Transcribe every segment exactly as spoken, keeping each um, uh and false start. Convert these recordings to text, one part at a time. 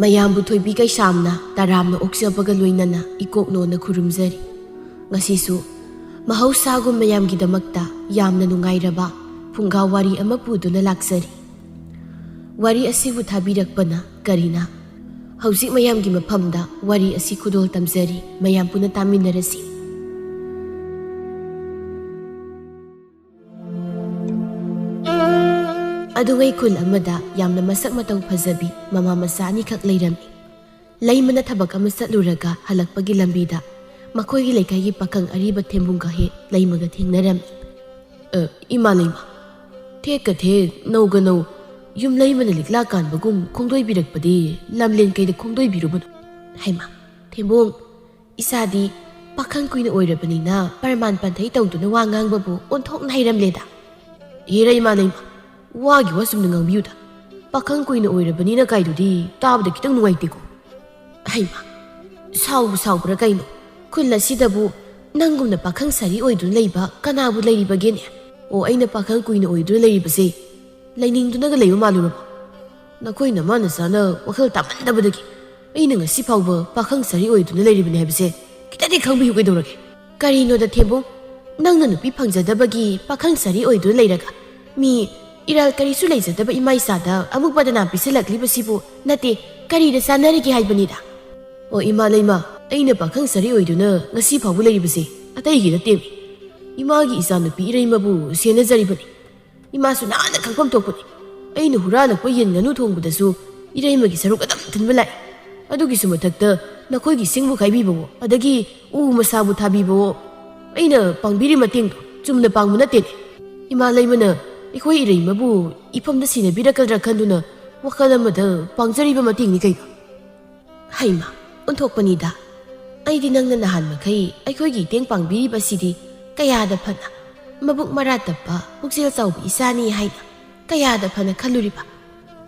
ꯃꯌꯥꯝꯕꯨ ꯊꯣꯏꯕꯤ ꯀꯩꯁꯥꯝꯅ ꯇꯔꯥꯝꯅ ꯑꯣꯛꯆꯕꯒ ꯂꯣꯏꯅꯅ ꯏꯀꯣꯛꯅꯣꯅ ꯈꯨꯔꯨꯝꯖꯔꯤ꯫ ꯉꯁꯤꯁꯨ ꯃꯍꯧꯁꯥꯒꯨꯝ ꯃꯌꯥꯝꯒꯤꯗꯃꯛꯇ ꯌꯥꯝꯅ ꯅꯨꯡꯉꯥꯏꯔꯕ ꯐꯨꯡꯒꯥ ꯋꯥꯔꯤ ꯑꯃ ꯄꯨꯗꯨꯅ ꯂꯥꯛꯆꯔꯤ꯫ ꯋꯥꯔꯤ ꯑꯁꯤꯕꯨ ꯊꯥꯕꯤꯔꯛꯄꯅ ꯀꯔꯤꯅ? ꯍꯧꯖꯤꯛ ꯃꯌꯥꯝꯒꯤ ꯃꯐꯝꯗ ꯋꯥꯔꯤ ꯑꯁꯤ ꯈꯨꯗꯣꯜ ꯇꯝꯖꯔꯤ, ꯃꯌꯥꯝ ꯄꯨꯟꯅ ꯇꯥꯃꯤꯟꯅꯔꯁꯤ꯫ ꯑꯗꯨꯉꯩ ꯈꯨꯜ ꯑꯃꯗ ꯌꯥꯝꯅ ꯃꯁꯛ ꯃꯇꯧ ꯐꯖꯕꯤ ꯃꯃꯥ ꯃꯆꯥ ꯑꯅꯤꯈꯛ ꯂꯩꯔꯝꯃꯤ꯫ ꯂꯩꯃꯅ ꯊꯕꯛ ꯑꯃ ꯆꯠꯂꯨꯔꯒ ꯍꯜꯂꯛꯄꯒꯤ ꯂꯝꯕꯤꯗ ꯃꯈꯣꯏꯒꯤ ꯂꯩꯀꯥꯏꯒꯤ ꯄꯥꯈꯪ ꯑꯔꯤꯕ ꯊꯦꯝꯕꯨꯡꯒ ꯍꯦꯛ ꯂꯩꯃꯒ ꯊꯦꯡꯅꯔꯝꯃꯤ꯫ "ꯑ, ꯏꯃꯥ ꯂꯩꯃ, ꯊꯦꯛꯀ ꯊꯦꯛ, ꯅꯧꯒ ꯅꯧ, ꯌꯨꯝ ꯂꯩꯃꯅ ꯂꯤꯛꯂꯥ ꯀꯥꯟꯕꯒꯨꯝ ꯈꯣꯡꯗꯣꯏꯕꯤꯔꯛꯄꯗꯤ ꯂꯝꯂꯦꯟ ꯀꯩꯗ ꯈꯣꯡꯗꯣꯏꯕꯤꯔꯨꯕꯅꯣ?" ꯍꯩꯃꯥ, ꯊꯦꯝꯕꯨꯡ, ꯏꯆꯥꯗꯤ ꯄꯥꯈꯪ ꯀꯨꯏꯅ ꯑꯣꯏꯔꯕꯅꯤꯅ ꯄ꯭ꯔꯃꯥꯟ ꯄꯥꯟꯊꯩ ꯇꯧꯗꯨꯅ ꯋꯥ ꯉꯥꯡꯕꯕꯨ ꯑꯣꯟꯊꯣꯛꯅ ꯍꯩꯔꯝꯂꯦꯗ꯫ ꯍꯦꯔꯥ ꯏꯃꯥ ꯂꯩꯃ, ꯋꯥꯒꯤ ꯋꯥ ꯆꯨꯝꯅ ꯉꯥꯡꯕꯤꯌꯨꯗ꯫ ꯄꯥꯈꯪ ꯀꯨꯏꯅ ꯑꯣꯏꯔꯕꯅꯤꯅ ꯀꯥꯏꯗꯨꯗꯤ ꯇꯥꯕꯗ ꯈꯤꯇꯪ ꯅꯨꯡꯉꯥꯏꯇꯦꯀꯣ꯫ ꯍꯩꯃꯥ, ꯁꯥꯎꯕꯨ ꯁꯥꯎꯕ꯭ꯔꯥ ꯀꯩꯅꯣ? ꯈꯨꯜ ꯑꯁꯤꯗꯕꯨ ꯅꯪꯒꯨꯝꯅ ꯄꯥꯈꯪ ꯁꯥꯔꯤ ꯑꯣꯏꯗꯨꯅ ꯂꯩꯕ ꯀꯅꯥꯕꯨ ꯂꯩꯔꯤꯕꯒꯦꯅꯦ? ꯑꯣ, ꯑꯩꯅ ꯄꯥꯈꯪ ꯀꯨꯏꯅ ꯑꯣꯏꯗꯨꯅ ꯂꯩꯔꯤꯕꯁꯦ ꯂꯩꯅꯤꯡꯗꯨꯅꯒ ꯂꯩꯕ ꯃꯥꯜꯂꯨꯔꯕꯣ? ꯅꯈꯣꯏ ꯅꯃꯥ ꯅꯆꯥꯅ ꯋꯥꯈꯜ ꯇꯥꯃꯟꯗꯕꯗꯒꯤ ꯑꯩꯅ ꯉꯁꯤ ꯐꯥꯎꯕ ꯄꯥꯈꯪ ꯁꯥꯔꯤ ꯑꯣꯏꯗꯨꯅ ꯂꯩꯔꯤꯕꯅꯤ ꯍꯥꯏꯕꯁꯦ ꯈꯤꯇꯗꯤ ꯈꯪꯕꯤꯌꯨ ꯀꯩꯗꯧꯔꯒꯦ? ꯀꯔꯤꯅꯣꯗ ꯊꯦꯝꯕꯨꯡ, ꯅꯪꯅ ꯅꯨꯄꯤ ꯐꯪꯖꯗꯕꯒꯤ ꯄꯥꯈꯪ ꯁꯥꯔꯤ ꯑꯣꯏꯗꯨꯅ ꯂꯩꯔꯒ ꯃꯤ ꯏꯔꯥꯜ ꯀꯔꯤꯁꯨ ꯂꯩꯖꯗꯕ ꯏꯃꯥ ꯏꯆꯥꯗ ꯑꯃꯨꯛ ꯕꯗꯅꯥꯝ ꯄꯤꯁꯜꯂꯛꯂꯤꯕꯁꯤꯕꯨ ꯅꯠꯇꯦ, ꯀꯔꯤꯗ ꯆꯥꯟꯅꯔꯤꯒꯦ ꯍꯥꯏꯕꯅꯤꯗ꯫ ꯑꯣ ꯏꯃꯥ ꯂꯩꯃ, ꯑꯩꯅ ꯄꯥꯈꯪ ꯁꯥꯔꯤ ꯑꯣꯏꯗꯨꯅ ꯉꯁꯤ ꯐꯥꯎꯕ ꯂꯩꯔꯤꯕꯁꯦ ꯑꯇꯩꯒꯤ ꯅꯠꯇꯦꯃꯤ, ꯏꯃꯥꯒꯤ ꯏꯆꯥꯅꯨꯄꯤ ꯏꯔꯩꯃꯕꯨ ꯁꯦꯟꯅꯖꯔꯤꯕꯅꯤ꯫ ꯏꯃꯥꯁꯨ ꯅꯥꯟꯅ ꯈꯪꯐꯝ ꯊꯣꯛꯄꯅꯤ꯫ ꯑꯩꯅ ꯍꯨꯔꯥꯜꯂꯛꯄ ꯌꯦꯟ ꯉꯥꯅꯨ ꯊꯣꯡꯕꯗꯁꯨ ꯏꯔꯩꯃꯒꯤ ꯁꯔꯨꯛ ꯑꯗꯨꯝ ꯊꯤꯟꯕ ꯂꯥꯛꯏ꯫ ꯑꯗꯨꯒꯤꯁꯨ ꯃꯊꯛꯇ ꯅꯈꯣꯏꯒꯤ ꯁꯤꯡꯕꯨ ꯈꯥꯏꯕꯤꯕꯋꯣ, ꯑꯗꯒꯤ ꯎ ꯃꯁꯥꯕꯨ ꯊꯥꯕꯤꯕꯋꯣ, ꯑꯩꯅ ꯄꯥꯡꯕꯤꯔꯤ ꯃꯇꯦꯡꯗꯣ ꯆꯨꯝꯅ ꯄꯥꯡꯕ ꯅꯠꯇꯦꯅꯦ꯫ ꯏꯃꯥ ꯂꯩꯃꯅ ꯑꯩꯈꯣꯏ ꯏꯔꯩꯃꯕꯨ ꯏꯐꯝꯗ ꯁꯤꯟꯅꯕꯤꯔꯛꯀꯗ꯭ꯔꯥ ꯈꯟꯗꯨꯅ ꯋꯥꯈꯜ ꯑꯃꯗ ꯄꯥꯡꯖꯔꯤꯕ ꯃꯇꯦꯡꯅꯤ ꯀꯩꯅꯣ꯫ ꯍꯩꯃꯥ, ꯑꯣꯟꯊꯣꯛꯄꯅꯤꯗ꯫ ꯑꯩꯗꯤ ꯅꯪꯅ ꯅꯍꯥꯟ ꯃꯈꯩ ꯑꯩꯈꯣꯏꯒꯤ ꯏꯇꯦꯡ ꯄꯥꯡꯕꯤꯔꯤꯕꯁꯤꯗꯤ ꯀꯌꯥꯗ ꯐꯅ, ꯃꯕꯨꯛ ꯃꯔꯥ ꯇꯞꯄ, ꯄꯨꯛꯆꯦꯜ ꯆꯥꯎꯕ ꯏꯆꯥꯅꯤ ꯍꯥꯏꯅ ꯀꯌꯥꯗ ꯐꯅ ꯈꯜꯂꯨꯔꯤꯕ꯫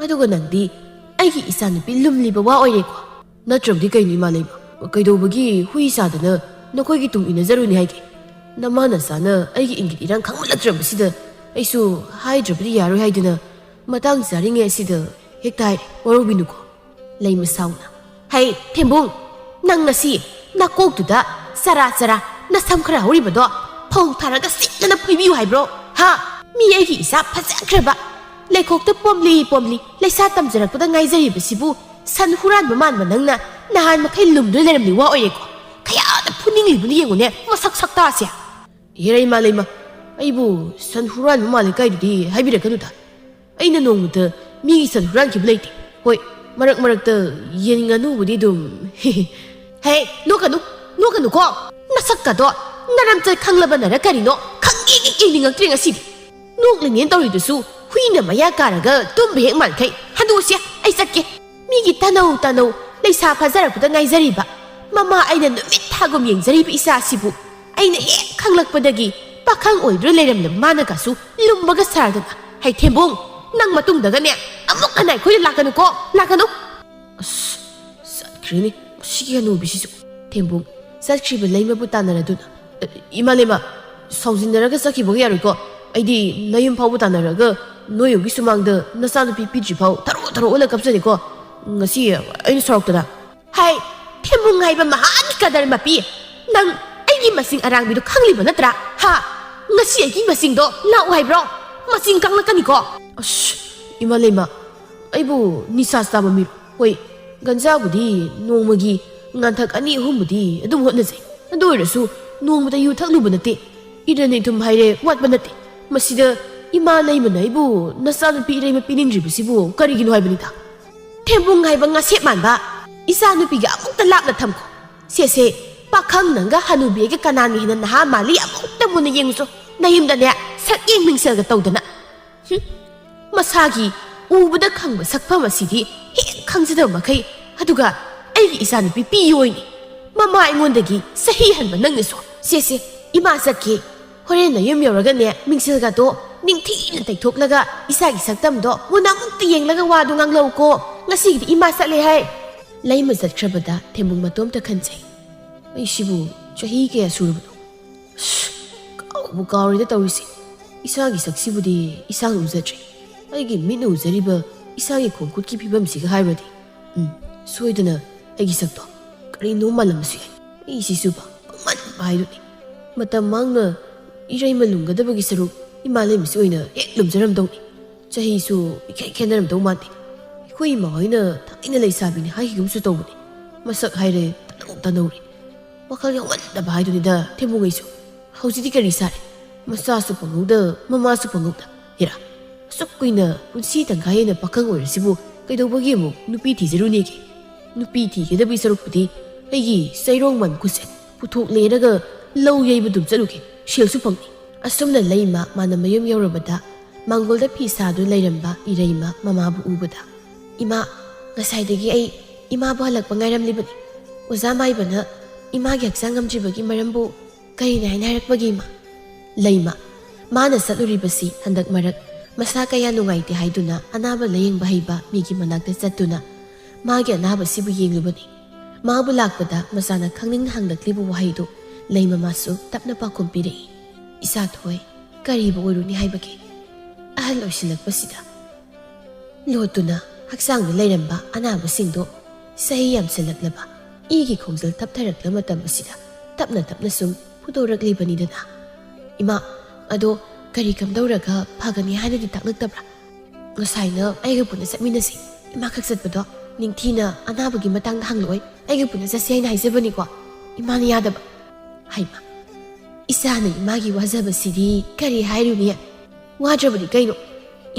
ꯑꯗꯨꯒ ꯅꯪꯗꯤ ꯑꯩꯒꯤ ꯏꯆꯥꯅꯨꯄꯤ ꯂꯨꯝꯂꯤꯕ ꯋꯥ ꯑꯣꯏꯔꯦꯀꯣ꯫ ꯅꯠꯇ꯭ꯔꯕꯗꯤ ꯀꯩꯅꯣ ꯏꯃꯥ ꯂꯩꯃ? ꯀꯩꯗꯧꯕꯒꯤ ꯍꯨꯏ ꯆꯥꯗꯅ ꯅꯈꯣꯏꯒꯤ ꯇꯨꯡ ꯏꯟꯅꯖꯔꯨꯅꯤ ꯍꯥꯏꯒꯦ? ꯅꯃꯥ ꯅꯆꯥꯅ ꯑꯩꯒꯤ ꯏꯪꯒꯤꯠ ꯏꯔꯥꯡ ꯈꯪꯃꯜꯂꯛꯇ꯭ꯔꯕꯁꯤꯗ ꯑꯩꯁꯨ ꯍꯥꯏꯗ꯭ꯔꯕꯗꯤ ꯌꯥꯔꯣꯏ ꯍꯥꯏꯗꯨꯅ ꯃꯇꯥꯡ ꯆꯥꯔꯤꯉꯩ ꯑꯁꯤꯗ ꯍꯦꯛꯇ ꯍꯥꯏꯔꯦ, ꯋꯥꯔꯧꯕꯤꯅꯨꯀꯣ꯫ ꯂꯩꯃ ꯁꯥꯎꯅ, "ꯍꯩ ꯊꯦꯝꯕꯨꯡ, ꯅꯪ ꯉꯁꯤ ꯅꯀꯣꯛꯇꯨꯗ ꯆꯔꯥ ꯆꯔꯥ ꯅꯁꯝ ꯈꯔ ꯍꯧꯔꯤꯕꯗꯣ ꯐꯧ ꯊꯥꯔꯒ ꯁꯤꯠꯅꯅ ꯐꯣꯏꯕꯤꯌꯨ ꯍꯥꯏꯕ꯭ꯔꯣ? ꯍꯥ? ꯃꯤ ꯑꯩꯒꯤ ꯏꯆꯥ ꯐꯖꯈ꯭ꯔꯕ, ꯂꯩꯈꯣꯛꯇ ꯄꯣꯝꯂꯤ ꯄꯣꯝꯂꯤ ꯂꯩꯁꯥ ꯇꯝꯖꯔꯛꯄꯗ ꯉꯥꯏꯖꯔꯤꯕꯁꯤꯕꯨ ꯁꯟ ꯍꯨꯔꯥꯟꯕ ꯃꯥꯟꯕ ꯅꯪꯅ ꯅꯍꯥꯟ ꯃꯈꯩ ꯂꯨꯝꯗꯨꯅ ꯂꯩꯔꯝꯂꯤ ꯋꯥ ꯑꯣꯏꯔꯦꯀꯣ? ꯀꯌꯥꯗ ꯐꯨꯅꯤꯡꯂꯤꯕꯅꯣ ꯌꯦꯡꯉꯨꯅꯦ, ꯃꯁꯛ ꯁꯛꯇꯥꯁꯦ!" "ꯍꯦꯔꯩꯃ ꯂꯩꯃ, ꯑꯩꯕꯨ ꯁꯟ ꯍꯨꯔꯥꯟꯕ ꯃꯥꯜꯂꯤ ꯀꯥꯏꯗꯨꯗꯤ ꯍꯥꯏꯕꯤꯔꯛꯀꯅꯨꯗ꯫ ꯑꯩꯅ ꯅꯣꯡꯃꯇ ꯃꯤꯒꯤ ꯁꯟ ꯍꯨꯔꯥꯟꯈꯤꯕ ꯂꯩꯇꯦ꯫ ꯍꯣꯏ, ꯃꯔꯛ ꯃꯔꯛꯇ ꯌꯦꯟ ꯉꯥꯅꯨꯕꯨꯗꯤ ꯑꯗꯨꯝ" "ꯍꯦ, ꯅꯣꯛꯀꯅꯨ, ꯅꯣꯛꯀꯅꯨꯀꯣ꯫ ꯅꯁꯛꯀꯗꯣ ꯅꯔꯝꯆꯠ ꯈꯪꯂꯕꯅꯔ ꯀꯔꯤꯅꯣ ꯈꯪꯌꯦꯡ ꯌꯦꯡꯅꯤꯡꯉꯛꯇ꯭ꯔꯦ ꯉꯁꯤꯗꯤ꯫ ꯅꯣꯛꯂꯤꯅꯦꯅ ꯇꯧꯔꯤꯗꯨꯁꯨ ꯍꯨꯏꯅ ꯃꯌꯥ ꯀꯥꯔꯒ ꯇꯨꯝꯕ ꯍꯦꯛ ꯃꯥꯟꯈꯩ꯫ ꯍꯟꯗꯣꯛꯑꯁꯦ, ꯑꯩ ꯆꯠꯀꯦ꯫ ꯃꯤꯒꯤ ꯇꯥꯅꯧ ꯇꯥꯅꯧ ꯂꯩꯁꯥ ꯐꯥꯖꯔꯛꯄꯗ ꯉꯥꯏꯖꯔꯤꯕ, ꯃꯃꯥ ꯑꯩꯅ ꯅꯨꯃꯤꯠ ꯊꯥꯒꯨꯝ ꯌꯦꯡꯖꯔꯤꯕ ꯏꯆꯥꯁꯤꯕꯨ ꯑꯩꯅ ꯍꯦꯛ ꯈꯪꯂꯛꯄꯗꯒꯤ ꯄꯥꯈꯪ ꯑꯣꯏꯗꯨꯅ ꯂꯩꯔꯝꯂꯕ ꯃꯥꯅꯒꯁꯨ ꯂꯨꯝꯕꯒ ꯁꯥꯔꯗꯅ꯫ ꯍꯩ ꯊꯦꯝꯕꯨꯡ, ꯅꯪ ꯃꯇꯨꯡꯗꯒꯅꯦ ꯑꯃꯨꯛ ꯍꯟꯅ ꯑꯩꯈꯣꯏꯗ ꯂꯥꯛꯀꯅꯨꯀꯣ, ꯂꯥꯛꯀꯅꯨ!" "ꯑꯁ, ꯆꯠꯈ꯭ꯔꯦꯅꯦ ꯃꯁꯤꯒꯤ ꯍꯅꯨꯕꯤꯁꯤꯁꯨ꯫" ꯊꯦꯝꯕꯨꯡ ꯆꯠꯈ꯭ꯔꯤꯕ ꯂꯩꯃꯕꯨ ꯇꯥꯟꯅꯔꯗꯨꯅ, "ꯑꯦ, ꯏꯃꯥ ꯂꯩꯃ, ꯁꯥꯎꯖꯤꯟꯅꯔꯒ ꯆꯠꯈꯤꯕꯒ ꯌꯥꯔꯣꯏꯀꯣ꯫ ꯑꯩꯗꯤ ꯅꯌꯨꯝ ꯐꯥꯎꯕ ꯇꯥꯟꯅꯔꯒ ꯅꯣꯏ ꯌꯨꯝꯒꯤ ꯁꯨꯃꯥꯡꯗ ꯅꯆꯥꯅꯨꯄꯤ ꯄꯤꯗ꯭ꯔꯤ ꯐꯥꯎ ꯊꯔꯣ ꯊꯔꯣ ꯑꯣꯜꯂ ꯀꯞꯆꯅꯤꯀꯣ꯫ ꯉꯁꯤ ꯑꯩꯅ ꯁꯥꯎꯔꯛꯇꯅ" "ꯍꯥꯏ, ꯊꯦꯝꯕꯨꯡ ꯍꯥꯏꯕ ꯃꯍꯥꯟ ꯀꯗꯔ ꯃꯄꯤ! ꯅꯪ ꯑꯩꯒꯤ ꯃꯁꯤꯡ ꯑꯔꯥꯡꯕꯤꯗꯣ ꯈꯪꯂꯤꯕ ꯅꯠꯇ꯭ꯔꯥ? ꯍꯥ? ꯉꯁꯤ ꯑꯩꯒꯤ ꯃꯁꯤꯡꯗꯣ ꯂꯥꯛꯎ ꯍꯥꯏꯕ꯭ꯔꯣ? ꯃꯁꯤꯡ ꯀꯪꯂꯛꯀꯅꯤꯀꯣ!" "ꯑꯁ, ꯏꯃꯥ ꯂꯩꯃ, ꯑꯩꯕꯨ ꯅꯤꯁꯥ ꯆꯥꯕ ꯃꯤꯔꯣ? ꯍꯣꯏ, ꯒꯟꯖꯥꯕꯨꯗꯤ ꯅꯣꯡꯃꯒꯤ ꯉꯥꯟꯊꯛ ꯑꯅꯤ ꯑꯍꯨꯝꯕꯨꯗꯤ ꯑꯗꯨꯝ ꯍꯣꯠꯅꯖꯩ꯫ ꯑꯗꯨ ꯑꯣꯏꯔꯁꯨ ꯅꯣꯡꯃꯇ ꯌꯨ ꯊꯛꯂꯨꯕ ꯅꯠꯇꯦ꯫ ꯏꯔꯟ ꯏꯊꯨꯝ ꯍꯥꯏꯔꯦ ꯋꯥꯠꯄ ꯅꯠꯇꯦ꯫ ꯃꯁꯤꯗ ꯏꯃꯥ ꯂꯩꯃꯅ ꯑꯩꯕꯨ ꯅꯆꯥꯅꯨꯄꯤ ꯏꯔꯩꯃ ꯄꯤꯅꯤꯡꯗ꯭ꯔꯤꯕꯁꯤꯕꯨ ꯀꯔꯤꯒꯤꯅꯣ ꯍꯥꯏꯕꯅꯤꯗ?" "ꯊꯦꯝꯕꯨꯡ ꯍꯥꯏꯕ ꯉꯁꯦꯞ ꯃꯥꯟꯕ, ꯏꯆꯥꯅꯨꯄꯤꯒ ꯑꯃꯨꯛꯇ ꯂꯥꯞꯅ ꯊꯝꯈꯣ꯫ ꯁꯦ, ꯁꯦ, ꯄꯥꯈꯪ ꯅꯪꯒ ꯍꯅꯨꯕꯤꯒ ꯀꯅꯥꯅ ꯍꯦꯟꯅ ꯅꯍꯥ ꯃꯥꯜꯂꯤ ꯑꯃꯨꯛꯇ ꯃꯨꯟꯅ ꯌꯦꯡꯉꯨꯆꯣ꯫ ꯅꯌꯨꯝꯗꯅꯦ ꯁꯛꯌꯦꯡ ꯃꯤꯡꯁꯦꯜꯒ ꯇꯧꯗꯅ꯫ ꯍꯨꯝ, ꯃꯁꯥꯒꯤ ꯎꯕꯗ ꯈꯪꯕ ꯁꯛꯐꯝ ꯑꯁꯤꯗꯤ ꯍꯦꯛ ꯈꯪꯖꯗꯕ ꯃꯈꯩ, ꯑꯗꯨꯒ ꯑꯩꯒꯤ ꯏꯆꯥꯅꯨꯄꯤ ꯄꯤꯌꯣꯏꯅꯦ꯫ ꯃꯃꯥ ꯑꯩꯉꯣꯟꯗꯒꯤ ꯆꯍꯤ ꯍꯟꯕ ꯅꯪꯅꯁꯨ꯫ ꯁꯦ, ꯁꯦ, ꯏꯃꯥ ꯆꯠꯀꯦ꯫ ꯍꯣꯔꯦꯟ ꯅꯌꯨꯝ ꯌꯧꯔꯒꯅꯦ ꯃꯤꯡꯁꯦꯜꯒꯗꯣ ꯅꯤꯡꯊꯤꯅ ꯇꯩꯊꯣꯛꯂꯒ ꯏꯆꯥꯒꯤ ꯁꯛꯇꯝꯗꯣ ꯃꯨꯟꯅ ꯑꯃꯨꯛꯇ ꯌꯦꯡꯂꯒ ꯋꯥꯗꯣ ꯉꯥꯡꯂꯛꯎꯀꯣ꯫ ꯉꯁꯤꯒꯤꯗꯤ ꯏꯃꯥ ꯆꯠꯂꯦ ꯍꯥꯏ꯫" ꯂꯩꯃ ꯆꯠꯈ꯭ꯔꯕꯗ ꯊꯦꯝꯕꯨꯡ ꯃꯇꯣꯝꯇ ꯈꯟꯖꯩ꯫ "ꯑꯩꯁꯤꯕꯨ ꯆꯍꯤ ꯀꯌꯥ ꯁꯨꯔꯕꯅꯣ? ꯑꯁ, ꯀꯥꯎꯕꯨ ꯀꯥꯎꯔꯦꯗ ꯇꯧꯔꯤꯁꯦ꯫ ꯏꯁꯥꯒꯤ ꯁꯛꯁꯤꯕꯨꯗꯤ ꯏꯁꯥꯅ ꯎꯖꯗ꯭ꯔꯤ꯫ ꯑꯩꯒꯤ ꯃꯤꯠꯅ ꯎꯖꯔꯤꯕ ꯏꯁꯥꯒꯤ ꯈꯣꯡꯈꯨꯠꯀꯤ ꯐꯤꯕꯝꯁꯤꯒ ꯍꯥꯏꯔꯨꯔꯗꯤ ꯎꯝ, ꯁꯣꯏꯗꯅ ꯑꯩꯒꯤ ꯁꯛꯇꯣ ꯀꯔꯤꯅꯣ ꯃꯥꯜꯂꯝꯕꯁꯨ ꯌꯥꯏ꯫ ꯑꯩꯁꯤꯁꯨ ꯄꯪꯃꯟꯕ ꯍꯥꯏꯗꯨꯅꯤ꯫ ꯃꯇꯝ ꯃꯥꯡꯅ ꯏꯔꯩꯃ ꯂꯨꯝꯒꯗꯕꯒꯤ ꯁꯔꯨꯛ ꯏꯃꯥ ꯂꯩꯃꯁꯤ ꯑꯣꯏꯅ ꯍꯦꯛ ꯂꯨꯝꯖꯔꯝꯗꯧꯅꯤ꯫ ꯆꯍꯤꯁꯨ ꯏꯈꯦꯟ ꯈꯦꯟꯅꯔꯝꯗꯧ ꯃꯥꯟꯗꯦ꯫ ꯑꯩꯈꯣꯏ ꯏꯃꯥ ꯍꯣꯏꯅ ꯊꯥꯏꯅ ꯂꯩꯁꯥꯕꯤꯅꯤ ꯍꯥꯏꯈꯤꯒꯨꯝꯁꯨ ꯇꯧꯕꯅꯤ꯫ ꯃꯁꯛ ꯍꯥꯏꯔꯦ ꯇꯅꯧ ꯇꯅꯧꯔꯦ꯫ ꯋꯥꯈꯜ ꯌꯥꯎꯍꯟꯗꯕ ꯍꯥꯏꯗꯨꯅꯤꯗ ꯊꯦꯝꯕꯨꯡꯉꯩꯁꯨ꯫ ꯍꯧꯖꯤꯛꯇꯤ ꯀꯔꯤ ꯁꯥꯔꯦ? ꯃꯆꯥꯁꯨ ꯐꯪꯍꯧꯗ, ꯃꯃꯥꯁꯨ ꯐꯪꯍꯧꯗ꯫ ꯍꯦꯔꯥ, ꯑꯁꯨꯛ ꯀꯨꯏꯅ ꯄꯨꯟꯁꯤ ꯇꯪꯈꯥꯏ ꯍꯦꯟꯅ ꯄꯥꯈꯪ ꯑꯣꯏꯔꯁꯤꯕꯨ ꯀꯩꯗꯧꯕꯒꯤ ꯑꯃꯨꯛ ꯅꯨꯄꯤ ꯊꯤꯖꯔꯨꯅꯦꯒꯦ? ꯅꯨꯄꯤ ꯊꯤꯒꯗꯕꯒꯤ ꯁꯔꯨꯛꯄꯨꯗꯤ ꯑꯩꯒꯤ ꯆꯩꯔꯣꯡ ꯃꯟꯈꯨꯠꯁꯦ ꯄꯨꯊꯣꯛꯂꯦꯔꯒ ꯂꯧ ꯌꯩꯕ ꯑꯗꯨꯝ ꯆꯠꯂꯨꯒꯦ, ꯁꯦꯜꯁꯨ ꯐꯪꯅꯤ꯫ ꯑꯁꯨꯝꯅ ꯂꯩꯃ ꯃꯥꯅ ꯃꯌꯨꯝ ꯌꯧꯔꯕꯗ ꯃꯥꯡꯒꯣꯜꯗ ꯐꯤ ꯁꯥꯗꯨꯅ ꯂꯩꯔꯝꯕ ꯏꯔꯩꯃ ꯃꯃꯥꯕꯨ ꯎꯕꯗ, "ꯏꯃꯥ, ꯉꯁꯥꯏꯗꯒꯤ ꯑꯩ ꯏꯃꯥꯕꯨ ꯍꯜꯂꯛꯄ ꯉꯥꯏꯔꯝꯂꯤꯕꯅꯤ꯫ ꯑꯣꯖꯥ ꯃꯥꯏꯕꯅ ꯏꯃꯥꯒꯤ ꯍꯛꯆꯥꯡ ꯉꯝꯗ꯭ꯔꯤꯕꯒꯤ ꯃꯔꯝꯕꯨ ꯀꯔꯤꯅꯤ ꯍꯥꯏꯅ ꯍꯥꯏꯔꯛꯄꯒꯦ, ꯏꯃꯥ?" ꯂꯩꯃ, ꯃꯥꯅ ꯆꯠꯂꯨꯔꯤꯕꯁꯤ ꯍꯟꯗꯛ ꯃꯔꯛ ꯃꯁꯥ ꯀꯌꯥ ꯅꯨꯡꯉꯥꯏꯇꯦ ꯍꯥꯏꯗꯨꯅ ꯑꯅꯥꯕ ꯂꯥꯌꯦꯡꯕ ꯍꯩꯕ ꯃꯤꯒꯤ ꯃꯅꯥꯛꯇ ꯆꯠꯇꯨꯅ ꯃꯥꯒꯤ ꯑꯅꯥꯕꯁꯤꯕꯨ ꯌꯦꯡꯂꯨꯕꯅꯤ꯫ ꯃꯥꯕꯨ ꯂꯥꯛꯄꯗ ꯃꯆꯥꯅ ꯈꯪꯅꯤꯡꯅ ꯍꯪꯂꯛꯂꯤꯕ ꯋꯥꯍꯩꯗꯨ ꯂꯩꯃ ꯃꯥꯁꯨ ꯇꯞꯅ ꯄꯥꯎꯈꯨꯝ ꯄꯤꯔꯛꯏ, "ꯏꯆꯥ ꯊꯣꯏ, ꯀꯔꯤꯕꯨ ꯑꯣꯏꯔꯨꯅꯤ ꯍꯥꯏꯕꯒꯦ? ꯑꯍꯜ ꯑꯣꯏꯁꯤꯜꯂꯛꯄꯁꯤꯗ ꯂꯣꯠꯇꯨꯅ ꯍꯛꯆꯥꯡꯗ ꯂꯩꯔꯝꯕ ꯑꯅꯥꯕꯁꯤꯡꯗꯣ ꯆꯍꯤ ꯌꯥꯝꯁꯤꯜꯂꯛꯂꯕ ꯏꯒꯤ ꯈꯣꯡꯖꯦꯜ ꯇꯞꯊꯔꯛꯂꯕ ꯃꯇꯝ ꯑꯁꯤꯗ ꯇꯞꯅ ꯇꯞꯅ ꯁꯨꯝ ꯐꯨꯗꯣꯔꯛꯂꯤꯕꯅꯤꯗꯅ꯫ ꯏꯃꯥ, ꯑꯗꯣ ꯀꯔꯤ ꯀꯝꯗꯧꯔꯒ ꯐꯒꯅꯤ ꯍꯥꯏꯅꯗꯤ ꯇꯥꯛꯂꯛꯇꯕ꯭ꯔꯥ? ꯉꯁꯥꯏꯅ ꯑꯩꯒ ꯄꯨꯟꯅ ꯆꯠꯃꯤꯟꯅꯁꯤ, ꯏꯃꯥ ꯈꯛ ꯆꯠꯄꯗꯣ ꯅꯤꯡꯊꯤꯅ ꯑꯅꯥꯕꯒꯤ ꯃꯇꯥꯡꯗ ꯍꯪꯂꯛꯑꯣꯏ, ꯑꯩꯒ ꯄꯨꯟꯅ ꯆꯠꯁꯤ ꯍꯥꯏꯅ ꯍꯥꯏꯖꯕꯅꯤꯀꯣ, ꯏꯃꯥꯅ ꯌꯥꯗꯕ"꯫ ꯍꯩꯃꯥ, ꯏꯆꯥꯅ ꯏꯃꯥꯒꯤ ꯋꯥꯖꯕꯁꯤꯗꯤ ꯀꯔꯤ ꯍꯥꯏꯔꯨꯅꯤ? ꯋꯥꯗ꯭ꯔꯕꯗꯤ ꯀꯩꯅꯣ?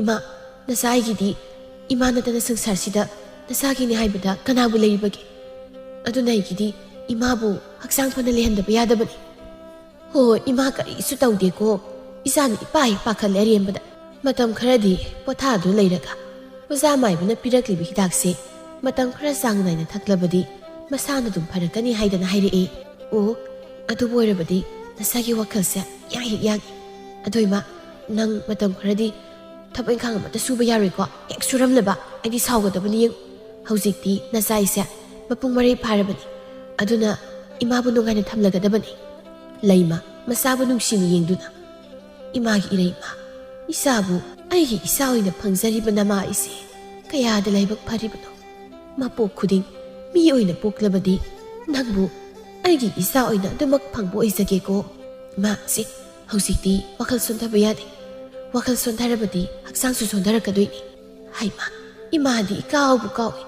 ꯏꯃꯥ, ꯅꯆꯥ ꯑꯩꯒꯤꯗꯤ ꯏꯃꯥ ꯅꯠꯇꯅ ꯁꯪꯁꯥꯔꯁꯤꯗ ꯅꯆꯥꯒꯤꯅꯤ ꯍꯥꯏꯕꯗ ꯀꯅꯥꯕꯨ ꯂꯩꯔꯤꯕꯒꯦ? ꯑꯗꯨꯅ ꯑꯩꯒꯤꯗꯤ ꯏꯃꯥꯕꯨ ꯍꯛꯆꯥꯡ ꯐꯅ ꯂꯩꯍꯟꯗꯕ ꯌꯥꯗꯕꯅꯤ꯫ ꯍꯣ, ꯏꯃꯥ ꯀꯔꯤꯁꯨ ꯇꯧꯗꯦꯀꯣ꯫ ꯏꯆꯥꯅ ꯏꯄꯥ ꯍꯦꯛ ꯄꯥꯈꯠꯂꯦ ꯑꯔꯦꯝꯕꯗ꯫ ꯃꯇꯝ ꯈꯔꯗꯤ ꯄꯣꯊꯥꯗꯨꯅ ꯂꯩꯔꯒ ꯑꯣꯖꯥ ꯃꯥꯏꯕꯅ ꯄꯤꯔꯛꯂꯤꯕ ꯍꯤꯗꯥꯛꯁꯦ ꯃꯇꯝ ꯈꯔ ꯆꯥꯡ ꯅꯥꯏꯅ ꯊꯛꯂꯕꯗꯤ ꯃꯁꯥꯅ ꯑꯗꯨꯝ ꯐꯔꯛꯀꯅꯤ ꯍꯥꯏꯗꯅ ꯍꯥꯏꯔꯛꯑꯦ꯫ ꯑꯣ, ꯑꯗꯨꯕꯨ ꯑꯣꯏꯔꯕꯗꯤ ꯅꯁꯥꯒꯤ ꯋꯥꯈꯜꯁꯦ ꯌꯥꯡ ꯍꯦꯛ ꯌꯥꯡꯉꯤ꯫ ꯑꯗꯣ ꯏꯃꯥ, ꯅꯪ ꯃꯇꯝ ꯈꯔꯗꯤ ꯊꯕꯛ ꯏꯪꯈꯥꯡ ꯑꯃꯠꯇ ꯁꯨꯕ ꯌꯥꯔꯣꯏꯀꯣ? ꯍꯦꯛ ꯁꯨꯔꯝꯂꯕ ꯑꯩꯗꯤ ꯁꯥꯎꯒꯗꯕꯅꯤ ꯌꯦꯡꯉꯨ꯫ ꯍꯧꯖꯤꯛꯇꯤ ꯅꯆꯥ ꯑꯩꯁꯦ ꯃꯄꯨꯡ ꯃꯔꯩ ꯐꯥꯔꯕꯅꯤ꯫ ꯑꯗꯨꯅ ꯏꯃꯥꯕꯨ ꯅꯨꯡꯉꯥꯏꯅ ꯊꯝꯂꯒꯗꯕꯅꯤ꯫ ꯂꯩꯃ ꯃꯆꯥꯕꯨ ꯅꯨꯡꯁꯤꯅ ꯌꯦꯡꯗꯨꯅ, "ꯏꯃꯥꯒꯤ ꯏꯔꯩꯃ, ꯏꯆꯥꯕꯨ ꯑꯩꯒꯤ ꯏꯆꯥ ꯑꯣꯏꯅ ꯐꯪꯖꯔꯤꯕ ꯅꯃꯥ ꯑꯩꯁꯦ ꯀꯌꯥꯗ ꯂꯥꯏꯕꯛ ꯐꯔꯤꯕꯅꯣ"꯫ ꯃꯄꯣꯛ ꯈꯨꯗꯤꯡ ꯃꯤ ꯑꯣꯏꯅ ꯄꯣꯛꯂꯕꯗꯤ ꯅꯪꯕꯨ ꯑꯩꯒꯤ ꯏꯆꯥ ꯑꯣꯏꯅ ꯑꯗꯨꯃꯛ ꯐꯪꯕ ꯑꯣꯏꯖꯒꯦꯀꯣ꯫ ꯏꯃꯥ, ꯁꯤ ꯍꯧꯖꯤꯛꯇꯤ ꯋꯥꯈꯜ ꯁꯣꯟꯊꯕ ꯌꯥꯗꯦ꯫ ꯋꯥꯈꯜ ꯁꯣꯟꯊꯔꯕꯗꯤ ꯍꯛꯆꯥꯡꯁꯨ ꯁꯣꯟꯊꯔꯛꯀꯗꯣꯏꯅꯤ꯫ ꯍꯩꯃꯥ, ꯏꯃꯥꯗꯤ ꯏꯀꯥꯎꯕꯨ ꯀꯥꯎꯏ꯫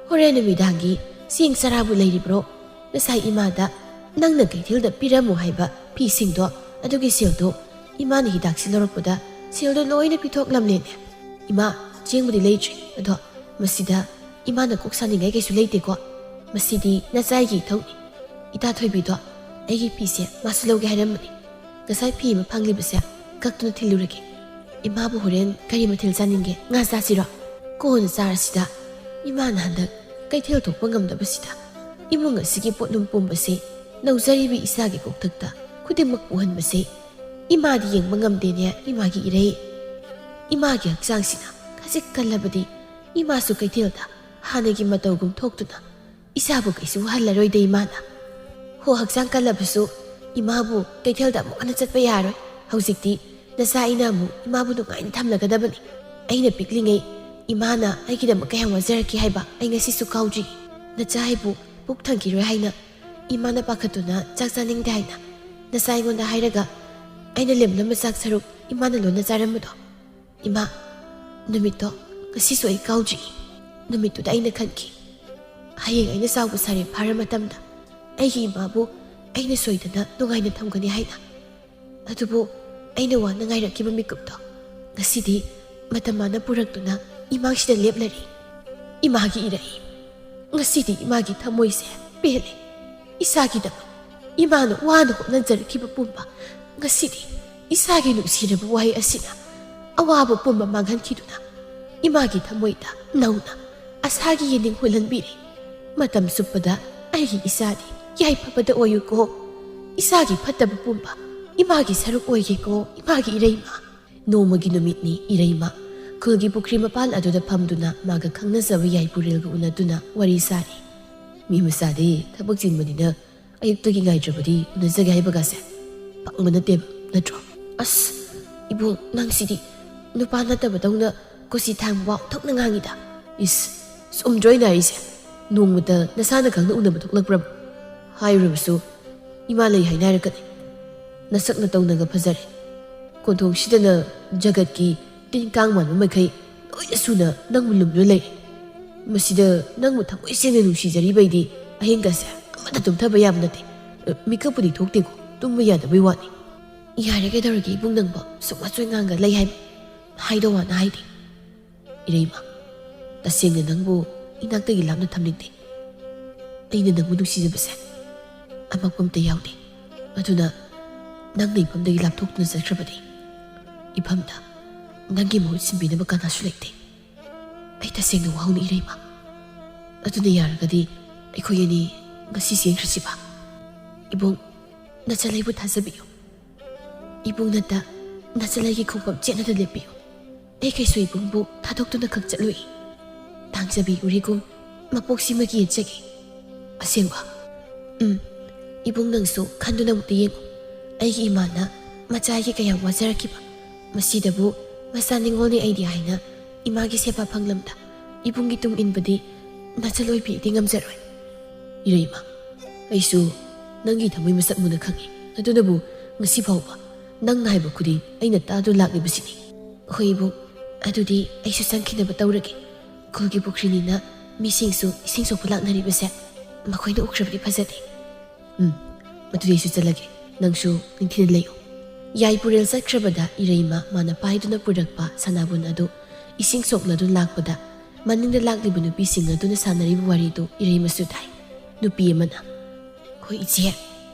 ꯍꯣꯔꯦꯟ ꯅꯨꯃꯤꯗꯥꯡꯒꯤ ꯆꯦꯡ ꯆꯔꯥꯕꯨ ꯂꯩꯔꯤꯕ꯭ꯔꯣ? ꯉꯁꯥꯏ ꯏꯃꯥꯗ ꯅꯪꯅ ꯀꯩꯊꯦꯜꯗ ꯄꯤꯔꯝꯃꯨ ꯍꯥꯏꯕ ꯐꯤꯁꯤꯡꯗꯣ, ꯑꯗꯨꯒꯤ ꯁꯦꯜꯗꯣ ꯏꯃꯥꯅ ꯍꯤꯗꯥꯛꯁꯤ ꯂꯧꯔꯛꯄꯗ ꯁꯦꯜꯗꯣ ꯂꯣꯏꯅ ꯄꯤꯊꯣꯛꯂꯝꯂꯦꯅꯦ꯫ ꯏꯃꯥ, ꯆꯦꯡꯕꯨꯗꯤ ꯂꯩꯇ꯭ꯔꯤ, ꯑꯗꯣ ꯃꯁꯤꯗ ꯏꯃꯥꯅ ꯀꯣꯛ ꯁꯥꯅꯤꯡꯉꯥꯏ ꯀꯩꯁꯨ ꯂꯩꯇꯦꯀꯣ꯫ ꯃꯁꯤꯗꯤ ꯅꯆꯥꯒꯤ ꯏꯊꯧꯅꯤ꯫ ꯏꯇꯥ ꯊꯣꯏꯕꯤꯗꯣ ꯑꯩꯒꯤ ꯐꯤꯁꯦ ꯃꯥꯁꯨ ꯂꯧꯒꯦ ꯍꯥꯏꯔꯝꯕꯅꯤ꯫ ꯉꯁꯥꯏ ꯐꯤ ꯑꯃ ꯐꯪꯂꯤꯕꯁꯦ ꯀꯛꯇꯨꯅ ꯊꯤꯜꯂꯨꯔꯒꯦ꯫ ꯏꯃꯥꯕꯨ ꯍꯣꯔꯦꯟ ꯀꯔꯤ ꯃꯊꯦꯜ ꯆꯥꯅꯤꯡꯒꯦ? ꯉꯥ ꯆꯥꯁꯤꯔꯣ? ꯀꯣꯟꯅ ꯆꯥꯔꯁꯤꯗ꯫ ꯏꯃꯥꯅ ꯍꯟꯗꯛ ꯀꯩꯊꯦꯜ ꯊꯣꯛꯄ ꯉꯝꯗꯕꯁꯤꯗ ꯏꯃꯨꯡ ꯑꯁꯤꯒꯤ ꯄꯣꯠꯂꯨꯝ ꯄꯨꯝꯕꯁꯦ ꯂꯧꯖꯔꯤꯕꯤ ꯏꯆꯥꯒꯤ ꯀꯣꯛꯊꯛꯇ ꯈꯨꯗꯤꯡꯃꯛ ꯄꯨꯍꯟꯕꯁꯦ ꯏꯃꯥꯗꯤ ꯌꯦꯡꯕ ꯉꯝꯗꯦꯅꯦ, ꯏꯃꯥꯒꯤ ꯏꯔꯩ꯫ ꯏꯃꯥꯒꯤ ꯍꯛꯆꯥꯡꯁꯤꯅ ꯈꯖꯤꯛ ꯀꯜꯂꯕꯗꯤ ꯏꯃꯥꯁꯨ ꯀꯩꯊꯦꯜꯗ ꯍꯥꯟꯅꯒꯤ ꯃꯇꯧꯒꯨꯝ ꯊꯣꯛꯇꯨꯅ ꯏꯆꯥꯕꯨ ꯀꯩꯁꯨ ꯋꯥꯍꯜꯂꯔꯣꯏꯗ ꯏꯃꯥꯅ꯫ ꯍꯣ, ꯍꯛꯆꯥꯡ ꯀꯜꯂꯕꯁꯨ ꯏꯃꯥꯕꯨ ꯀꯩꯊꯦꯜꯗ ꯑꯃꯨꯛ ꯍꯟꯅ ꯆꯠꯄ ꯌꯥꯔꯣꯏ꯫ ꯍꯧꯖꯤꯛꯇꯤ ꯅꯆꯥ ꯑꯩꯅ ꯑꯃꯨꯛ ꯏꯃꯥꯕꯨ ꯅꯨꯡꯉꯥꯏꯅ ꯊꯝꯂꯒꯗꯕꯅꯤ꯫ ꯑꯩꯅ ꯄꯤꯛꯂꯤꯉꯩ ꯏꯃꯥꯅ ꯑꯩꯒꯤꯗꯃꯛ ꯀꯌꯥꯝ ꯋꯥꯖꯔꯛꯈꯤ ꯍꯥꯏꯕ ꯑꯩ ꯉꯁꯤꯁꯨ ꯀꯥꯎꯗ꯭ꯔꯤ꯫ ꯅꯆꯥ ꯑꯩꯕꯨ ꯄꯨꯛ ꯊꯟꯈꯤꯔꯣꯏ ꯍꯥꯏꯅ ꯏꯃꯥꯅ ꯄꯥꯈꯠꯇꯨꯅ ꯆꯥꯛ ꯆꯥꯅꯤꯡꯗꯦ ꯍꯥꯏꯅ ꯅꯆꯥ ꯑꯩꯉꯣꯟꯗ ꯍꯥꯏꯔꯒ ꯑꯩꯅ ꯂꯦꯝꯅ ꯃꯆꯥꯛ ꯁꯔꯨꯛ ꯏꯃꯥꯅ ꯂꯣꯟꯅ ꯆꯥꯔꯝꯕꯗꯣ꯫ ꯏꯃꯥ, ꯅꯨꯃꯤꯠꯇꯣ ꯉꯁꯤꯁꯨ ꯑꯩ ꯀꯥꯎꯗ꯭ꯔꯤ꯫ ꯅꯨꯃꯤꯠꯇꯨꯗ ꯑꯩꯅ ꯈꯟꯈꯤ, ꯍꯌꯦꯡ ꯑꯩꯅ ꯆꯥꯎꯕ ꯁꯥꯔꯦ ꯐꯥꯔ ꯃꯇꯝꯗ ꯑꯩꯒꯤ ꯏꯃꯥꯕꯨ ꯑꯩꯅ ꯁꯣꯏꯗꯅ ꯅꯨꯡꯉꯥꯏꯅ ꯊꯝꯒꯅꯤ ꯍꯥꯏꯅ꯫ ꯑꯗꯨꯕꯨ ꯑꯩꯅ ꯋꯥꯅ ꯉꯥꯏꯔꯛꯈꯤꯕ ꯃꯤꯀꯨꯞꯇꯣ ꯉꯁꯤꯗꯤ ꯃꯇꯝ ꯃꯥꯅ ꯄꯨꯔꯛꯇꯨꯅ ꯏꯃꯥꯡꯁꯤꯗ ꯂꯦꯞꯂꯔꯦ꯫ ꯏꯃꯥꯒꯤ ꯏꯔꯩ, ꯉꯁꯤꯗꯤ ꯏꯃꯥꯒꯤ ꯊꯃꯣꯏꯁꯦ ꯄꯦꯜꯂꯦ꯫ ꯏꯁꯥꯒꯤꯗꯃꯛ ꯏꯃꯥꯅ ꯋꯥꯅ ꯍꯣꯠꯅꯖꯔꯛꯈꯤꯕ ꯄꯨꯝꯕ ꯉꯁꯤꯗꯤ ꯏꯁꯥꯒꯤ ꯅꯨꯡꯁꯤꯔꯕ ꯋꯥꯍꯩ ꯑꯁꯤꯅ ꯑꯋꯥꯕ ꯄꯨꯝꯕ ꯃꯥꯡꯍꯟꯈꯤꯗꯨꯅ ꯏꯃꯥꯒꯤ ꯊꯃꯣꯏꯗ ꯅꯧꯅ ꯑꯁꯥꯒꯤ ꯌꯦꯅꯤꯡ ꯍꯨꯜꯍꯟꯕꯤꯔꯦ꯫ ꯃꯇꯝ ꯆꯨꯞꯄꯗ ꯑꯩꯒꯤ ꯏꯆꯥꯗꯤ ꯌꯥꯏꯐꯕꯗ ꯑꯣꯏꯌꯨꯀꯣ꯫ ꯏꯆꯥꯒꯤ ꯐꯠꯇꯕ ꯄꯨꯝꯕ ꯏꯃꯥꯒꯤ ꯁꯔꯨꯛ ꯑꯣꯏꯒꯦꯀꯣ, ꯏꯃꯥꯒꯤ ꯏꯔꯩꯃ꯫ ꯅꯣꯡꯃꯒꯤ ꯅꯨꯃꯤꯠꯅꯤ ꯏꯔꯩꯃ ꯈꯨꯜꯒꯤ ꯄꯨꯈ꯭ꯔꯤ ꯃꯄꯥꯟ ꯑꯗꯨꯗ ꯐꯝꯗꯨꯅ ꯃꯥꯒ ꯈꯪꯅꯖꯕ ꯌꯥꯏꯄꯨꯔꯦꯜꯒ ꯎꯅꯗꯨꯅ ꯋꯥꯔꯤ ꯁꯥꯔꯤ꯫ ꯃꯤ ꯃꯆꯥꯗꯤ ꯊꯕꯛ ꯆꯤꯟꯕꯅꯤꯅ ꯑꯌꯨꯛꯇꯒꯤ ꯉꯥꯏꯗ꯭ꯔꯕꯗꯤ ꯎꯅꯖꯒꯦ ꯍꯥꯏꯕꯒꯁꯦ ꯐꯪꯕ ꯅꯠꯇꯦꯕ, ꯅꯠꯇ꯭ꯔꯣ? ꯑꯁ, ꯏꯕꯨꯡ, ꯅꯪꯁꯤꯗꯤ ꯅꯨꯄꯥ ꯅꯠꯇꯕꯗꯧꯅ ꯀꯣꯆꯤ ꯊꯥꯡꯕ ꯋꯥ ꯑꯣꯟꯊꯣꯛꯅ ꯉꯥꯡꯉꯤꯗ꯫ ꯏꯁ, ꯆꯨꯝꯗ꯭ꯔꯣ ꯑꯩꯅ ꯍꯥꯏꯔꯤꯁꯦ? ꯅꯣꯡꯃꯇ ꯅꯁꯥꯅ ꯈꯪꯅ ꯎꯅꯕ ꯊꯣꯛꯂꯛꯄ꯭ꯔꯕ? ꯍꯥꯏꯔꯨꯔꯕꯁꯨ ꯏꯃꯥ ꯂꯩ ꯍꯥꯏꯅ ꯍꯥꯏꯔꯛꯀꯅꯤ꯫ ꯅꯁꯛ ꯅꯇꯧꯅꯒ ꯐꯖꯔꯦ, ꯀꯣꯟꯊꯣꯡꯁꯤꯗꯅ ꯖꯒꯠꯀꯤ ꯇꯤꯟ ꯀꯥꯡ ꯃꯥꯟꯕ ꯃꯈꯩ ꯂꯣꯏꯅ ꯁꯨꯅ ꯅꯪꯕꯨ ꯂꯨꯝꯗꯨꯅ ꯂꯩꯔꯦ꯫ ꯃꯁꯤꯗ ꯅꯪꯕꯨ ꯊꯃꯣꯏ ꯁꯦꯡꯅ ꯅꯨꯡꯁꯤꯖꯔꯤꯕꯩꯗꯤ ꯑꯍꯤꯡꯒꯁꯦ ꯑꯃꯠꯇ ꯇꯨꯝꯊꯕ ꯌꯥꯕ ꯅꯠꯇꯦ꯫ ꯃꯤꯀꯞꯄꯨꯗꯤ ꯊꯣꯛꯇꯦꯀꯣ, ꯇꯨꯝꯕ ꯌꯥꯗꯕꯩ ꯋꯥꯅꯤ꯫ ꯌꯥꯔꯦ, ꯀꯩꯗꯧꯔꯒꯦ ꯏꯕꯨꯡ ꯅꯪꯕꯣ? ꯁꯨꯛ ꯋꯥꯆꯣꯏ ꯉꯥꯡꯒ ꯂꯩ ꯍꯥꯏꯕ ꯍꯥꯏꯗꯧ ꯋꯥꯅ ꯍꯥꯏꯗꯦ꯫ ꯏꯔꯩꯃ, ꯇꯁꯦꯡꯅ ꯅꯪꯕꯨ ꯏꯅꯥꯛꯇꯒꯤ ꯂꯥꯞꯅ ꯊꯝꯅꯤꯡꯗꯦ꯫ ꯑꯩꯅ ꯅꯪꯕꯨ ꯅꯨꯡꯁꯤꯖꯕꯁꯦ ꯑꯃꯛꯄ ꯑꯝꯇ ꯌꯥꯎꯗꯦ꯫ ꯑꯗꯨꯅ ꯅꯪꯅ ꯏꯐꯝꯗꯒꯤ ꯂꯥꯞꯊꯣꯛꯇꯨꯅ ꯆꯠꯈ꯭ꯔꯕꯗꯤ ꯏꯐꯝꯗ ꯅꯪꯒꯤ ꯃꯍꯨꯠ ꯁꯤꯟꯕꯤꯅꯕ ꯀꯅꯥꯁꯨ ꯂꯩꯇꯦ꯫ ꯑꯩ ꯇꯁꯦꯡꯅ ꯋꯥꯍꯧꯅ ꯏꯔꯩꯃ꯫ ꯑꯗꯨꯅ ꯌꯥꯔꯒꯗꯤ ꯑꯩꯈꯣꯏ ꯑꯅꯤ ꯉꯁꯤ ꯆꯦꯟꯈ꯭ꯔꯁꯤꯕ꯫ ꯏꯕꯨꯡ, ꯅꯆꯜ ꯑꯩꯕꯨ ꯊꯥꯖꯕꯤꯌꯨ꯫ ꯏꯕꯨꯡ ꯅꯠꯇ ꯅꯆꯜ ꯑꯩꯒꯤ ꯈꯣꯡꯐꯝ ꯆꯦꯠꯅꯗ ꯂꯦꯞꯄꯤꯌꯨ꯫ ꯑꯩ ꯀꯩꯁꯨ ꯏꯕꯨꯡꯕꯨ ꯊꯥꯗꯣꯛꯇꯨꯅ ꯈꯛ ꯆꯠꯂꯨꯏ꯫ ꯇꯥꯡꯖꯕꯤ ꯎꯔꯤꯒꯨꯝ ꯃꯄꯣꯛꯁꯤꯃꯒꯤ ꯌꯦꯠꯆꯒꯦ꯫ ꯑꯁꯦꯡꯕ? ꯎꯝ꯫ ꯏꯕꯨꯡ ꯅꯪꯁꯨ ꯈꯟꯗꯨꯅ ꯑꯃꯨꯛꯇ ꯌꯦꯡꯉꯨ꯫ ꯑꯩꯒꯤ ꯏꯃꯥꯅ ꯃꯆꯥꯒꯤ ꯀꯌꯥꯝ ꯋꯥꯖꯔꯛꯈꯤꯕ꯫ ꯃꯁꯤꯗꯕꯨ ꯃꯆꯥ ꯅꯤꯉꯣꯜꯅꯤ ꯑꯩꯗꯤ ꯍꯥꯏꯅ ꯏꯃꯥꯒꯤ ꯁꯦꯕꯥ ꯐꯪꯂꯝꯗ ꯏꯕꯨꯡꯒꯤ ꯇꯨꯡ ꯏꯟꯕꯗꯤ ꯅꯆꯜ ꯑꯣꯏꯕꯤꯗꯤ ꯉꯝꯖꯔꯣꯏ꯫ ꯏꯔꯩꯃ, ꯑꯩꯁꯨ ꯅꯪꯒꯤ ꯊꯃꯣꯏ ꯃꯁꯛ ꯃꯨꯟꯅ ꯈꯪꯏ꯫ ꯑꯗꯨꯅꯕꯨ ꯉꯁꯤ ꯐꯥꯎꯕ ꯅꯪꯅ ꯍꯥꯏꯕ ꯈꯨꯗꯤꯡ ꯑꯩꯅ ꯇꯥꯗꯨꯅ ꯂꯥꯛꯂꯤꯕꯁꯤꯅꯤ꯫ ꯍꯣꯏ ꯏꯕꯨꯡ, ꯑꯗꯨꯗꯤ ꯑꯩꯁꯨ ꯆꯪꯈꯤꯅꯕ ꯇꯧꯔꯒꯦ꯫ ꯈꯨꯜꯒꯤ ꯄꯨꯈ꯭ꯔꯤꯅꯤꯅ ꯃꯤꯁꯤꯡꯁꯨ ꯏꯁꯤꯡ ꯁꯣꯛꯄ ꯂꯥꯛꯅꯔꯤꯕꯁꯦ ꯃꯈꯣꯏꯅ ꯎꯈ꯭ꯔꯕꯗꯤ ꯐꯖꯗꯦ꯫ ꯎꯝ, ꯑꯗꯨꯗꯤ ꯑꯩꯁꯨ ꯆꯠꯂꯒꯦ꯫ ꯅꯪꯁꯨ ꯅꯤꯡꯊꯤꯅ ꯂꯩꯌꯨ꯫ ꯌꯥꯏꯄꯨꯔꯦꯜ ꯆꯠꯈ꯭ꯔꯕꯗ ꯏꯔꯩꯃ ꯃꯥꯅ ꯄꯥꯏꯗꯨꯅ ꯄꯨꯔꯛꯄ ꯁꯅꯥꯕꯨꯟ ꯑꯗꯨ ꯏꯁꯤꯡ ꯁꯣꯛꯅꯗꯨꯅ ꯂꯥꯛꯄꯗ ꯃꯅꯤꯡꯗ ꯂꯥꯛꯂꯤꯕ ꯅꯨꯄꯤꯁꯤꯡ ꯑꯗꯨꯅ ꯁꯥꯟꯅꯔꯤꯕ ꯋꯥꯔꯤꯗꯨ ꯏꯔꯩꯃꯁꯨ ꯇꯥꯏ꯫ ꯅꯨꯄꯤ ꯑꯃꯅ, "ꯍꯣꯏ ꯏꯆꯦ,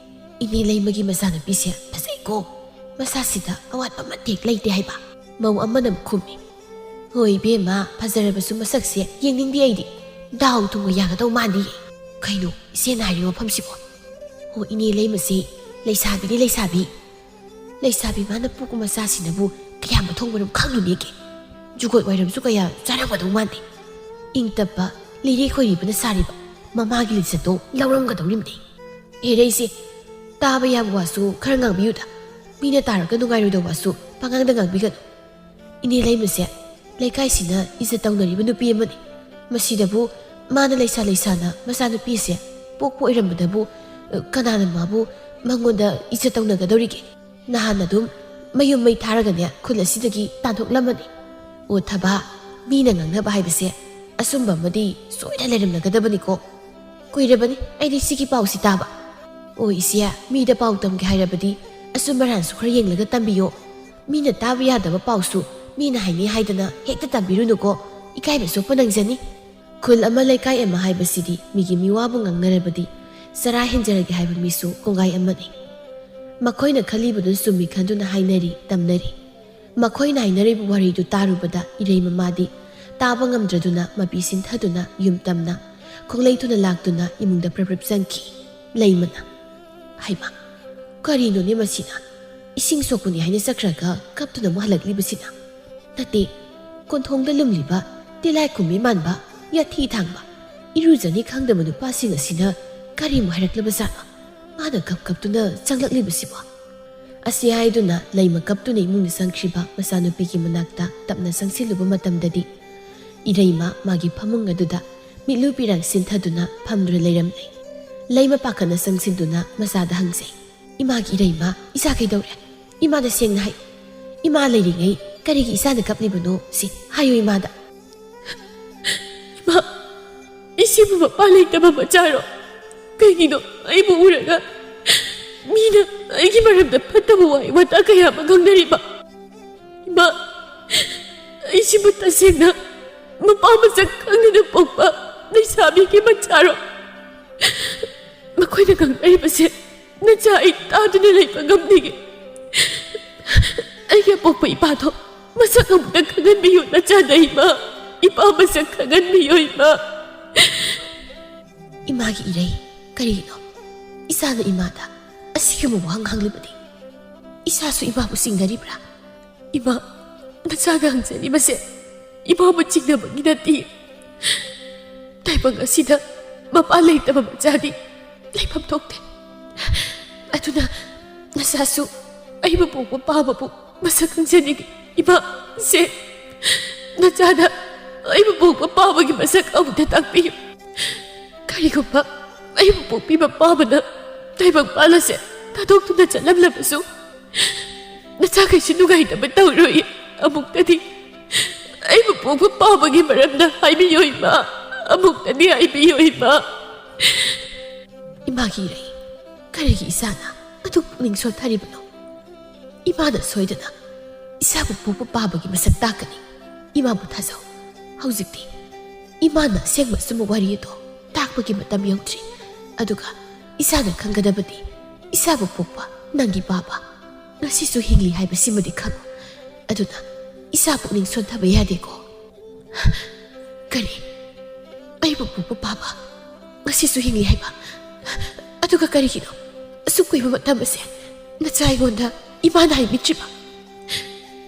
ꯏꯅꯦ ꯂꯩꯃꯒꯤ ꯃꯆꯥꯅꯨꯄꯤꯁꯦ ꯐꯖꯩꯀꯣ, ꯃꯁꯥꯁꯤꯗ ꯑꯋꯥꯠꯄ ꯑꯃꯠꯇ ꯍꯦꯛ ꯂꯩꯇꯦ" ꯍꯥꯏꯕ꯫ ꯃꯧ ꯑꯃꯅ ꯑꯃꯨꯛ ꯈꯨꯝꯃꯤ, "ꯍꯣꯏ ꯏꯕꯦꯝꯃ, ꯐꯖꯔꯕꯁꯨ ꯃꯁꯛꯁꯦ ꯌꯦꯡꯅꯤꯡꯗꯦ ꯑꯩꯗꯤ꯫ ꯗꯥꯎ ꯊꯨꯝꯒ ꯌꯥꯒꯗꯧ ꯃꯥꯟꯗꯤꯌꯦ꯫ ꯀꯩꯅꯣ ꯏꯆꯦꯅ ꯍꯥꯏꯔꯤ ꯃꯐꯝꯁꯤꯕꯣ? ꯍꯣ ꯏꯅꯦ ꯂꯩꯃꯁꯤ ꯂꯩꯁꯥꯕꯤꯗꯤ ꯂꯩꯁꯥꯕꯤ꯫ ꯂꯩꯁꯥꯕꯤ ꯃꯥꯅ ꯄꯣꯛꯄ ꯃꯆꯥꯁꯤꯅꯕꯨ ꯀꯌꯥꯝꯕ ꯊꯣꯡꯕꯅꯣ ꯈꯪꯗꯦꯅꯦꯒꯦ꯫ ꯖꯨꯒꯣꯠ ꯋꯥꯏꯔꯝꯁꯨ ꯀꯌꯥ ꯆꯥꯔꯝꯒꯗꯧ ꯃꯥꯟꯗꯦ꯫ ꯏꯪ ꯇꯞꯄ ꯂꯤꯔꯤ ꯈꯣꯏꯔꯤꯕꯅ ꯁꯥꯔꯤꯕ ꯃꯃꯥꯒꯤ ꯂꯤꯆꯠꯇꯣ ꯂꯧꯔꯝꯒꯗꯧꯔꯤꯕꯅꯤ꯫ ꯍꯦꯔꯩꯁꯦ, ꯇꯥꯕ ꯌꯥꯕ ꯋꯥꯁꯨ ꯈꯔ ꯉꯥꯡꯕꯤꯌꯨꯗ꯫ ꯃꯤꯅ ꯇꯥꯔꯒ ꯅꯨꯡꯉꯥꯏꯔꯣꯏꯗꯧꯕ ꯋꯥꯁꯨ ꯄꯉꯥꯡꯗ ꯉꯥꯡꯕꯤꯒꯅꯨ꯫ ꯏꯅꯦ ꯂꯩꯃꯁꯦ ꯂꯩꯀꯥꯏꯁꯤꯅ ꯏꯖꯠ ꯇꯧꯅꯔꯤꯕ ꯅꯨꯄꯤ ꯑꯃꯅꯤ꯫ ꯃꯁꯤꯗꯕꯨ ꯃꯥꯅ ꯂꯩꯁꯥ ꯂꯩꯁꯥꯅ ꯃꯆꯥꯅꯨꯄꯤꯁꯦ ꯄꯣꯛꯄ ꯑꯣꯏꯔꯝꯕꯗꯕꯨ, ꯑ, ꯀꯅꯥꯅ ꯃꯥꯕꯨ ꯃꯉꯣꯟꯗ ꯏꯖꯠ ꯇꯧꯅꯒꯗꯧꯔꯤꯒꯦ? ꯅꯍꯥꯟ ꯑꯗꯨꯝ ꯃꯌꯨꯝ ꯃꯩ ꯊꯥꯔꯒꯅꯦ ꯈꯨꯜ ꯑꯁꯤꯗꯒꯤ ꯇꯥꯟꯊꯣꯛꯂꯝꯃꯅꯤ꯫ ꯑꯣ ꯊꯕꯥ, ꯃꯤꯅ ꯉꯥꯡꯅꯕ ꯍꯥꯏꯕꯁꯦ ꯑꯆꯨꯝꯕ ꯑꯃꯗꯤ ꯁꯣꯏꯗ ꯂꯩꯔꯝꯂꯒꯗꯕꯅꯤꯀꯣ꯫ ꯀꯨꯏꯔꯕꯅꯤ ꯑꯩꯗꯤ ꯁꯤꯒꯤ ꯄꯥꯎꯁꯤ ꯇꯥꯕ꯫ ꯑꯣ ꯏꯆꯦ, ꯃꯤꯗ ꯄꯥꯎ ꯇꯝꯒꯦ ꯍꯥꯏꯔꯕꯗꯤ ꯑꯆꯨꯝ ꯑꯔꯥꯟꯁꯨ ꯈꯔ ꯌꯦꯡꯂꯒ ꯇꯝꯕꯤꯌꯣ꯫ ꯃꯤꯅ ꯇꯥꯕ ꯌꯥꯗꯕ ꯄꯥꯎꯁꯨ ꯃꯤꯅ ꯍꯥꯏꯅꯤ ꯍꯥꯏꯗꯅ ꯍꯦꯛꯇ ꯇꯝꯕꯤꯔꯨꯅꯨꯀꯣ꯫ ꯏꯀꯥꯏꯕ ꯆꯣꯛꯄ ꯅꯪꯖꯅꯤ꯫ ꯈꯨꯜ ꯑꯃ ꯂꯩꯀꯥꯏ ꯑꯃ ꯍꯥꯏꯕꯁꯤꯗꯤ ꯃꯤꯒꯤ ꯃꯤꯋꯥꯕꯨ ꯉꯥꯡꯅꯔꯕꯗꯤ ꯆꯔꯥ ꯍꯦꯟꯖꯔꯒꯦ ꯍꯥꯏꯕ ꯃꯤꯁꯨ ꯀꯣꯡꯒꯥꯏ ꯑꯃꯅꯤ꯫ ꯃꯈꯣꯏꯅ ꯈꯜꯂꯤꯕꯗꯨ ꯆꯨꯝꯃꯤ ꯈꯟꯗꯨꯅ ꯍꯥꯏꯅꯔꯤ, ꯇꯝꯅꯔꯤ꯫ ꯃꯈꯣꯏꯅ ꯍꯥꯏꯅꯔꯤꯕ ꯋꯥꯔꯤꯗꯨ ꯇꯥꯔꯨꯕꯗ ꯏꯔꯩ ꯃꯃꯥꯗꯤ ꯇꯥꯕ ꯉꯝꯗ꯭ꯔꯗꯨꯅ ꯃꯄꯤ ꯁꯤꯟꯊꯗꯨꯅ ꯌꯨꯝ ꯇꯝꯅ ꯈꯣꯡꯂꯩ ꯊꯨꯅ ꯂꯥꯛꯇꯨꯅ ꯏꯃꯨꯡꯗ ꯄ꯭ꯔꯞ ꯄ꯭ꯔꯞ ꯆꯪꯈꯤ꯫ ꯂꯩꯃꯅ, "ꯍꯩꯃꯥ, ꯀꯔꯤꯅꯣꯅꯦ ꯃꯁꯤꯅ? ꯏꯁꯤꯡ ꯁꯣꯛꯄꯅꯤ ꯍꯥꯏꯅ ꯆꯠꯈ꯭ꯔꯒ ꯀꯞꯇꯨꯅ ꯑꯃꯨꯛ ꯍꯜꯂꯛꯂꯤꯕꯁꯤꯅ? ꯅꯠꯇꯦ, ꯀꯣꯟꯊꯣꯡꯗ ꯂꯨꯝꯂꯤꯕ ꯇꯤꯂꯥꯏ ꯈꯨꯝꯕꯤ ꯃꯥꯟꯕ, ꯌꯥꯊꯤ ꯊꯥꯡꯕ, ꯏꯔꯨꯖꯅꯤ ꯈꯪꯗꯕ ꯅꯨꯄꯥꯁꯤꯡ ꯑꯁꯤꯅ ꯀꯔꯤꯃꯨꯛ ꯍꯥꯏꯔꯛꯂꯕꯖꯥꯠꯅꯣ? ꯃꯥꯅ ꯀꯞ ꯀꯞꯇꯨꯅ ꯆꯪꯂꯛꯂꯤꯕꯁꯤꯕꯣ?" ꯑꯁꯤ ꯍꯥꯏꯗꯨꯅ ꯂꯩꯃ ꯀꯞꯇꯨꯅ ꯏꯃꯨꯡꯗ ꯆꯪꯈ꯭ꯔꯤꯕ ꯃꯆꯥꯅꯨꯄꯤꯒꯤ ꯃꯅꯥꯛꯇ ꯇꯞꯅ ꯆꯪꯁꯤꯜꯂꯨꯕ ꯃꯇꯝꯗꯗꯤ, ꯏꯔꯩꯃ ꯃꯥꯒꯤ ꯐꯃꯨꯡ ꯑꯗꯨꯗ ꯃꯤꯠꯂꯨ ꯄꯤꯔꯥꯡ ꯁꯤꯟꯊꯗꯨꯅ ꯐꯝꯗꯨꯅ ꯂꯩꯔꯝꯂꯦ꯫ ꯂꯩꯃ ꯄꯥꯈꯠꯅ ꯆꯪꯁꯤꯟꯗꯨꯅ ꯃꯆꯥꯗ ꯍꯪꯖꯩ, "ꯏꯃꯥꯒꯤ ꯏꯔꯩꯃ, ꯏꯆꯥ ꯀꯩꯗꯧꯔꯦ? ꯏꯃꯥꯗ ꯁꯦꯡꯅ ꯍꯥꯏ꯫ ꯏꯃꯥ ꯂꯩꯔꯤꯉꯩ ꯀꯔꯤꯒꯤ ꯏꯆꯥꯅ ꯀꯞꯂꯤꯕꯅꯣ ꯁꯤ ꯍꯥꯏꯌꯨ ꯏꯃꯥꯗ꯫" "ꯏꯃꯥ, ꯑꯩꯁꯤꯕꯨ ꯃꯄꯥ ꯂꯩꯇꯕ ꯃꯆꯥꯔꯣ? ꯀꯩꯒꯤꯅꯣ ꯑꯩꯕꯨ ꯎꯔꯒ ꯃꯤꯅ ꯑꯩꯒꯤ ꯃꯔꯝꯗ ꯐꯠꯇꯕ ꯋꯥꯍꯩ ꯋꯥꯇꯥ ꯀꯌꯥ ꯑꯃ ꯉꯥꯡꯅꯔꯤꯕ? ꯏꯃꯥ, ꯑꯩꯁꯤꯕꯨ ꯇꯁꯦꯡꯅ ꯃꯄꯥ ꯃꯁꯛ ꯈꯪꯗꯅ ꯄꯣꯛꯄ ꯂꯩꯁꯥꯕꯤꯒꯤ ꯃꯆꯥꯔꯣ? ꯃꯈꯣꯏꯅ ꯉꯥꯡꯅꯔꯤꯕꯁꯦ ꯅꯆꯥ ꯑꯩ ꯇꯥꯗꯨꯅ ꯂꯩꯕ ꯉꯝꯗꯦ꯫ ꯑꯩꯒꯤ ꯑꯄꯣꯛꯄ ꯏꯄꯥꯗꯣ ꯃꯁꯛ ꯑꯃꯨꯛꯇ ꯈꯪꯍꯟꯕꯤꯌꯨ ꯅꯆꯥꯗ, ꯏꯃꯥ꯫ ꯏꯄꯥ ꯃꯁꯛ ꯈꯪꯍꯟꯕꯤꯌꯨ, ꯏꯃꯥ꯫" ꯏꯃꯥꯒꯤ ꯏꯔꯩ, ꯀꯔꯤꯅꯣ ꯏꯆꯥꯅ ꯏꯃꯥꯗ ꯑꯁꯤꯒꯨꯝꯕ ꯋꯥꯍꯪ ꯍꯪꯂꯤꯕꯗꯤ? ꯏꯆꯥꯁꯨ ꯏꯃꯥꯕꯨ ꯆꯤꯡꯅꯔꯤꯕ꯭ꯔꯥ? "ꯏꯃꯥ, ꯅꯆꯥꯒ ꯍꯪꯖꯔꯤꯕꯁꯦ ꯏꯃꯥꯕꯨ ꯆꯤꯡꯅꯕꯒꯤ ꯅꯠꯇꯦ꯫ ꯇꯥꯏꯕꯪ ꯑꯁꯤꯗ ꯃꯄꯥ ꯂꯩꯇꯕ ꯃꯆꯥꯗꯤ ꯂꯩꯐꯝ ꯊꯣꯛꯇꯦ꯫ ꯑꯗꯨꯅ ꯅꯆꯥꯁꯨ ꯑꯩꯕꯨ ꯄꯣꯛꯄ ꯄꯥꯕꯕꯨ ꯃꯁꯛ ꯈꯪꯖꯅꯤꯡꯏ꯫ ꯏꯃꯥ, ꯁꯦ ꯅꯆꯥꯗ ꯑꯩꯕꯨ ꯄꯣꯛꯄ ꯄꯥꯕꯒꯤ ꯃꯁꯛ ꯑꯃꯨꯛꯇ ꯇꯥꯛꯄꯤꯌꯨ꯫ ꯀꯔꯤꯒꯨꯝꯕ ꯑꯩꯕꯨ ꯄꯣꯛꯄꯤꯕ ꯄꯥꯕꯅ ꯇꯥꯏꯕꯪꯄꯥꯟ ꯑꯁꯦ ꯊꯥꯗꯣꯛꯇꯨꯅ ꯆꯠꯂꯝꯂꯕꯁꯨ, ꯅꯆꯥꯈꯩꯁꯨ ꯅꯨꯡꯉꯥꯏꯇꯕ ꯇꯧꯔꯣꯏ꯫ ꯑꯃꯨꯛꯇꯗꯤ ꯑꯩꯕꯨ ꯄꯣꯛꯄ ꯄꯥꯕꯒꯤ ꯃꯔꯝꯗ ꯍꯥꯏꯕꯤꯌꯨ ꯏꯃꯥ, ꯑꯃꯨꯛꯇꯗꯤ ꯍꯥꯏꯕꯤꯌꯨ ꯏꯃꯥ꯫ ꯏꯃꯥꯒꯤ ꯏꯔꯩ, ꯀꯔꯤꯒꯤ ꯏꯆꯥꯅ ꯑꯗꯨꯛ ꯄꯨꯛꯅꯤꯡ ꯁꯣꯟꯊꯔꯤꯕꯅꯣ? ꯏꯃꯥꯅ ꯁꯣꯏꯗꯅ ꯏꯆꯥꯕꯨ ꯄꯣꯛꯄ ꯄꯥꯕꯒꯤ ꯃꯁꯛ ꯇꯥꯛꯀꯅꯤ꯫ ꯏꯃꯥꯕꯨ ꯊꯥꯖꯧ꯫ ꯍꯧꯖꯤꯛꯇꯤ ꯏꯃꯥꯅ ꯑꯁꯦꯡꯕ ꯑꯆꯨꯝꯕ ꯋꯥꯔꯤ ꯑꯗꯣ ꯇꯥꯛꯄꯒꯤ ꯃꯇꯝ ꯌꯧꯗ꯭ꯔꯤ꯫ ꯑꯗꯨꯒ ꯏꯆꯥꯅ ꯈꯪꯒꯗꯕꯗꯤ, ꯏꯆꯥꯕꯨ ꯄꯣꯛꯄ ꯅꯪꯒꯤ ꯄꯥꯕ ꯉꯁꯤꯁꯨ ꯍꯤꯡꯂꯤ ꯍꯥꯏꯕꯁꯤꯃꯗꯤ ꯈꯪꯉꯨ꯫ ꯑꯗꯨꯅ ꯏꯆꯥ ꯄꯨꯛꯅꯤꯡ ꯁꯣꯟꯊꯕ ꯌꯥꯗꯦꯀꯣ꯫ ꯀꯔꯤ? ꯑꯩꯕꯨ ꯄꯣꯛꯄ ꯄꯥꯕ ꯉꯁꯤꯁꯨ ꯍꯤꯡꯂꯤ ꯍꯥꯏꯕ? ꯑꯗꯨꯒ ꯀꯔꯤꯒꯤꯅꯣ ꯑꯁꯨꯛ ꯀꯨꯏꯕ ꯃꯇꯝ ꯑꯁꯦ ꯅꯆꯥ ꯑꯩꯉꯣꯟꯗ ꯏꯃꯥꯅ ꯍꯥꯏꯕꯤꯗ꯭ꯔꯤꯕ?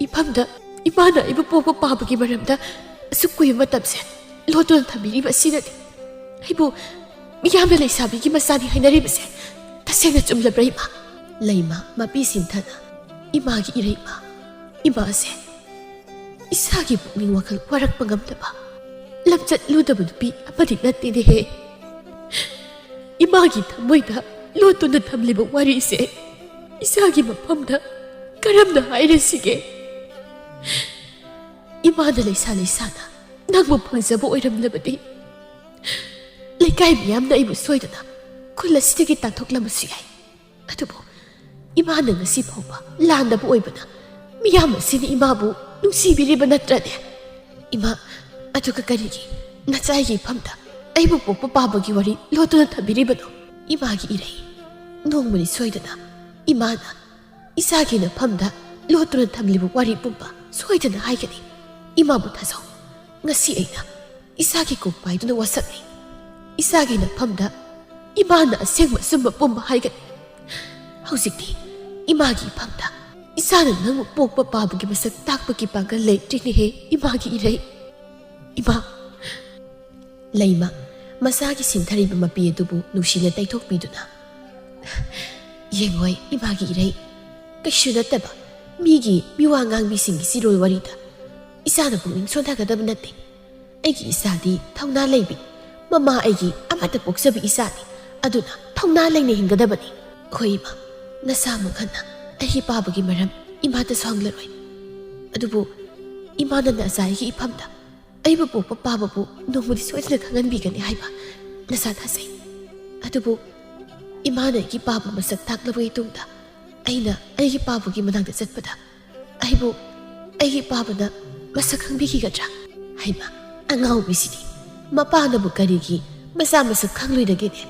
ꯏꯐꯝꯗ ꯏꯃꯥꯅ ꯑꯩꯕꯨ ꯄꯣꯛꯄ ꯄꯥꯕꯒꯤ ꯃꯔꯝꯗ ꯑꯁꯨꯛ ꯀꯨꯏꯕ ꯃꯇꯝꯁꯦ ꯂꯣꯠꯇꯨꯅ ꯊꯝꯕꯤꯔꯤꯕ ꯑꯁꯤꯅꯗꯤ ꯑꯩꯕꯨ ꯃꯤꯌꯥꯝꯅ ꯂꯩꯁꯥꯕꯤꯒꯤ ꯃꯆꯥꯅꯤ ꯍꯥꯏꯅꯔꯤꯕꯁꯦ ꯇꯁꯦꯡꯅ ꯆꯨꯝꯂꯕ꯭ꯔꯥ, ꯏꯃꯥ? ꯂꯩꯃ ꯃꯄꯤ ꯁꯤꯟꯊꯅ ꯏꯃꯥꯒꯤ ꯏꯔꯩꯃ, ꯏꯃꯥꯁꯦ ꯏꯁꯥꯒꯤ ꯄꯨꯛꯅꯤꯡ ꯋꯥꯈꯜ ꯋꯥꯔꯛꯄ ꯉꯝꯗꯕ, ꯂꯝꯆꯠ ꯂꯨꯗꯕ ꯅꯨꯄꯤ ꯑꯃꯗꯤ ꯅꯠꯇꯦꯅꯦꯍꯦ꯫ ꯏꯃꯥꯒꯤ ꯊꯃꯣꯏꯗ ꯂꯣꯠꯇꯨꯅ ꯊꯝꯂꯤꯕ ꯋꯥꯔꯤꯁꯦ ꯏꯆꯥꯒꯤ ꯃꯐꯝꯗ ꯀꯔꯝꯅ ꯍꯥꯏꯔꯁꯤꯒꯦ? ꯏꯃꯥꯅ ꯂꯩꯁꯥ ꯂꯩꯁꯥꯅ ꯅꯪꯕꯨ ꯐꯪꯖꯕ ꯑꯣꯏꯔꯝꯂꯕꯗꯤ, ꯂꯩꯀꯥꯏ ꯃꯤꯌꯥꯝꯅ ꯑꯩꯕꯨ ꯁꯣꯏꯗꯅ ꯈꯨꯜ ꯑꯁꯤꯗꯒꯤ ꯇꯥꯟꯊꯣꯛꯂꯝꯕꯁꯨ ꯌꯥꯏ꯫ ꯑꯗꯨꯕꯨ ꯏꯃꯥꯅ ꯉꯁꯤ ꯐꯥꯎꯕ ꯂꯥꯟꯗꯕ ꯑꯣꯏꯕꯅ ꯃꯤꯌꯥꯝ ꯑꯁꯤꯅ ꯏꯃꯥꯕꯨ ꯅꯨꯡꯁꯤꯕꯤꯔꯤꯕ ꯅꯠꯇ꯭ꯔꯅꯦ? ꯏꯃꯥ, ꯑꯗꯨꯒ ꯀꯔꯤꯒꯤ ꯅꯆꯥꯒꯤ ꯏꯐꯝꯗ ꯑꯩꯕꯨ ꯄꯣꯛꯄ ꯄꯥꯕꯒꯤ ꯋꯥꯔꯤ ꯂꯣꯠꯇꯨꯅ ꯊꯝꯕꯤꯔꯤꯕꯅꯣ? ꯏꯃꯥꯒꯤ ꯏꯔꯩ, ꯅꯣꯡꯃꯗꯤ ꯁꯣꯏꯗꯅ ꯏꯃꯥꯅ ꯏꯆꯥꯒꯤ ꯅꯐꯝꯗ ꯂꯣꯠꯇꯨꯅ ꯊꯝꯂꯤꯕ ꯋꯥꯔꯤ ꯄꯨꯝꯕ ꯁꯣꯏꯗꯅ ꯍꯥꯏꯒꯅꯤ꯫ ꯏꯃꯥꯕꯨ ꯊꯥꯖꯧ꯫ ꯉꯁꯤ ꯑꯩꯅ ꯏꯆꯥꯒꯤ ꯀꯣꯛ ꯄꯥꯏꯗꯨꯅ ꯋꯥꯁꯛꯂꯤ꯫ ꯏꯆꯥꯒꯤ ꯅꯐꯝꯗ ꯏꯃꯥꯅ ꯑꯁꯦꯡꯕ ꯑꯆꯨꯝꯕ ꯄꯨꯝꯕ ꯍꯥꯏꯒꯅꯤ꯫ ꯍꯧꯖꯤꯛꯇꯤ ꯏꯃꯥꯒꯤ ꯏꯐꯝꯗ ꯏꯆꯥꯅ ꯅꯪꯕꯨ ꯄꯣꯛꯄ ꯄꯥꯕꯒꯤ ꯃꯁꯛ ꯇꯥꯛꯄꯒꯤ ꯄꯥꯡꯒꯜ ꯂꯩꯇ꯭ꯔꯤꯅꯦꯍꯦ, ꯏꯃꯥꯒꯤ ꯏꯔꯩ꯫ ꯏꯃꯥ꯫ ꯂꯩꯃ ꯃꯆꯥꯒꯤ ꯁꯤꯟꯊꯔꯤꯕ ꯃꯄꯤ ꯑꯗꯨꯕꯨ ꯅꯨꯡꯁꯤꯅ ꯇꯩꯊꯣꯛꯄꯤꯗꯨꯅ, "ꯌꯦꯡꯉꯣꯏ, ꯏꯃꯥꯒꯤ ꯏꯔꯩ, ꯀꯩꯁꯨ ꯅꯠꯇꯕ ꯃꯤꯒꯤ ꯃꯤꯋꯥ ꯉꯥꯡꯕꯤꯁꯤꯡꯒꯤ ꯆꯤꯔꯣꯜ ꯋꯥꯔꯤꯗ ꯏꯆꯥꯅ ꯄꯨꯛꯅꯤꯡ ꯁꯣꯟꯊꯒꯗꯕ ꯅꯠꯇꯦ꯫ ꯑꯩꯒꯤ ꯏꯆꯥꯗꯤ ꯊꯧꯅꯥ ꯂꯩꯕꯤ, ꯃꯃꯥ ꯑꯩꯒꯤ ꯑꯃꯠꯇ ꯄꯣꯛꯆꯕꯤ ꯏꯆꯥꯅꯤ꯫ ꯑꯗꯨꯅ ꯊꯧꯅꯥ ꯂꯩꯅ ꯍꯤꯡꯒꯗꯕꯅꯤ꯫ ꯍꯣꯏ ꯏꯃꯥ, ꯅꯁꯥꯃꯨꯛ ꯍꯟꯅ ꯑꯩꯒꯤ ꯄꯥꯕꯒꯤ ꯃꯔꯝ ꯏꯃꯥꯗꯁꯨ ꯍꯪꯂꯔꯣꯏ꯫ ꯑꯗꯨꯕꯨ ꯏꯃꯥꯅ ꯅꯆꯥ ꯑꯩꯒꯤ ꯏꯐꯝꯗ ꯑꯩꯕꯨ ꯄꯣꯛꯄ ꯄꯥꯕꯕꯨ ꯅꯣꯡꯃꯗꯤ ꯁꯣꯏꯗꯅ ꯈꯪꯍꯟꯕꯤꯒꯅꯤ ꯍꯥꯏꯕ ꯅꯁꯥ ꯊꯥꯖꯩ꯫ ꯑꯗꯨꯕꯨ ꯏꯃꯥꯅ ꯑꯩꯒꯤ ꯄꯥꯕ ꯃꯁꯛ ꯇꯥꯛꯂꯕꯒꯤ ꯇꯨꯡꯗ ꯑꯩꯅ ꯑꯩꯒꯤ ꯄꯥꯕꯒꯤ ꯃꯅꯥꯛꯇ ꯆꯠꯄꯗ ꯑꯩꯕꯨ ꯑꯩꯒꯤ ꯄꯥꯕꯅ ꯃꯁꯛ ꯈꯪꯕꯤꯈꯤꯒꯗ꯭ꯔꯥ? ꯍꯩꯃꯥ, ꯑꯉꯥꯎꯕꯤꯁꯤꯗꯤ ꯃꯄꯥꯅꯕꯨ ꯀꯔꯤꯒꯤ ꯃꯆꯥ ꯃꯁꯛ ꯈꯪꯂꯣꯏꯗꯒꯦꯅꯦ?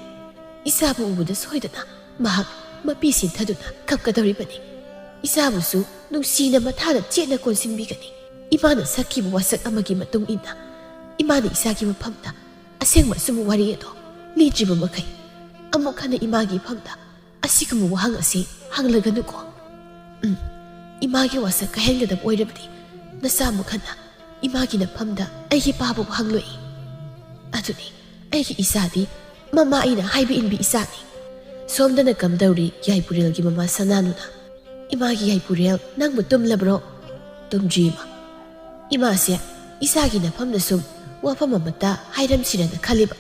ꯏꯆꯥꯕꯨ ꯎꯕꯗ ꯁꯣꯏꯗꯅ ꯃꯍꯥꯛ ꯃꯄꯤ ꯁꯤꯟꯊꯗꯨꯅ ꯀꯞꯀꯗꯧꯔꯤꯕꯅꯤ꯫ ꯏꯆꯥꯕꯨꯁꯨ ꯅꯨꯡꯁꯤꯅ ꯃꯊꯥꯗ ꯆꯦꯠꯅ ꯀꯣꯟꯁꯤꯟꯕꯤꯒꯅꯤ꯫ ꯏꯃꯥꯅ ꯁꯛꯈꯤꯕ ꯋꯥꯁꯛ ꯑꯃꯒꯤ ꯃꯇꯨꯡ ꯏꯟꯅ ꯏꯃꯥꯅ ꯏꯆꯥꯒꯤ ꯃꯐꯝꯗ ꯑꯁꯦꯡꯕ ꯑꯆꯨꯝꯕ ꯋꯥꯔꯤ ꯑꯗꯣ ꯂꯤꯗ꯭ꯔꯤꯕ ꯃꯈꯩ ꯑꯃꯨꯛ ꯍꯟꯅ ꯏꯃꯥꯒꯤ ꯏꯐꯝꯗ ꯑꯁꯤꯒꯨꯝꯕ ꯋꯥꯍꯪ ꯑꯁꯤ ꯍꯪꯂꯒꯅꯨꯀꯣ꯫ ꯎꯝ, ꯏꯃꯥꯒꯤ ꯋꯥꯁꯛ ꯀꯥꯏꯍꯟꯒꯗꯕ ꯑꯣꯏꯔꯕꯗꯤ ꯅꯆꯥ ꯑꯃꯨꯛ ꯍꯟꯅ ꯏꯃꯥꯒꯤ ꯅꯐꯝꯗ ꯑꯩꯒꯤ ꯄꯥꯕꯕꯨ ꯍꯪꯂꯣꯏ꯫ ꯑꯗꯨꯅꯤ, ꯑꯩꯒꯤ ꯏꯆꯥꯗꯤ ꯃꯃꯥ ꯑꯩꯅ ꯍꯥꯏꯕ ꯏꯟꯕꯤ ꯏꯆꯥꯅꯤ꯫ ꯁꯣꯝꯗꯅ ꯀꯝꯗꯧꯔꯤ ꯌꯥꯏꯄꯨꯔꯦꯜꯒꯤ ꯃꯃꯥ ꯁꯅꯥꯅꯨꯅ? ꯏꯃꯥꯒꯤ ꯌꯥꯏꯄꯨꯔꯦꯜ, ꯅꯪꯕꯨ ꯇꯨꯝꯂꯕ꯭ꯔꯣ? ꯇꯨꯝꯗ꯭ꯔꯤ ꯏꯃꯥ꯫ ꯏꯃꯥꯁꯦ ꯏꯆꯥꯒꯤ ꯅꯐꯝꯗ ꯁꯨꯝ ꯋꯥꯐꯝ ꯑꯃꯠꯇ ꯍꯥꯏꯔꯝꯁꯤꯔꯅ ꯈꯜꯂꯤꯕ꯫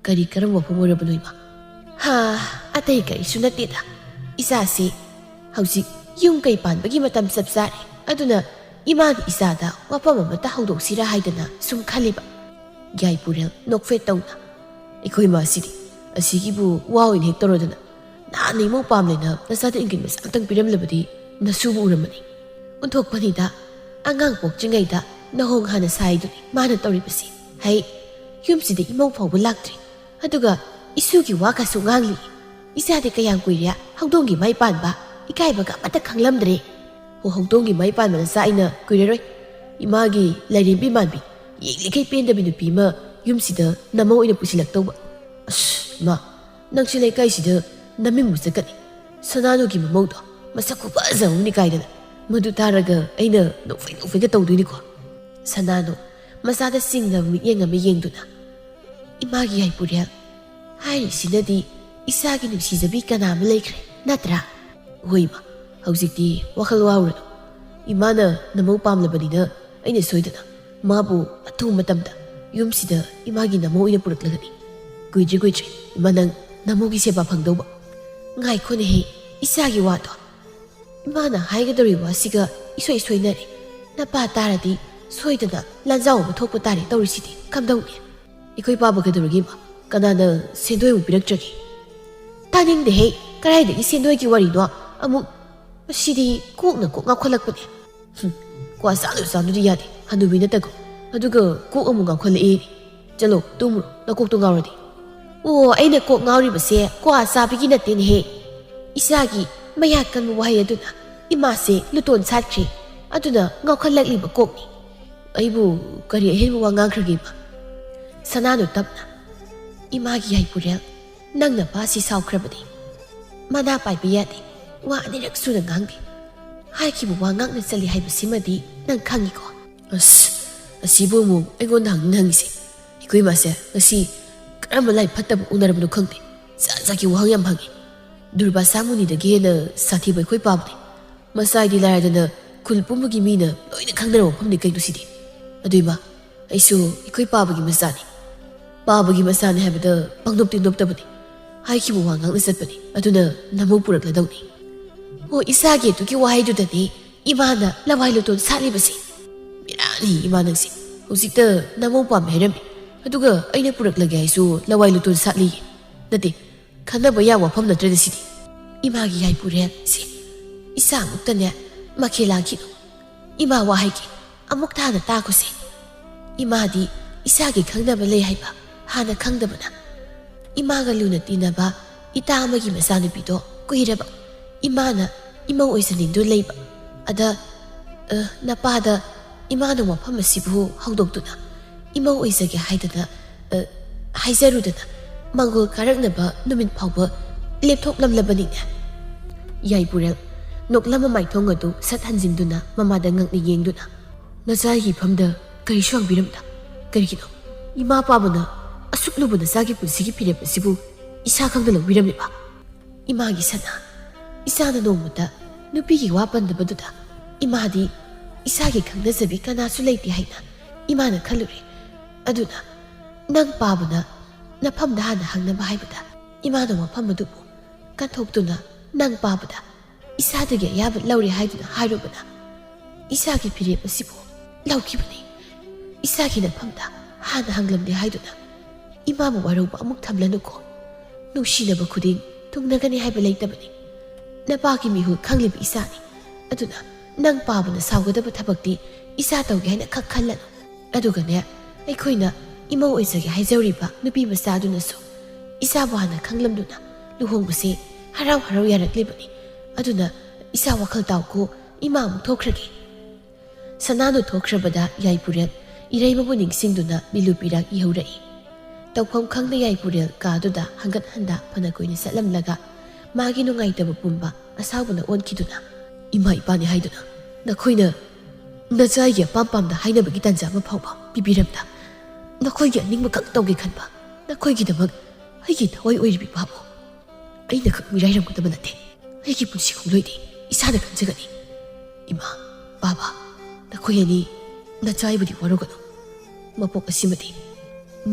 ꯀꯔꯤ ꯀꯔꯝꯕ ꯋꯥꯐꯝ ꯑꯣꯏꯔꯕꯅꯣ ꯏꯃꯥ? ꯍꯥ, ꯑꯇꯩ ꯀꯔꯤꯁꯨ ꯅꯠꯇꯦꯗ꯫ ꯏꯆꯥꯁꯤ ꯍꯧꯖꯤꯛ ꯌꯨꯝ ꯀꯩ ꯄꯥꯟꯕꯒꯤ ꯃꯇꯝ ꯆꯞ ꯆꯥꯔꯦ꯫ ꯑꯗꯨꯅ ꯏꯃꯥꯅ ꯏꯆꯥꯗ ꯋꯥꯐꯝ ꯑꯃꯠꯇ ꯍꯧꯗꯣꯛꯁꯤꯔꯥ ꯍꯥꯏꯗꯅ ꯁꯨꯝ ꯈꯜꯂꯤꯕ꯫ ꯌꯥꯏꯄꯨꯔꯦꯜ ꯅꯣꯛꯐꯦꯠ ꯇꯧꯅ, "ꯑꯩꯈꯣꯏ ꯃꯥꯁꯤꯗꯤ ꯑꯁꯤꯒꯤꯕꯨ ꯋꯥ ꯑꯣꯏꯅ ꯍꯦꯛ ꯇꯧꯔꯗꯅ꯫ ꯅꯍꯥꯟ ꯏꯃꯧ ꯄꯥꯝꯂꯦꯅ ꯅꯆꯥꯗ ꯏꯪꯒꯤꯠ ꯃꯆꯥ ꯑꯝꯇꯪ ꯄꯤꯔꯝꯂꯕꯗꯤ ꯅꯁꯨꯕꯨ ꯎꯔꯝꯃꯅꯤ꯫ ꯑꯣꯟꯊꯣꯛꯄꯅꯤꯗ, ꯑꯉꯥꯡ ꯄꯣꯛꯇ꯭ꯔꯤꯉꯩꯗ ꯅꯍꯣꯡ ꯍꯥꯟꯅ ꯁꯥꯏꯗꯨꯅꯤ ꯃꯥꯅ ꯇꯧꯔꯤꯕꯁꯤ꯫ ꯍꯩ, ꯌꯨꯝꯁꯤꯗ ꯏꯃꯧ ꯐꯥꯎꯕ ꯂꯥꯛꯇ꯭ꯔꯤ, ꯑꯗꯨꯒ ꯏꯁꯨꯒꯤ ꯋꯥ ꯀꯁꯨ ꯉꯥꯡꯂꯤ꯫ ꯏꯆꯥꯗꯤ ꯀꯌꯥꯝ ꯀꯨꯏꯔꯦ ꯍꯧꯗꯣꯡꯒꯤ ꯃꯥꯏ ꯄꯥꯟꯕ, ꯏꯀꯥꯏꯕꯒ ꯑꯃꯠꯇ ꯈꯪꯂꯝꯗ꯭ꯔꯦ꯫ ꯍꯣ, ꯍꯧꯗꯣꯡꯒꯤ ꯃꯥꯏ ꯄꯥꯟꯕ ꯅꯆꯥ ꯑꯩꯅ ꯀꯨꯏꯔꯔꯣꯏ꯫ ꯏꯃꯥꯒꯤ ꯂꯥꯏꯔꯦꯝꯕꯤ ꯃꯥꯟꯕꯤ, ꯌꯦꯡꯂꯤꯈꯩ ꯄꯦꯟꯗꯕꯤ ꯅꯨꯄꯤ ꯑꯃ ꯌꯨꯝꯁꯤꯗ ꯅꯃꯧ ꯑꯣꯏꯅ ꯄꯨꯁꯤꯜꯂꯛꯇꯧꯕ꯫ ꯑꯁ, ꯏꯃꯥ, ꯅꯪꯁꯦ ꯂꯩꯀꯥꯏꯁꯤꯗ ꯅꯃꯤꯡꯕꯨ ꯆꯠꯀꯅꯤ꯫ ꯁꯅꯥꯅꯨꯒꯤ ꯃꯃꯧꯗꯣ ꯃꯁꯛ ꯈꯨꯐꯖ ꯑꯃꯅꯤ ꯀꯥꯏꯗꯅ꯫ ꯃꯗꯨ ꯇꯥꯔꯒ ꯑꯩꯅ ꯅꯣꯛꯐꯩ ꯅꯣꯛꯐꯩꯒ ꯇꯧꯗꯣꯏꯅꯤꯀꯣ꯫" ꯁꯅꯥꯅꯨ ꯃꯆꯥꯗ ꯆꯤꯡꯅꯕ ꯃꯤꯠꯌꯦꯡ ꯑꯃ ꯌꯦꯡꯗꯨꯅ, "ꯏꯃꯥꯒꯤ ꯌꯥꯏꯄꯨꯔꯦꯜ, ꯍꯥꯏꯔꯤꯁꯤꯅꯗꯤ ꯏꯆꯥꯒꯤ ꯅꯨꯡꯁꯤꯖꯕꯤ ꯀꯅꯥ ꯑꯃ ꯂꯩꯈ꯭ꯔꯦ, ꯅꯠꯇ꯭ꯔꯥ?" "ꯍꯣꯏ ꯏꯃꯥ, ꯍꯧꯖꯤꯛꯇꯤ ꯋꯥꯈꯜ ꯋꯥꯔꯨꯔꯅꯨ꯫ ꯏꯃꯥꯅ ꯅꯃꯧ ꯄꯥꯝꯂꯕꯅꯤꯅ ꯑꯩꯅ ꯁꯣꯏꯗꯅ ꯃꯥꯕꯨ ꯑꯊꯨꯕ ꯃꯇꯝꯗ ꯌꯨꯝꯁꯤꯗ ꯏꯃꯥꯒꯤ ꯅꯃꯧ ꯑꯣꯏꯅ ꯄꯨꯔꯛꯂꯒꯅꯤ꯫ ꯀꯨꯏꯗ꯭ꯔꯤ ꯀꯨꯏꯗ꯭ꯔꯤ ꯏꯃꯥ ꯅꯪ ꯅꯃꯧꯒꯤ ꯁꯦꯕꯥ ꯐꯪꯗꯧꯕ꯫ ꯉꯥꯏꯈꯣꯅꯦꯍꯦ, ꯏꯆꯥꯒꯤ ꯋꯥꯗꯣ꯫ ꯏꯃꯥꯅ ꯍꯥꯏꯒꯗꯧꯔꯤꯕ ꯑꯁꯤꯒ ꯏꯁꯣꯏ ꯁꯣꯏꯅꯔꯦ꯫ ꯅꯄꯥ ꯇꯥꯔꯗꯤ ꯁꯣꯏꯗꯅ ꯂꯥꯟꯖꯥꯎ ꯑꯃ ꯊꯣꯛꯄ ꯇꯥꯔꯦ ꯇꯧꯔꯤꯁꯤꯗꯤ꯫ ꯀꯝꯗꯧꯅꯤ? ꯑꯩꯈꯣꯏ ꯄꯥꯕ ꯀꯩꯗꯧꯔꯒꯦ ꯏꯃꯥ? ꯀꯅꯥꯅ ꯁꯦꯟꯗꯣꯏ ꯑꯃꯨꯛ ꯄꯤꯔꯛꯇ꯭ꯔꯒꯦ? ꯇꯥꯅꯤꯡꯗꯦꯍꯦ, ꯀꯗꯥꯏꯗꯒꯤ ꯁꯦꯟꯗꯣꯏꯒꯤ ꯋꯥꯔꯤꯅꯣ? ꯑꯃꯨꯛ ꯃꯁꯤꯗꯤ ꯀꯣꯛꯅ ꯀꯣꯛ ꯉꯥꯎꯈꯠꯂꯛꯄꯅꯦ꯫ ꯍꯨꯝ, ꯀ꯭ꯋꯥ ꯆꯥꯗꯨ ꯆꯥꯗꯨꯗꯤ ꯌꯥꯗꯦ, ꯍꯅꯨꯕꯤ ꯅꯠꯇꯀꯣ꯫ ꯑꯗꯨꯒ ꯀꯣꯛ ꯑꯃꯨꯛ ꯉꯥꯎꯈꯠꯂꯛꯑꯦ꯫ ꯆꯠꯂꯣ, ꯇꯨꯝꯃꯨꯔꯣ, ꯅꯀꯣꯛꯇꯣ ꯉꯥꯎꯔꯗꯤ꯫ ꯑꯣ, ꯑꯩꯅ ꯀꯣꯛ ꯉꯥꯎꯔꯤꯕꯁꯦ ꯀ꯭ꯋꯥ ꯆꯥꯕꯒꯤ ꯅꯠꯇꯦꯅꯦꯍꯦ꯫ ꯏꯆꯥꯒꯤ ꯃꯌꯥ ꯀꯟꯕ ꯋꯥꯍꯩ ꯑꯗꯨꯅ ꯏꯃꯥꯁꯦ ꯂꯨꯇꯣꯟ ꯁꯥꯠꯈ꯭ꯔꯦ꯫ ꯑꯗꯨꯅ ꯉꯥꯎꯈꯠꯂꯛꯂꯤꯕ ꯀꯣꯛꯅꯤ꯫ ꯑꯩꯕꯨ ꯀꯔꯤ ꯑꯍꯦꯟꯕ ꯋꯥ ꯉꯥꯡꯈ꯭ꯔꯒꯦ ꯏꯃꯥ? ꯁꯅꯥꯅꯨ ꯇꯞꯅ, ꯏꯃꯥꯒꯤ ꯌꯥꯏꯄꯨꯔꯦꯜ, ꯅꯪ ꯅꯄꯥꯁꯤ ꯁꯥꯎꯈ꯭ꯔꯕꯗꯤ ꯃꯅꯥ ꯄꯥꯏꯕ ꯌꯥꯗꯦ꯫ ꯋꯥ ꯑꯅꯤꯔꯛ ꯁꯨꯅ ꯉꯥꯡꯗꯦ꯫ ꯍꯥꯏꯈꯤꯕ ꯋꯥ ꯉꯥꯛꯅ ꯆꯠꯂꯤ ꯍꯥꯏꯕꯁꯤꯃꯗꯤ ꯅꯪ ꯈꯪꯉꯤꯀꯣ? ꯑꯁ, ꯑꯁꯤꯕꯨ ꯑꯃꯨꯛ ꯑꯩꯉꯣꯟꯗ ꯍꯪꯅꯤ ꯍꯪꯉꯤꯁꯦ? ꯑꯩꯈꯣꯏ ꯏꯃꯥꯁꯦ ꯉꯁꯤ ꯀꯔꯝꯕ ꯂꯥꯏ ꯐꯠꯇꯕ ꯎꯅꯔꯕꯅꯣ ꯈꯪꯗꯦ꯫ ꯖꯥꯠ ꯖꯥꯠꯀꯤ ꯋꯥꯍꯪ ꯌꯥꯝ ꯍꯪꯉꯤ꯫ ꯗꯨꯔꯕꯥꯁꯥ ꯃꯨꯅꯤꯗꯒꯤ ꯍꯦꯟꯅ ꯁꯥꯊꯤꯕ ꯑꯩꯈꯣꯏ ꯄꯥꯕꯅꯤ꯫ ꯃꯆꯥꯏꯗꯤ ꯂꯥꯏꯔꯗꯅ ꯈꯨꯜ ꯄꯨꯝꯕꯒꯤ ꯃꯤꯅ ꯂꯣꯏꯅ ꯈꯪꯅꯔꯕ ꯃꯐꯝꯅꯤ ꯀꯩꯅꯣ ꯁꯤꯗꯤ꯫ ꯑꯗꯨ ꯏꯃꯥ, ꯑꯩꯁꯨ ꯑꯩꯈꯣꯏ ꯄꯥꯕꯒꯤ ꯃꯆꯥꯅꯤ꯫ ꯄꯥꯕꯒꯤ ꯃꯆꯥꯅꯤ ꯍꯥꯏꯕꯗ ꯄꯪꯅꯣꯞꯇꯤ ꯅꯣꯞꯇꯕꯅꯤ꯫ ꯍꯥꯏꯈꯤꯕ ꯋꯥ ꯉꯥꯛꯅ ꯆꯠꯄꯅꯤ꯫ ꯑꯗꯨꯅ ꯅꯃꯧ ꯄꯨꯔꯛꯂꯗꯧꯅꯤ꯫ ꯑꯣ, ꯏꯆꯥꯒꯤ ꯑꯗꯨꯒꯤ ꯋꯥꯍꯩꯗꯨꯗꯅꯤ ꯏꯃꯥꯅ ꯂꯋꯥꯏ ꯂꯨꯇꯣꯟ ꯁꯥꯠꯂꯤꯕꯁꯦ꯫ ꯕꯤꯔꯥꯅꯤ ꯏꯃꯥ ꯅꯪꯁꯦ꯫ ꯍꯧꯖꯤꯛꯇ ꯅꯃꯧ ꯄꯥꯝꯃꯦ ꯍꯥꯏꯔꯝꯃꯤ꯫ ꯑꯗꯨꯒ ꯑꯩꯅ ꯄꯨꯔꯛꯂꯒꯦ ꯍꯥꯏꯁꯨ ꯂꯋꯥꯏ ꯂꯨꯇꯣꯟ ꯁꯥꯠꯂꯤꯌꯦ꯫ ꯅꯠꯇꯦ, ꯈꯟꯅꯕ ꯌꯥꯕ ꯋꯥꯐꯝ ꯅꯠꯇ꯭ꯔꯦꯗ ꯁꯤꯗꯤ꯫ ꯏꯃꯥꯒꯤ ꯌꯥꯏꯄꯨꯔꯦꯜ ꯁꯤ ꯏꯆꯥꯃꯨꯛꯇꯅꯦ ꯃꯈꯦ ꯂꯥꯛꯈꯤꯅꯨ꯫ ꯏꯃꯥ ꯋꯥ ꯍꯥꯏꯒꯦ, ꯑꯃꯨꯛ ꯊꯥꯅ ꯇꯥꯈꯣꯁꯦ꯫ ꯏꯃꯥꯗꯤ ꯏꯆꯥꯒꯤ ꯈꯪꯅꯕ ꯂꯩ ꯍꯥꯏꯕ ꯍꯥꯟꯅ ꯈꯪꯗꯕꯅ꯫ ꯏꯃꯥꯒ ꯂꯨꯅ ꯇꯤꯟꯅꯕ ꯏꯇꯥ ꯑꯃꯒꯤ ꯃꯆꯥꯅꯨꯄꯤꯗꯣ ꯀꯨꯏꯔꯕ ꯏꯃꯥꯅ ꯏꯃꯧ ꯑꯣꯏꯖꯅꯤꯡꯗꯨ ꯂꯩꯕ꯫ ꯑꯗ, ꯑ, ꯅꯄꯥꯗ ꯏꯃꯥꯅ ꯋꯥꯐꯝ ꯑꯁꯤꯕꯨ ꯍꯧꯗꯣꯛꯇꯨꯅ ꯏꯃꯧ ꯑꯣꯏꯖꯒꯦ ꯍꯥꯏꯗꯅ, ꯑ, ꯍꯥꯏꯖꯔꯨꯗꯅ ꯃꯪꯒꯣꯜ ꯀꯥꯔꯛꯅꯕ ꯅꯨꯃꯤꯠ ꯐꯥꯎꯕ ꯂꯦꯞꯊꯣꯛꯂꯝꯂꯕꯅꯤꯅꯦ꯫ ꯌꯥꯏꯕꯨꯔꯦꯜ ꯅꯣꯛꯂꯝꯕ ꯃꯥꯏꯊꯣꯡ ꯑꯗꯨ ꯁꯠ ꯍꯟꯖꯤꯟꯗꯨꯅ ꯃꯃꯥꯗ ꯉꯛꯅ ꯌꯦꯡꯗꯨꯅ, "ꯅꯆꯥꯒꯤ ꯏꯐꯝꯗ ꯀꯔꯤꯁꯨ ꯍꯪꯕꯤꯔꯝꯗ? ꯀꯔꯤꯒꯤꯅꯣ ꯏꯃꯥ ꯄꯥꯕꯅ ꯑꯁꯨꯛ ꯂꯨꯕ ꯅꯆꯥꯒꯤ ꯄꯨꯟꯁꯤꯒꯤ ꯐꯤꯔꯦꯞ ꯑꯁꯤꯕꯨ ꯏꯁꯥ ꯈꯪꯗ ꯂꯧꯕꯤꯔꯝꯂꯤꯕ?" ꯏꯃꯥꯒꯤ ꯁꯅꯥ, ꯏꯆꯥꯅ ꯅꯣꯡꯃꯇ ꯅꯨꯄꯤꯒꯤ ꯋꯥ ꯄꯟꯗꯕꯗꯨꯗ ꯏꯃꯥꯗꯤ ꯏꯁꯥꯒꯤ ꯈꯪꯅꯖꯕꯤ ꯀꯅꯥꯁꯨ ꯂꯩꯇꯦ ꯍꯥꯏꯅ ꯏꯃꯥꯅ ꯈꯜꯂꯨꯔꯦ꯫ ꯑꯗꯨꯅ ꯅꯪ ꯄꯥꯕꯅ ꯅꯐꯝꯗ ꯍꯥꯟꯅ ꯍꯪꯅꯕ ꯍꯥꯏꯕꯗ, ꯏꯃꯥꯅ ꯋꯥꯐꯝ ꯑꯗꯨꯕꯨ ꯀꯟꯊꯣꯛꯇꯨꯅ ꯅꯪ ꯄꯥꯕꯗ ꯏꯁꯥꯗꯒꯤ ꯑꯌꯥꯕ ꯂꯧꯔꯦ ꯍꯥꯏꯗꯨꯅ ꯍꯥꯏꯔꯨꯕꯅ ꯏꯁꯥꯒꯤ ꯐꯤꯔꯦꯞ ꯑꯁꯤꯕꯨ ꯂꯧꯈꯤꯕꯅꯤ꯫ ꯏꯁꯥꯒꯤ ꯅꯐꯝꯗ ꯍꯥꯟꯅ ꯍꯪꯂꯝꯗꯦ ꯍꯥꯏꯗꯨꯅ ꯏꯃꯥꯕꯨ ꯋꯥꯔꯧꯕ ꯑꯃꯨꯛ ꯊꯝꯂꯅꯨꯀꯣ꯫ ꯅꯨꯡꯁꯤꯅꯕ ꯈꯨꯗꯤꯡ ꯊꯨꯡꯅꯒꯅꯤ ꯍꯥꯏꯕ ꯂꯩꯇꯕꯅꯤ꯫ ꯅꯄꯥꯒꯤ ꯃꯤꯍꯨꯜ ꯈꯪꯂꯤꯕ ꯏꯆꯥꯅꯤ꯫ ꯑꯗꯨꯅ ꯅꯪ ꯄꯥꯕꯅ ꯁꯥꯎꯒꯗꯕ ꯊꯕꯛꯇꯤ ꯏꯆꯥ ꯇꯧꯒꯦ ꯍꯥꯏꯅ ꯈꯛ ꯈꯜꯂꯅꯨ꯫ ꯑꯗꯨꯒꯅꯦ, ꯑꯩꯈꯣꯏꯅ ꯏꯃꯧ ꯑꯣꯏꯖꯒꯦ ꯍꯥꯏꯖꯔꯤꯕ ꯅꯨꯄꯤ ꯃꯆꯥ ꯑꯗꯨꯅꯁꯨ ꯏꯆꯥꯕꯨ ꯍꯥꯟꯅ ꯈꯪꯂꯝꯗꯨꯅ ꯂꯨꯍꯣꯡꯕꯁꯦ ꯍꯔꯥꯎ ꯍꯔꯥꯎ ꯌꯥꯔꯛꯂꯤꯕꯅꯤ꯫ ꯑꯗꯨꯅ ꯏꯆꯥ ꯋꯥꯈꯜ ꯇꯥꯎꯀꯣ, ꯏꯃꯥ ꯑꯃꯨꯛ ꯊꯣꯛꯈ꯭ꯔꯒꯦ꯫ ꯁꯅꯥꯅꯨ ꯊꯣꯛꯈ꯭ꯔꯕꯗ ꯌꯥꯏꯄꯨꯔꯦꯜ ꯏꯔꯩꯃꯕꯨ ꯅꯤꯡꯁꯤꯡꯗꯨꯅ ꯃꯤꯂꯨ ꯄꯤꯔꯥꯛ ꯏꯍꯧꯔꯛꯏ꯫ ꯇꯧꯐꯝ ꯈꯪꯗ ꯌꯥꯏꯄꯨꯔꯦꯜ ꯀꯥꯗꯨꯗ ꯍꯪꯒꯠ ꯍꯟꯗ ꯐꯅ ꯀꯨꯏꯅ ꯆꯠꯂꯝꯂꯒ ꯃꯥꯒꯤ ꯅꯨꯡꯉꯥꯏꯇꯕ ꯄꯨꯝꯕ ꯑꯁꯥꯎꯕꯅ ꯑꯣꯟꯈꯤꯗꯨꯅ, "ꯏꯃꯥ ꯏꯄꯥꯅꯤ ꯍꯥꯏꯗꯨꯅ ꯅꯈꯣꯏꯅ ꯅꯆꯥꯒꯤ ꯑꯄꯥꯝ ꯄꯥꯝꯗ ꯍꯥꯏꯅꯕꯒꯤ ꯇꯥꯟꯖꯥ ꯑꯃ ꯐꯥꯎꯕ ꯄꯤꯕꯤꯔꯝꯗ ꯅꯈꯣꯏꯒꯤ ꯑꯅꯤꯡꯕ ꯈꯛ ꯇꯧꯒꯦ ꯈꯟꯕ ꯅꯈꯣꯏꯒꯤꯗꯃꯛ ꯑꯩꯒꯤ ꯊꯋꯥꯏ ꯑꯣꯏꯔꯤꯕ ꯏꯄꯥꯕꯨ ꯑꯩꯅ ꯈꯛ ꯃꯤꯔꯥꯏꯔꯝꯒꯗꯕ ꯅꯠꯇꯦ꯫ ꯑꯩꯒꯤ ꯄꯨꯟꯁꯤ ꯈꯣꯡꯂꯣꯏꯗꯤ ꯏꯁꯥꯅ ꯈꯟꯖꯒꯅꯤ꯫ ꯏꯃꯥ, ꯕꯥꯕꯥ, ꯅꯈꯣꯏ ꯑꯅꯤ ꯅꯆꯥ ꯑꯩꯕꯨꯗꯤ ꯋꯥꯔꯧꯒꯅꯨ꯫ ꯃꯄꯣꯛ ꯑꯁꯤꯃꯗꯤ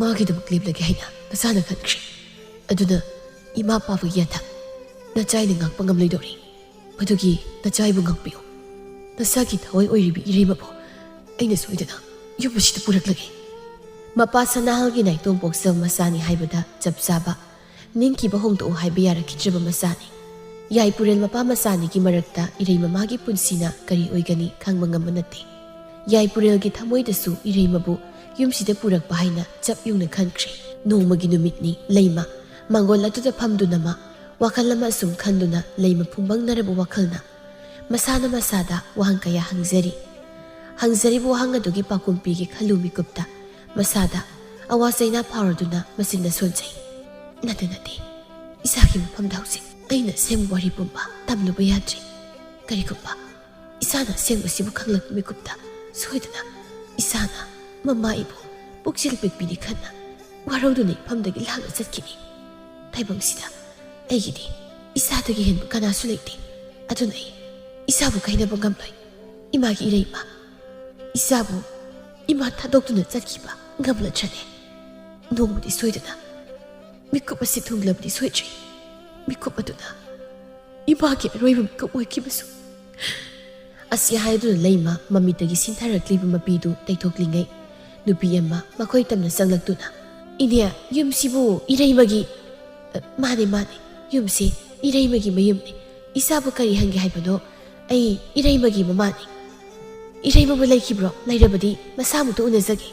ꯃꯥꯒꯤꯗꯃꯛ ꯂꯦꯞꯂꯒꯦ ꯍꯥꯏꯅ ꯅꯆꯥꯅ ꯈꯟꯈ꯭ꯔꯦ꯫ ꯑꯗꯨꯅ ꯏꯃꯥ ꯄꯥꯕꯒꯤ ꯌꯥꯊꯪ ꯅꯆꯥ ꯑꯩꯅ ꯉꯥꯛꯄ ꯉꯝꯂꯣꯏꯗꯧꯔꯤ꯫ ꯃꯗꯨꯒꯤ ꯅꯆꯥ ꯑꯩꯕꯨ ꯉꯥꯛꯄꯤꯌꯨ꯫ ꯅꯆꯥꯒꯤ ꯊꯋꯥꯏ ꯑꯣꯏꯔꯤꯕꯤ ꯏꯔꯩꯃꯕꯨ ꯑꯩꯅ ꯁꯣꯏꯗꯅ ꯌꯨꯝ ꯑꯁꯤꯗ ꯄꯨꯔꯛꯂꯒꯦ꯫" ꯃꯄꯥ ꯁꯅꯥꯍꯜꯒꯤ ꯅꯥꯏꯇꯣꯝ ꯄꯣꯛꯆꯕ ꯃꯆꯥꯅꯤ ꯍꯥꯏꯕꯗ ꯆꯞ ꯆꯥꯕ, ꯅꯤꯡꯈꯤꯕ ꯍꯣꯡꯗꯣꯛꯎ ꯍꯥꯏꯕ ꯌꯥꯔꯛꯈꯤꯗ꯭ꯔꯕ ꯃꯆꯥꯅꯤ꯫ ꯌꯥꯏꯄꯨꯔꯦꯜ ꯃꯄꯥ ꯃꯆꯥꯅꯤꯒꯤ ꯃꯔꯛꯇ ꯏꯔꯩ ꯃꯃꯥꯒꯤ ꯄꯨꯟꯁꯤꯅ ꯀꯔꯤ ꯑꯣꯏꯒꯅꯤ ꯈꯪꯕ ꯉꯝꯕ ꯅꯠꯇꯦ꯫ ꯌꯥꯏꯄꯨꯔꯦꯜꯒꯤ ꯊꯃꯣꯏꯗꯁꯨ ꯏꯔꯩꯃꯕꯨ ꯌꯨꯝꯁꯤꯗ ꯄꯨꯔꯛꯄ ꯍꯥꯏꯅ ꯆꯞ ꯌꯨꯡꯅ ꯈꯟꯈ꯭ꯔꯦ꯫ ꯅꯣꯡꯃꯒꯤ ꯅꯨꯃꯤꯠꯅꯤ ꯂꯩꯃ ꯃꯥꯡꯒꯣꯜ ꯑꯗꯨꯗ ꯐꯝꯗꯨꯅ ꯃꯥ ꯋꯥꯈꯜ ꯑꯃ ꯑꯁꯨꯝ ꯈꯟꯗꯨꯅ ꯂꯩꯃ ꯐꯨꯝꯕꯪꯅꯔꯕ ꯋꯥꯈꯜꯅ ꯃꯁꯥꯅ ꯃꯁꯥꯗ ꯋꯥꯍꯪ ꯀꯌꯥ ꯍꯪꯖꯔꯤ꯫ ꯍꯪꯖꯔꯤꯕ ꯋꯥꯍꯪ ꯑꯗꯨꯒꯤ ꯄꯥꯎꯈꯨꯝ ꯄꯤꯒꯦ ꯈꯜꯂꯨ ꯃꯤꯀꯨꯞꯇ ꯃꯁꯥꯗ ꯑꯋꯥ ꯆꯩꯅꯥ ꯐꯥꯎꯔꯗꯨꯅ ꯃꯆꯤꯟꯗ ꯁꯣꯟꯖꯩ꯫ "ꯅꯠꯇꯦ, ꯅꯠꯇꯦ, ꯏꯁꯥꯒꯤ ꯃꯐꯝꯗ ꯍꯧꯖꯤꯛ ꯑꯩꯅ ꯑꯁꯦꯡꯕ ꯋꯥꯔꯤ ꯄꯨꯝꯕ ꯇꯝꯂꯨꯕ ꯌꯥꯗ꯭ꯔꯤ꯫ ꯀꯔꯤꯒꯨꯝꯕ ꯏꯁꯥꯅ ꯑꯁꯦꯡꯕꯁꯤꯕꯨ ꯈꯪꯂꯛꯄ ꯃꯤꯀꯨꯞꯇ ꯁꯣꯏꯗꯅ ꯏꯁꯥꯅ ꯃꯃꯥ ꯏꯕꯨ ꯄꯨꯛꯆꯦꯜ ꯄꯤꯛꯄꯤꯅꯤ ꯈꯟꯅ ꯋꯥꯔꯧꯗꯨꯅ ꯏꯐꯝꯗꯒꯤ ꯂꯥꯛꯅ ꯆꯠꯈꯤꯅꯤ꯫ ꯇꯥꯏꯕꯪꯁꯤꯗ ꯑꯩꯒꯤꯗꯤ ꯏꯁꯥꯗꯒꯤ ꯍꯦꯟꯕ ꯀꯅꯥꯁꯨ ꯂꯩꯇꯦ꯫ ꯑꯗꯨꯅ ꯑꯩ ꯏꯁꯥꯕꯨ ꯀꯥꯏꯅꯕ ꯉꯝꯂꯣꯏ꯫ ꯏꯃꯥꯒꯤ ꯏꯔꯩꯃ, ꯏꯆꯥꯕꯨ ꯏꯃꯥ ꯊꯥꯗꯣꯛꯇꯨꯅ ꯆꯠꯈꯤꯕ ꯉꯝꯂꯠꯆꯅꯤ꯫ ꯅꯣꯡꯃꯗꯤ ꯁꯣꯏꯗꯅ ꯃꯤꯀꯨꯞ ꯑꯁꯤ ꯊꯨꯡꯂꯕꯗꯤ ꯁꯣꯏꯗ꯭ꯔꯤ꯫ ꯃꯤꯀꯨꯞ ꯑꯗꯨꯅ ꯏꯃꯥꯒꯤ ꯑꯔꯣꯏꯕ ꯃꯤꯀꯨꯞ ꯑꯣꯏꯈꯤꯕꯁꯨ꯫ ꯑꯁꯤ ꯍꯥꯏꯗꯨꯅ ꯂꯩꯃ ꯃꯃꯤꯠꯇꯒꯤ ꯁꯤꯟꯊꯔꯛꯂꯤꯕ ꯃꯄꯤꯗꯨ ꯇꯩꯊꯣꯛꯂꯤꯉꯩ, ꯅꯨꯄꯤ ꯑꯃ ꯃꯈꯣꯏ ꯇꯝꯅ ꯆꯪꯂꯛꯇꯨꯅ, "ꯏꯅꯦ, ꯌꯨꯝꯁꯤꯕꯨ ꯏꯔꯩꯃꯒꯤ?" "ꯑ, ꯃꯥꯅꯦ, ꯃꯥꯅꯦ, ꯌꯨꯝꯁꯤ ꯏꯔꯩꯃꯒꯤ ꯃꯌꯨꯝꯅꯤ꯫ ꯏꯆꯥꯕꯨ ꯀꯔꯤ ꯍꯪꯒꯦ ꯍꯥꯏꯕꯅꯣ? ꯑꯩ ꯏꯔꯩꯃꯒꯤ ꯃꯃꯥꯅꯤ꯫ ꯏꯔꯩꯃꯕꯨ ꯂꯩꯈꯤꯕ꯭ꯔꯣ? ꯂꯩꯔꯕꯗꯤ ꯃꯁꯥꯃꯨꯛꯇ ꯎꯅꯖꯒꯦ꯫"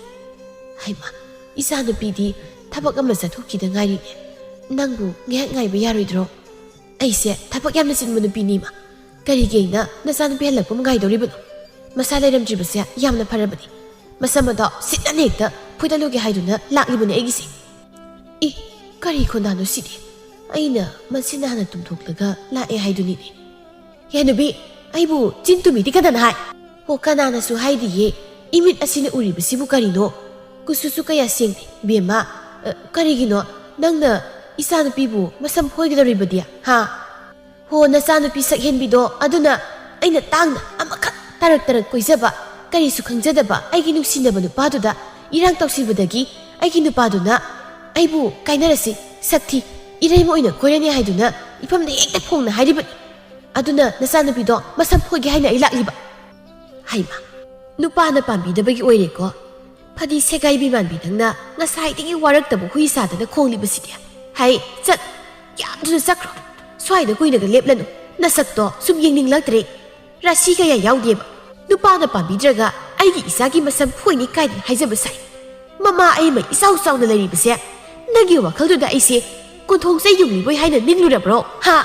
"ꯍꯩꯃꯥ, ꯏꯆꯥꯅꯨꯄꯤꯗꯤ ꯊꯕꯛ ꯑꯃ ꯆꯠꯊꯣꯛꯈꯤꯗ ꯉꯥꯏꯔꯤꯅꯦ꯫ ꯅꯪꯕꯨ ꯉꯥꯏꯍꯥꯛ ꯉꯥꯏꯕ ꯌꯥꯔꯣꯏꯗ꯭ꯔꯣ?" "ꯑꯩꯁꯦ ꯊꯕꯛ ꯌꯥꯝꯅ ꯆꯤꯟꯕ ꯅꯨꯄꯤꯅꯤꯃ꯫ ꯀꯔꯤꯒꯤ ꯑꯩꯅ ꯅꯆꯥꯅꯨꯄꯤ ꯍꯜꯂꯛꯄ ꯉꯥꯏꯗꯧꯔꯤꯕꯅꯣ? ꯃꯁꯥ ꯂꯩꯔꯝꯗ꯭ꯔꯤꯕꯁꯦ ꯌꯥꯝꯅ ꯐꯔꯕꯅꯤ꯫ ꯃꯁꯝ ꯑꯗꯣ ꯁꯤꯠꯅꯅ ꯍꯦꯛꯇ ꯐꯣꯏꯗꯠꯂꯨꯒꯦ ꯍꯥꯏꯗꯨꯅ ꯂꯥꯛꯂꯤꯕꯅꯦ ꯑꯩꯒꯤꯁꯦ꯫" "ꯏ, ꯀꯔꯤ ꯈꯣꯟꯗꯥꯅꯣ ꯁꯤꯗꯤ? ꯑꯩꯅ ꯃꯁꯤ ꯅꯍꯥꯟꯅ ꯇꯨꯝꯊꯣꯛꯂꯒ ꯂꯥꯛꯑꯦ ꯍꯥꯏꯗꯨꯅꯤꯅꯦ꯫" "ꯍꯦ ꯅꯨꯄꯤ, ꯑꯩꯕꯨ ꯆꯤꯟ ꯇꯨꯝꯃꯤꯗꯤ ꯀꯅꯥꯅ ꯍꯥꯏ?" "ꯍꯣ, ꯀꯅꯥꯅꯁꯨ ꯍꯥꯏꯗꯤꯌꯦ꯫ ꯏꯃꯤꯠ ꯑꯁꯤꯅ ꯎꯔꯤꯕꯁꯤꯕꯨ ꯀꯔꯤꯅꯣ? ꯀꯨꯆꯨꯁꯨ ꯀꯌꯥ ꯁꯦꯡꯗꯦ, ꯕꯦꯝꯃ꯫ ꯑ, ꯀꯔꯤꯒꯤꯅꯣ ꯅꯪꯅ ꯏꯆꯥꯅꯨꯄꯤꯕꯨ ꯃꯁꯝ ꯐꯣꯏꯒꯗꯧꯔꯤꯕꯗꯤ, ꯍꯥ? ꯍꯣ, ꯅꯆꯥꯅꯨꯄꯤ ꯁꯛꯍꯦꯟꯕꯤꯗꯣ ꯑꯗꯨꯅ ꯑꯩꯅ ꯇꯥꯡꯅ ꯑꯃꯈꯛ ꯇꯔꯛ ꯇꯔꯛ ꯀꯣꯏꯖꯕ, ꯀꯔꯤꯁꯨ ꯈꯪꯖꯗꯕ ꯑꯩꯒꯤ ꯅꯨꯡꯁꯤꯅꯕ ꯅꯨꯄꯥꯗꯨꯗ ꯏꯔꯥꯡ ꯇꯧꯁꯤꯟꯕꯗꯒꯤ ꯑꯩꯒꯤ ꯅꯨꯄꯥꯗꯨꯅ ꯑꯩꯕꯨ ꯀꯥꯏꯅꯔꯁꯤ, ꯁꯛ ꯊꯤ, ꯏꯔꯩꯃ ꯑꯣꯏꯅ ꯀꯣꯏꯔꯅꯤ ꯍꯥꯏꯗꯨꯅ ꯏꯐꯝꯗ ꯍꯦꯛꯇ ꯐꯣꯡꯅ ꯍꯥꯏꯔꯤꯕꯅꯤ꯫ ꯑꯗꯨꯅ ꯅꯆꯥꯅꯨꯄꯤꯗꯣ ꯃꯁꯝ ꯐꯣꯏꯒꯦ ꯍꯥꯏꯅ ꯑꯩ ꯂꯥꯛꯂꯤꯕ꯫" ꯍꯩꯃꯥ, ꯅꯨꯄꯥꯅ ꯄꯥꯝꯕꯤꯗꯕꯒꯤ ꯑꯣꯏꯔꯦꯀꯣ꯫ ꯐꯗꯤ ꯁꯦꯒꯥꯏꯕꯤ ꯃꯥꯟꯕꯤ ꯅꯪꯅ ꯉꯁꯥꯏꯗꯒꯤ ꯋꯥꯔꯛꯇꯕ ꯍꯨꯏ ꯁꯥꯗꯅ ꯈꯣꯡꯂꯤꯕꯁꯤꯗꯤ꯫ ꯍꯩ, ꯆꯠ, ꯌꯥꯝ ꯊꯨꯅ ꯆꯠꯈ꯭ꯔꯣ꯫ ꯁ꯭ꯋꯥꯏꯗ ꯀꯨꯏꯅꯒ ꯂꯦꯞꯂꯅꯨ꯫ ꯅꯁꯛꯇꯣ ꯁꯨꯝ ꯌꯦꯡꯅꯤꯡꯂꯛꯇ꯭ꯔꯦ꯫ ꯔꯥꯁꯤ ꯀꯌꯥ ꯌꯥꯎꯗꯦꯕ꯫ ꯅꯨꯄꯥꯅ ꯄꯥꯝꯕꯤꯗ꯭ꯔꯒ ꯑꯩꯒꯤ ꯏꯆꯥꯒꯤ ꯃꯁꯝ ꯐꯣꯏꯅꯤ ꯀꯥꯏꯗꯅ ꯍꯥꯏꯖꯕ ꯁꯥꯏ꯫ ꯃꯃꯥ ꯑꯩꯃ ꯏꯆꯥꯎ ꯆꯥꯎꯅ ꯂꯩꯔꯤꯕꯁꯦ ꯅꯪꯒꯤ ꯋꯥꯈꯜꯗꯨꯗ ꯑꯩꯁꯦ ꯀꯣꯟꯊꯣꯡ ꯆꯩ ꯌꯨꯡꯂꯤꯕꯣꯏ ꯍꯥꯏꯅ ꯅꯤꯡꯂꯨꯔꯕ꯭ꯔꯣ? ꯍꯥ?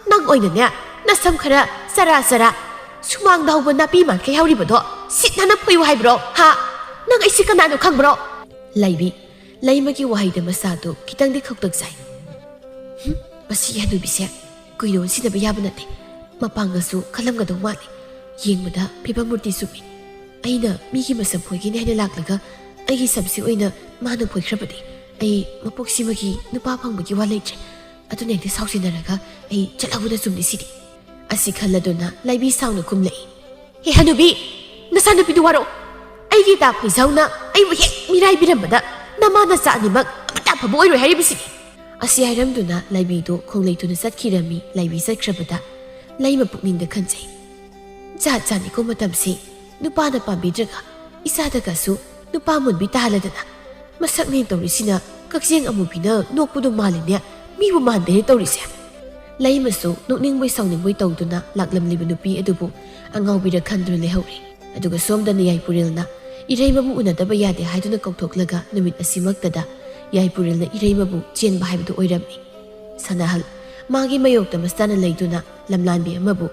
ꯅꯪ ꯑꯣꯏꯅꯅꯦ, ꯅꯁꯝ ꯈꯔ ꯆꯔꯥ ꯆꯔꯥ, ꯁꯨꯃꯥꯡꯗ ꯍꯧꯕ ꯅꯥꯄꯤ ꯃꯥꯟꯈꯩ ꯍꯧꯔꯤꯕꯗꯣ ꯁꯤꯠ ꯅꯥꯟꯅ ꯐꯣꯏꯌꯨ ꯍꯥꯏꯕ꯭ꯔꯣ? ꯍꯥ? ꯅꯪ ꯑꯩꯁꯦ ꯀꯅꯥꯅꯣ ꯈꯪꯕ꯭ꯔꯣ? ꯂꯩꯕꯤ, ꯂꯩꯃꯒꯤ ꯋꯥꯍꯩꯗ ꯃꯁꯥꯗꯨ ꯈꯤꯇꯪꯗꯤ ꯈꯧꯇꯛ ꯆꯥꯏ꯫ ꯍꯨꯝ, ꯃꯁꯤꯒꯤ ꯍꯅꯨꯕꯤꯁꯦ ꯀꯨꯏꯅ ꯑꯣꯟꯁꯤꯟꯅꯕ ꯌꯥꯕ ꯅꯠꯇꯦ꯫ ꯃꯄꯥꯡꯒꯜꯁꯨ ꯀꯜꯂꯝꯒꯗꯧ ꯃꯥꯜꯂꯤ꯫ ꯌꯦꯡꯕꯗ ꯐꯤꯕꯝ ꯃꯨꯔꯇꯤ ꯆꯨꯝꯃꯤ꯫ ꯑꯩꯅ ꯃꯤꯒꯤ ꯃꯁꯝ ꯐꯣꯏꯒꯦꯅꯤ ꯍꯥꯏꯅ ꯂꯥꯛꯂꯒ ꯑꯩꯒꯤ ꯁꯝꯁꯤ ꯑꯣꯏꯅ ꯃꯥꯅ ꯐꯣꯏꯈ꯭ꯔꯕꯗꯤ ꯑꯩ ꯃꯄꯣꯛꯁꯤꯃꯒꯤ ꯅꯨꯄꯥ ꯐꯪꯕꯒꯤ ꯋꯥ ꯂꯩꯇ꯭ꯔꯦ꯫ ꯑꯗꯨꯅ ꯍꯦꯛꯇ ꯁꯥꯎꯁꯤꯟꯅꯔꯒ ꯑꯩ ꯆꯠꯍꯧꯕꯅ ꯆꯨꯝꯅꯤ ꯁꯤꯗꯤ꯫ ꯑꯁꯤ ꯈꯜꯂꯗꯨꯅ ꯂꯥꯏꯕꯤ ꯁꯥꯎꯅ ꯈꯨꯝꯂꯛꯏ꯫ "ꯍꯦ ꯍꯅꯨꯕꯤ, ꯅꯆꯥꯅꯨꯄꯤꯗꯨ ꯋꯥꯔꯛꯑꯣ꯫ ꯑꯩꯒꯤ ꯇꯥ ꯐꯩꯖꯥꯎꯅ ꯑꯩꯕꯨ ꯍꯦꯛ ꯃꯤꯔꯥꯏꯕꯤꯔꯝꯕꯗ ꯅꯃꯥ ꯅꯆꯥ ꯑꯅꯤꯃꯛ ꯑꯃꯠꯇ ꯑꯐꯕ ꯑꯣꯏꯔꯣꯏ ꯍꯥꯏꯔꯤꯕꯁꯤꯅꯤ꯫ ꯑꯁꯤ ꯍꯥꯏꯔꯝꯗꯨꯅ ꯂꯥꯏꯕꯤꯗꯨ ꯈꯣꯡꯂꯩ ꯊꯨꯅ ꯆꯠꯈꯤꯔꯝꯃꯤ꯫ ꯂꯥꯏꯕꯤ ꯆꯠꯈ꯭ꯔꯕꯗ ꯂꯩꯃ ꯄꯨꯛꯅꯤꯡꯗ ꯈꯟꯖꯩ, "ꯖꯥꯠ ꯖꯥꯠꯅꯤꯀꯣ ꯃꯇꯝꯁꯤ꯫ ꯅꯨꯄꯥꯅ ꯄꯥꯝꯕꯤꯗ꯭ꯔꯒ ꯏꯆꯥꯗꯒꯁꯨ ꯅꯨꯄꯥ ꯃꯨꯟꯕꯤ ꯇꯥꯍꯜꯂꯗꯅ꯫ ꯃꯁꯛꯅꯦ ꯇꯧꯔꯤꯁꯤꯅ ꯀꯛꯆꯦꯡ ꯑꯃꯨꯕꯤꯅ ꯅꯣꯛꯄꯗꯣ ꯃꯥꯜꯂꯤꯅꯦ, ꯃꯤꯕꯨ ꯃꯥꯟꯗꯦꯅꯦ ꯇꯧꯔꯤꯁꯦ"꯫ ꯂꯩꯃꯁꯨ ꯅꯣꯛꯅꯤꯡꯕꯣꯏ ꯁꯥꯎꯅꯤꯡꯕꯣꯏ ꯇꯧꯗꯨꯅ ꯂꯥꯛꯂꯝꯂꯤꯕ ꯅꯨꯄꯤ ꯑꯗꯨꯕꯨ ꯑꯉꯥꯎꯕꯤꯔ ꯈꯟꯗꯨꯅ ꯂꯩꯍꯧꯔꯦ꯫ ꯑꯗꯨꯒ ꯁꯣꯝꯗꯅ ꯌꯥꯏꯄꯨꯔꯦꯜꯅ ꯏꯔꯩꯃꯕꯨ ꯎꯅꯗꯕ ꯌꯥꯗꯦ ꯍꯥꯏꯗꯨꯅ ꯀꯧꯊꯣꯛꯂꯒ ꯅꯨꯃꯤꯠ ꯑꯁꯤꯃꯛꯇꯗ ꯌꯥꯏꯄꯨꯔꯦꯜꯅ ꯏꯔꯩꯃꯕꯨ ꯆꯦꯟꯕ ꯍꯥꯏꯕꯗꯨ ꯑꯣꯏꯔꯝꯃꯤ꯫ ꯁꯅꯥꯍꯜ ꯃꯥꯒꯤ ꯃꯥꯌꯣꯛꯇ ꯃꯁꯥꯅ ꯂꯩꯗꯨꯅ ꯂꯝꯂꯥꯟꯕꯤ ꯑꯃꯕꯨ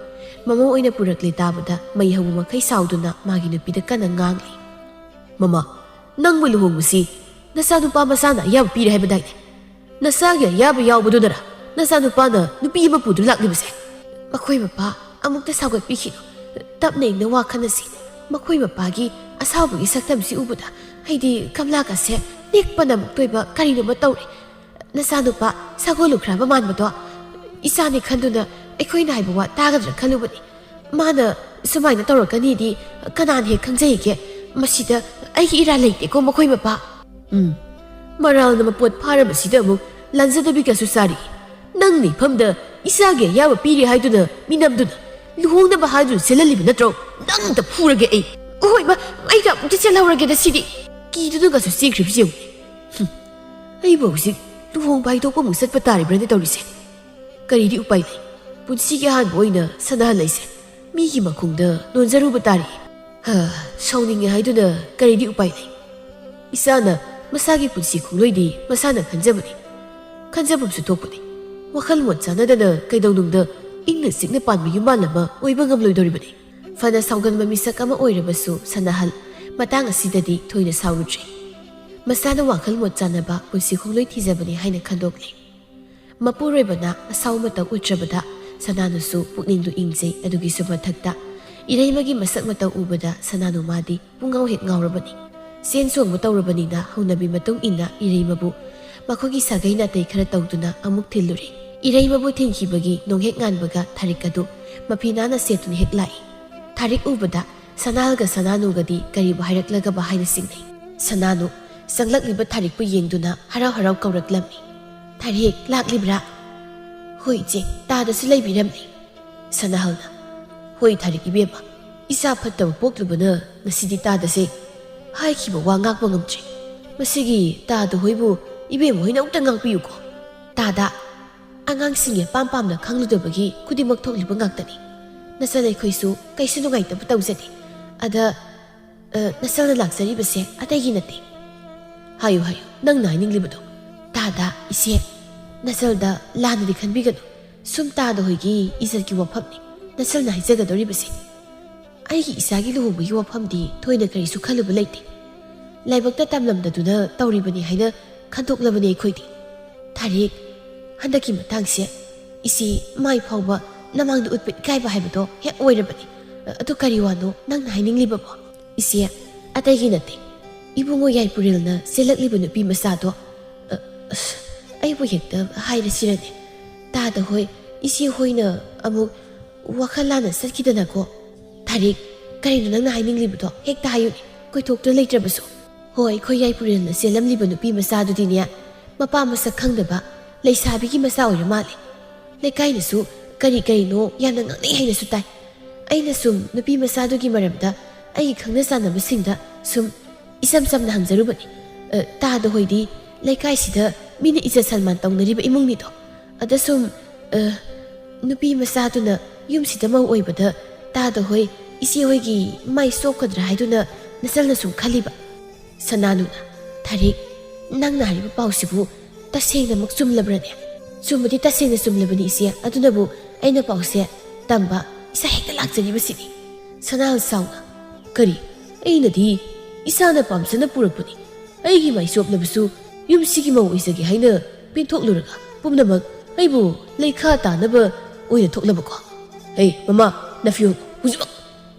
ꯃꯃꯧ ꯑꯣꯏꯅ ꯄꯨꯔꯛꯂꯦ ꯇꯥꯕꯗ ꯃꯩ ꯍꯧꯕ ꯃꯈꯩ ꯁꯥꯎꯗꯨꯅ ꯃꯥꯒꯤ ꯅꯨꯄꯤꯗ ꯀꯟꯅ ꯉꯥꯡꯂꯤ꯫ "ꯃꯃꯥ, ꯅꯪꯕꯨ ꯂꯨꯍꯣꯡꯕꯁꯤ ꯅꯆꯥꯅꯨꯄꯥ ꯃꯁꯥꯅ ꯑꯌꯥꯕ ꯄꯤꯔꯦ ꯍꯥꯏꯕꯗꯥꯏꯅꯦ? ꯅꯆꯥꯒꯤ ꯑꯌꯥꯕ ꯌꯥꯎꯕꯗꯨꯅꯔ ꯅꯆꯥꯅꯨꯄꯥꯅ ꯅꯨꯄꯤ ꯑꯃ ꯄꯨꯗꯨꯅ ꯂꯥꯛꯂꯤꯕꯁꯦ?" "ꯃꯈꯣꯏ ꯃꯄꯥ ꯑꯃꯨꯛꯇ ꯁꯥꯎꯒꯠꯄꯤꯈꯤꯅꯨ꯫ ꯇꯞꯅ ꯏꯪꯅ ꯋꯥ ꯈꯟꯅꯁꯤ꯫ ꯃꯈꯣꯏ ꯃꯄꯥꯒꯤ ꯑꯁꯥꯎꯕꯒꯤ ꯁꯛꯇꯝꯁꯤ ꯎꯕꯗ ꯑꯩꯗꯤ ꯀꯝꯂꯥꯒꯁꯦ ꯅꯦꯛꯄꯅ ꯑꯃꯨꯛꯇꯣꯏꯕ ꯀꯔꯤꯅꯣꯃ ꯇꯧꯔꯦ꯫ ꯅꯆꯥꯅꯨꯄꯥ ꯁꯒꯣꯜ ꯂꯨꯈ꯭ꯔꯥꯕ ꯃꯥꯟꯕꯗꯣ ꯏꯆꯥꯅꯤ ꯈꯟꯗꯨꯅ ꯑꯩꯈꯣꯏꯅ ꯍꯥꯏꯕ ꯋꯥ ꯇꯥꯒꯗ꯭ꯔꯥ ꯈꯜꯂꯨꯕꯅꯤ꯫ ꯃꯥꯅ ꯁꯨꯃꯥꯏꯅ ꯇꯧꯔꯛꯀꯅꯤꯗꯤ ꯀꯅꯥꯅ ꯍꯦꯛ ꯈꯪꯖꯩꯒꯦ? ꯃꯁꯤꯗ ꯑꯩꯒꯤ ꯏꯔꯥꯜ ꯂꯩꯇꯦꯀꯣ ꯃꯈꯣꯏ ꯃꯄꯥ꯫ ꯎꯝ, ꯃꯔꯥꯜꯅ ꯃꯄꯣꯠ ꯐꯥꯔꯕꯁꯤꯗ ꯑꯃꯨꯛ ꯂꯥꯟꯖꯗꯕꯤꯒꯁꯨ ꯆꯥꯔꯤ꯫ ꯅꯪ ꯂꯩꯐꯝꯗ ꯏꯆꯥꯒꯤ ꯑꯌꯥꯕ ꯄꯤꯔꯦ ꯍꯥꯏꯗꯨꯅ ꯃꯤꯅꯝꯗꯨꯅ ꯂꯨꯍꯣꯡꯅꯕ ꯍꯥꯏꯗꯨꯅ ꯆꯦꯜꯍꯜꯂꯤꯕ ꯅꯠꯇ꯭ꯔꯣ? ꯅꯪꯇ ꯐꯨꯔꯒꯦ ꯑꯩ꯫ ꯑꯍꯣꯏꯕ, ꯑꯩꯒ ꯑꯃꯨꯛꯇ ꯆꯦꯜꯍꯧꯔꯒꯦꯗ ꯁꯤꯗꯤ꯫ ꯀꯤꯗꯨꯅꯒꯁꯨ ꯆꯦꯟꯈ꯭ꯔꯤꯕꯁꯤ ꯌꯦꯡꯉꯨꯅꯦ꯫ ꯍꯨꯝ, ꯑꯩꯕꯨ ꯍꯧꯖꯤꯛ ꯂꯨꯍꯣꯡꯕ ꯍꯥꯏꯗꯣꯛꯄ ꯑꯃꯨꯛ ꯆꯠꯄ ꯇꯥꯔꯤꯕ꯭ꯔꯅꯦ ꯇꯧꯔꯤꯁꯦ? ꯀꯔꯤꯗꯤ ꯎꯄꯥꯏ ꯂꯩ? ꯄꯨꯟꯁꯤꯒꯤ ꯑꯍꯥꯟꯕ ꯑꯣꯏꯅ ꯁꯅꯥꯍꯜ ꯑꯩꯁꯦ ꯃꯤꯒꯤ ꯃꯈꯣꯡꯗ ꯅꯣꯟꯖꯔꯨꯕ ꯇꯥꯔꯦ꯫ ꯍ, ꯁꯥꯎꯅꯤꯡꯉꯦ ꯍꯥꯏꯗꯨꯅ ꯀꯔꯤꯗꯤ ꯎꯄꯥꯏ ꯂꯩ? ꯏꯆꯥꯅ ꯃꯁꯥꯒꯤ ꯄꯨꯟꯁꯤ ꯈꯣꯡꯂꯣꯏꯗꯤ ꯃꯁꯥꯅ ꯈꯟꯖꯕꯅꯤ꯫ ꯈꯟꯖꯐꯝꯁꯨ ꯊꯣꯛꯄꯅꯤ꯫ ꯋꯥꯈꯜ ꯃꯣꯠ ꯆꯥꯟꯅꯗꯅ ꯀꯩꯗꯧꯅꯨꯡꯗ ꯏꯪꯅ ꯆꯤꯛꯅ ꯄꯥꯟꯕ ꯌꯨꯝꯕꯥꯜ ꯑꯃ ꯑꯣꯏꯕ ꯉꯝꯂꯣꯏꯗꯧꯔꯤꯕꯅꯤ꯫ ꯐꯅ ꯁꯥꯎꯒꯟꯕ ꯃꯤꯁꯛ ꯑꯃ ꯑꯣꯏꯔꯕꯁꯨ ꯁꯅꯥꯍꯜ ꯃꯇꯥꯡ ꯑꯁꯤꯗꯗꯤ ꯊꯣꯏꯅ ꯁꯥꯎꯔꯨꯗ꯭ꯔꯦ꯫ ꯃꯁꯥꯅ ꯋꯥꯈꯜ ꯃꯣꯠ ꯆꯥꯟꯅꯕ ꯄꯨꯟꯁꯤ ꯈꯣꯡꯂꯣꯏ ꯊꯤꯖꯕꯅꯤ ꯍꯥꯏꯅ ꯈꯟꯗꯣꯛꯂꯦ꯫ ꯃꯄꯨꯔꯣꯏꯕꯅ ꯑꯁꯥꯎ ꯃꯇꯧ ꯎꯠꯇ꯭ꯔꯕꯗ ꯁꯅꯥꯅꯁꯨ ꯄꯨꯛꯅꯤꯡꯗꯨ ꯏꯪꯖꯩ꯫ ꯑꯗꯨꯒꯤꯁꯨ ꯃꯊꯛꯇ ꯏꯔꯩꯃꯒꯤ ꯃꯁꯛ ꯃꯇꯧ ꯎꯕꯗ ꯁꯅꯥꯅꯨ ꯃꯥꯗꯤ ꯄꯨꯡꯉꯥꯎ ꯍꯦꯛ ꯉꯥꯎꯔꯕꯅꯤ꯫ ꯆꯦꯟ ꯆꯣꯡꯕ ꯇꯧꯔꯕꯅꯤꯅ ꯍꯧꯅꯕꯤ ꯃꯇꯨꯡ ꯏꯟꯅ ꯏꯔꯩꯃꯕꯨ ꯃꯈꯣꯏꯒꯤ ꯁꯥꯒꯩ ꯅꯥꯇꯩ ꯈꯔ ꯇꯧꯗꯨꯅ ꯑꯃꯨꯛ ꯊꯤꯜꯂꯨꯔꯦ꯫ ꯏꯔꯩꯃꯕꯨ ꯊꯤꯟꯈꯤꯕꯒꯤ ꯅꯣꯡꯍꯦꯛ ꯉꯥꯟꯕꯒ ꯊꯥꯔꯤꯛ ꯑꯗꯨ ꯃꯐꯤ ꯅꯥꯟꯅ ꯁꯦꯠꯇꯨꯅ ꯍꯦꯛ ꯂꯥꯛꯏ꯫ ꯊꯥꯔꯤꯛ ꯎꯕꯗ ꯁꯅꯥꯍꯜꯒ ꯁꯅꯥꯅꯨꯒꯗꯤ ꯀꯔꯤꯕꯨ ꯍꯥꯏꯔꯛꯂꯒꯕ ꯍꯥꯏꯅ ꯆꯤꯡꯅꯩ꯫ ꯁꯅꯥꯅꯨ ꯆꯪꯂꯛꯂꯤꯕ ꯊꯥꯔꯤꯛꯄꯨ ꯌꯦꯡꯗꯨꯅ ꯍꯔꯥꯎ ꯍꯔꯥꯎ ꯀꯧꯔꯛꯂꯝꯃꯤ꯫ "ꯊꯥꯔꯤꯛ, ꯂꯥꯛꯂꯤꯕ꯭ꯔꯥ?" "ꯍꯣꯏ ꯏꯆꯦ, ꯇꯥꯗꯁꯨ ꯂꯩꯕꯤꯔꯝꯂꯦ꯫" ꯁꯅꯥꯍꯜꯅ, "ꯍꯣꯏ ꯊꯥꯔꯤꯛ ꯏꯕꯦꯝꯃ, ꯏꯆꯥ ꯐꯠꯇꯕ ꯄꯣꯛꯂꯨꯕꯅ ꯉꯁꯤꯗꯤ ꯇꯥꯗꯁꯦ ꯍꯥꯏꯈꯤꯕ ꯋꯥ ꯉꯥꯛꯄ ꯉꯝꯗ꯭ꯔꯦ꯫ ꯃꯁꯤꯒꯤ ꯇꯥꯗ ꯍꯣꯏꯕꯨ ꯏꯕꯦꯝꯃ ꯍꯣꯏꯅ ꯑꯃꯨꯛꯇ ꯉꯥꯛꯄꯤꯌꯨꯀꯣ꯫" "ꯇꯥꯗ, ꯑꯉꯥꯡꯁꯤꯡꯒꯤ ꯑꯄꯥꯝ ꯄꯥꯝꯅ ꯈꯪꯂꯨꯗꯕꯒꯤ ꯈꯨꯗꯤꯡꯃꯛ ꯊꯣꯛꯂꯤꯕ ꯉꯥꯛꯇꯅꯤ꯫ ꯅꯆꯟ ꯑꯩꯈꯣꯏꯁꯨ ꯀꯩꯁꯨ ꯅꯨꯡꯉꯥꯏꯇꯕ ꯇꯧꯖꯗꯦ꯫ ꯑꯗ, ꯑ, ꯅꯆꯜꯅ ꯂꯥꯛꯆꯔꯤꯕꯁꯦ ꯑꯇꯩꯒꯤ ꯅꯠꯇꯦ꯫" "ꯍꯥꯏꯌꯨ, ꯍꯥꯏꯌꯨ, ꯅꯪꯅ ꯍꯥꯏꯅꯤꯡꯂꯤꯕꯗꯣ꯫" "ꯇꯥꯗ, ꯏꯆꯦ, ꯅꯆꯜꯗ ꯂꯥꯟꯅꯗꯤ ꯈꯟꯕꯤꯒꯅꯨ꯫ ꯁꯨꯝ ꯇꯥꯗ ꯍꯣꯏꯒꯤ ꯏꯖꯠꯀꯤ ꯋꯥꯐꯝꯅꯤ ꯅꯆꯜꯅ ꯍꯥꯏꯖꯒꯗꯧꯔꯤꯕꯁꯦ꯫ ꯑꯩꯒꯤ ꯏꯆꯥꯒꯤ ꯂꯨꯍꯣꯡꯕꯒꯤ ꯋꯥꯐꯝꯗꯤ ꯊꯣꯏꯅ ꯀꯔꯤꯁꯨ ꯈꯜꯂꯨꯕ ꯂꯩꯇꯦ꯫ ꯂꯥꯏꯕꯛꯇ ꯇꯝꯂꯝꯗꯗꯨꯅ ꯇꯧꯔꯤꯕꯅꯤ ꯍꯥꯏꯅ ꯈꯟꯗꯣꯛꯂꯕꯅꯤ ꯑꯩꯈꯣꯏꯗꯤ꯫ ꯊꯥꯔꯤꯛ, ꯍꯟꯗꯛꯀꯤ ꯃꯇꯥꯡꯁꯦ ꯏꯆꯦ ꯃꯥꯏ ꯐꯥꯎꯕ ꯅꯃꯥꯡꯗ ꯎꯠꯄ ꯏꯀꯥꯏꯕ ꯍꯥꯏꯕꯗꯣ ꯍꯦꯛ ꯑꯣꯏꯔꯕꯅꯤ꯫ ꯑꯗꯨ ꯀꯔꯤ ꯋꯥꯅꯣ ꯅꯪꯅ ꯍꯥꯏꯅꯤꯡꯂꯤꯕꯕꯣ?" "ꯏꯆꯦ, ꯑꯇꯩꯒꯤ ꯅꯠꯇꯦ꯫ ꯏꯕꯨꯡꯉꯣ ꯌꯥꯏꯄꯨꯔꯦꯜꯅ ꯆꯦꯜꯂꯛꯂꯤꯕ ꯅꯨꯄꯤ ꯃꯆꯥꯗꯣ, ꯑ, ꯑꯁ, ꯑꯩꯕꯨ ꯍꯦꯛꯇ ꯍꯥꯏꯔꯁꯤꯔꯅꯦ? ꯇꯥꯗ ꯍꯣꯏ, ꯏꯆꯦ ꯍꯣꯏꯅ ꯑꯃꯨꯛ ꯋꯥꯈꯜ ꯂꯥꯟꯅ ꯆꯠꯈꯤꯗꯅꯀꯣ꯫" "ꯊꯥꯔꯤꯛ, ꯀꯔꯤꯅꯣ ꯅꯪꯅ ꯍꯥꯏꯅꯤꯡꯂꯤꯕꯗꯣ? ꯍꯦꯛꯇ ꯍꯥꯏꯌꯨꯅꯦ, ꯀꯣꯏꯊꯣꯛꯇ ꯂꯩꯇ꯭ꯔꯕꯁꯨ꯫" "ꯍꯣꯏ, ꯑꯩꯈꯣꯏ ꯌꯥꯏꯄꯨꯔꯦꯜꯅ ꯆꯦꯜꯂꯝꯂꯤꯕ ꯅꯨꯄꯤ ꯃꯆꯥꯗꯨꯗꯤꯅꯦ, ꯃꯄꯥ ꯃꯁꯛ ꯈꯪꯗꯕ ꯂꯩꯁꯥꯕꯤꯒꯤ ꯃꯆꯥ ꯑꯣꯏꯔ ꯃꯥꯜꯂꯦ꯫ ꯂꯩꯀꯥꯏꯅꯁꯨ ꯀꯔꯤ ꯀꯔꯤꯅꯣ ꯌꯥꯝꯅ ꯉꯥꯡꯅꯩ ꯍꯥꯏꯅꯁꯨ ꯇꯥꯏ꯫ ꯑꯩꯅ ꯁꯨꯝ ꯅꯨꯄꯤ ꯃꯆꯥꯗꯨꯒꯤ ꯃꯔꯝꯗ ꯑꯩꯒꯤ ꯈꯪꯅ ꯆꯥꯟꯅꯕꯁꯤꯡꯗ ꯁꯨꯝ ꯏꯆꯝ ꯆꯝꯅ ꯍꯪꯖꯔꯨꯕꯅꯤ꯫ ꯑ, ꯇꯥꯗ ꯍꯣꯏꯗꯤ ꯂꯩꯀꯥꯏꯁꯤꯗ ꯃꯤꯅ ꯏꯖꯠ ꯁꯟꯃꯥꯟ ꯇꯧꯅꯔꯤꯕ ꯏꯃꯨꯡꯅꯤꯗꯣ꯫ ꯑꯗ ꯁꯨꯝ, ꯑ, ꯅꯨꯄꯤ ꯃꯆꯥꯗꯨꯅ ꯌꯨꯝꯁꯤꯗ ꯃꯧ ꯑꯣꯏꯕꯗ ꯇꯥꯗ ꯍꯣꯏ, ꯏꯆꯦ ꯍꯣꯏꯒꯤ ꯃꯥꯏ ꯆꯣꯞꯀꯗ꯭ꯔꯥ ꯍꯥꯏꯗꯨꯅ ꯅꯆꯜꯅ ꯁꯨꯝ ꯈꯜꯂꯤꯕ꯫" ꯁꯅꯥꯅꯨꯅ, "ꯊꯥꯔꯤꯛ, ꯅꯪꯅ ꯍꯥꯏꯔꯤꯕ ꯄꯥꯎꯁꯤꯕꯨ ꯇꯁꯦꯡꯅꯃꯛ ꯆꯨꯝꯂꯕ꯭ꯔꯅꯦ?" "ꯆꯨꯝꯕꯗꯤ ꯇꯁꯦꯡꯅ ꯆꯨꯝꯂꯕꯅꯤ ꯏꯆꯦ, ꯑꯗꯨꯅꯕꯨ ꯑꯩꯅ ꯄꯥꯎꯁꯦ ꯇꯝꯕ ꯏꯆꯥ ꯍꯦꯛꯇ ꯂꯥꯛꯆꯔꯤꯕꯁꯤꯅꯤ꯫" ꯁꯅꯥꯍꯜ ꯁꯥꯎꯅ, "ꯀꯔꯤ? ꯑꯩꯅꯗꯤ ꯏꯆꯥꯅ ꯄꯥꯝꯖꯅ ꯄꯨꯔꯛꯄꯅꯤ꯫ ꯑꯩꯒꯤ ꯃꯥꯏ ꯆꯣꯞꯂꯕꯁꯨ ꯌꯨꯝꯁꯤꯒꯤ ꯃꯧ ꯑꯣꯏꯖꯒꯦ ꯍꯥꯏꯅ ꯄꯦꯟꯊꯣꯛꯂꯨꯔꯒ ꯄꯨꯝꯅꯃꯛ ꯑꯩꯕꯨ ꯂꯩꯈꯥ ꯇꯥꯅꯕ ꯑꯣꯏꯅ ꯊꯣꯛꯂꯕꯀꯣ꯫ ꯍꯦ ꯃꯃꯥ, ꯅꯐꯤꯌꯣꯜ ꯍꯧꯖꯤꯛꯃꯛ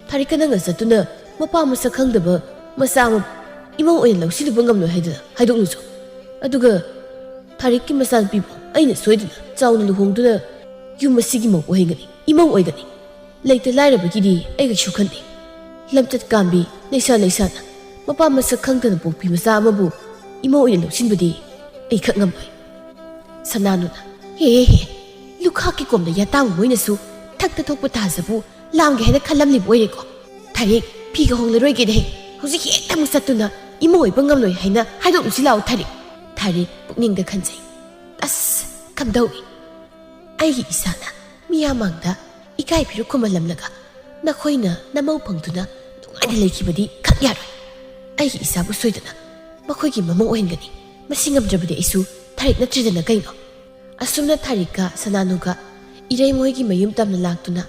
ꯊꯥꯔꯤꯛꯀ ꯅꯪꯒ ꯆꯠꯇꯨꯅ ꯃꯄꯥ ꯃꯁꯛ ꯈꯪꯗꯕ ꯃꯆꯥ ꯑꯃ ꯏꯃꯧ ꯑꯣꯏꯅ ꯂꯧꯁꯤꯜꯂꯨꯕ ꯉꯝꯂꯣꯏ ꯍꯥꯏꯗꯨꯅ ꯍꯥꯏꯗꯣꯛꯂꯨꯆꯣ꯫ ꯑꯗꯨꯒ ꯊꯥꯔꯤꯛꯀꯤ ꯃꯆꯥꯅꯨꯄꯤꯕꯨ ꯑꯩꯅ ꯁꯣꯏꯗꯅ ꯆꯥꯎꯅ ꯂꯨꯍꯣꯡꯗꯨꯅ ꯌꯨꯝ ꯑꯁꯤꯒꯤ ꯃꯧ ꯑꯣꯏꯍꯟꯒꯅꯤ, ꯏꯃꯧ ꯑꯣꯏꯒꯅꯤ꯫ ꯂꯩꯇ ꯂꯥꯏꯔꯕꯒꯤꯗꯤ ꯑꯩ ꯀꯩꯁꯨ ꯈꯟꯗꯦ꯫" ꯂꯝꯆꯠ ꯀꯥꯝꯕꯤ ꯂꯩꯁꯥ ꯂꯩꯁꯥꯅ ꯃꯄꯥ ꯃꯁꯛ ꯈꯪꯗꯅ ꯄꯣꯛꯄꯤ ꯃꯆꯥ ꯑꯃꯕꯨ ꯏꯃꯧ ꯑꯣꯏꯅ ꯂꯧꯁꯤꯟꯕꯗꯤ ꯑꯩ ꯈꯛ ꯉꯝꯂꯣꯏ꯫ ꯁꯅꯥꯅꯨꯅ, "ꯍꯦ ꯍꯦ ꯍꯦ, ꯂꯨꯈꯥꯛꯀꯤ ꯀꯣꯝꯗ ꯌꯥꯇꯥꯡꯕ ꯃꯣꯏꯅꯁꯨ ꯊꯛꯇ ꯊꯣꯛꯄ ꯇꯥꯖꯕꯨ ꯂꯥꯝꯒꯦ ꯍꯥꯏꯅ ꯈꯜꯂꯝꯂꯤꯕ ꯑꯣꯏꯔꯦꯀꯣ꯫ ꯊꯥꯔꯤꯛ, ꯐꯤꯒ ꯍꯣꯡꯂꯔꯣꯏꯒꯦꯗ ꯍꯦ, ꯍꯧꯖꯤꯛ ꯍꯦꯛꯇ ꯑꯃꯨꯛ ꯆꯠꯇꯨꯅ ꯏꯃꯧ ꯑꯣꯏꯕ ꯉꯝꯂꯣꯏ ꯍꯥꯏꯅ ꯍꯥꯏꯗꯣꯛꯂꯨꯁꯤ ꯂꯥꯛꯑꯣ ꯊꯥꯔꯤꯛ", ꯄꯨꯛꯅꯤꯡꯗ ꯈꯟꯖꯩ꯫ ꯑꯁ, ꯀꯝꯗꯧꯏ? ꯑꯩꯒꯤ ꯏꯆꯥꯅ ꯃꯤꯌꯥꯝ ꯃꯥꯡꯗ ꯏꯀꯥꯏ ꯐꯤꯔꯨꯛ ꯈꯨꯝꯍꯜꯂꯝꯂꯒ ꯅꯈꯣꯏꯅ ꯅꯃꯧ ꯐꯪꯗꯨꯅ ꯅꯨꯡꯉꯥꯏꯅ ꯂꯩꯈꯤꯕꯗꯤ ꯈꯛ ꯌꯥꯔꯣꯏ꯫ ꯑꯩꯒꯤ ꯏꯆꯥꯕꯨ ꯁꯣꯏꯗꯅ ꯃꯈꯣꯏꯒꯤ ꯃꯃꯧ ꯑꯣꯏꯍꯟꯒꯅꯤ꯫ ꯃꯁꯤ ꯉꯝꯗ꯭ꯔꯕꯗꯤ ꯑꯩꯁꯨ ꯊꯥꯔꯤꯛ ꯅꯠꯇ꯭ꯔꯦꯗꯅ ꯀꯩꯅꯣ? ꯑꯁꯨꯝꯅ ꯊꯥꯔꯤꯛꯀ ꯁꯅꯥꯅꯨꯒ ꯏꯔꯩ ꯃꯣꯏꯒꯤ ꯃꯌꯨꯝ ꯇꯝꯅ ꯂꯥꯛꯇꯨꯅ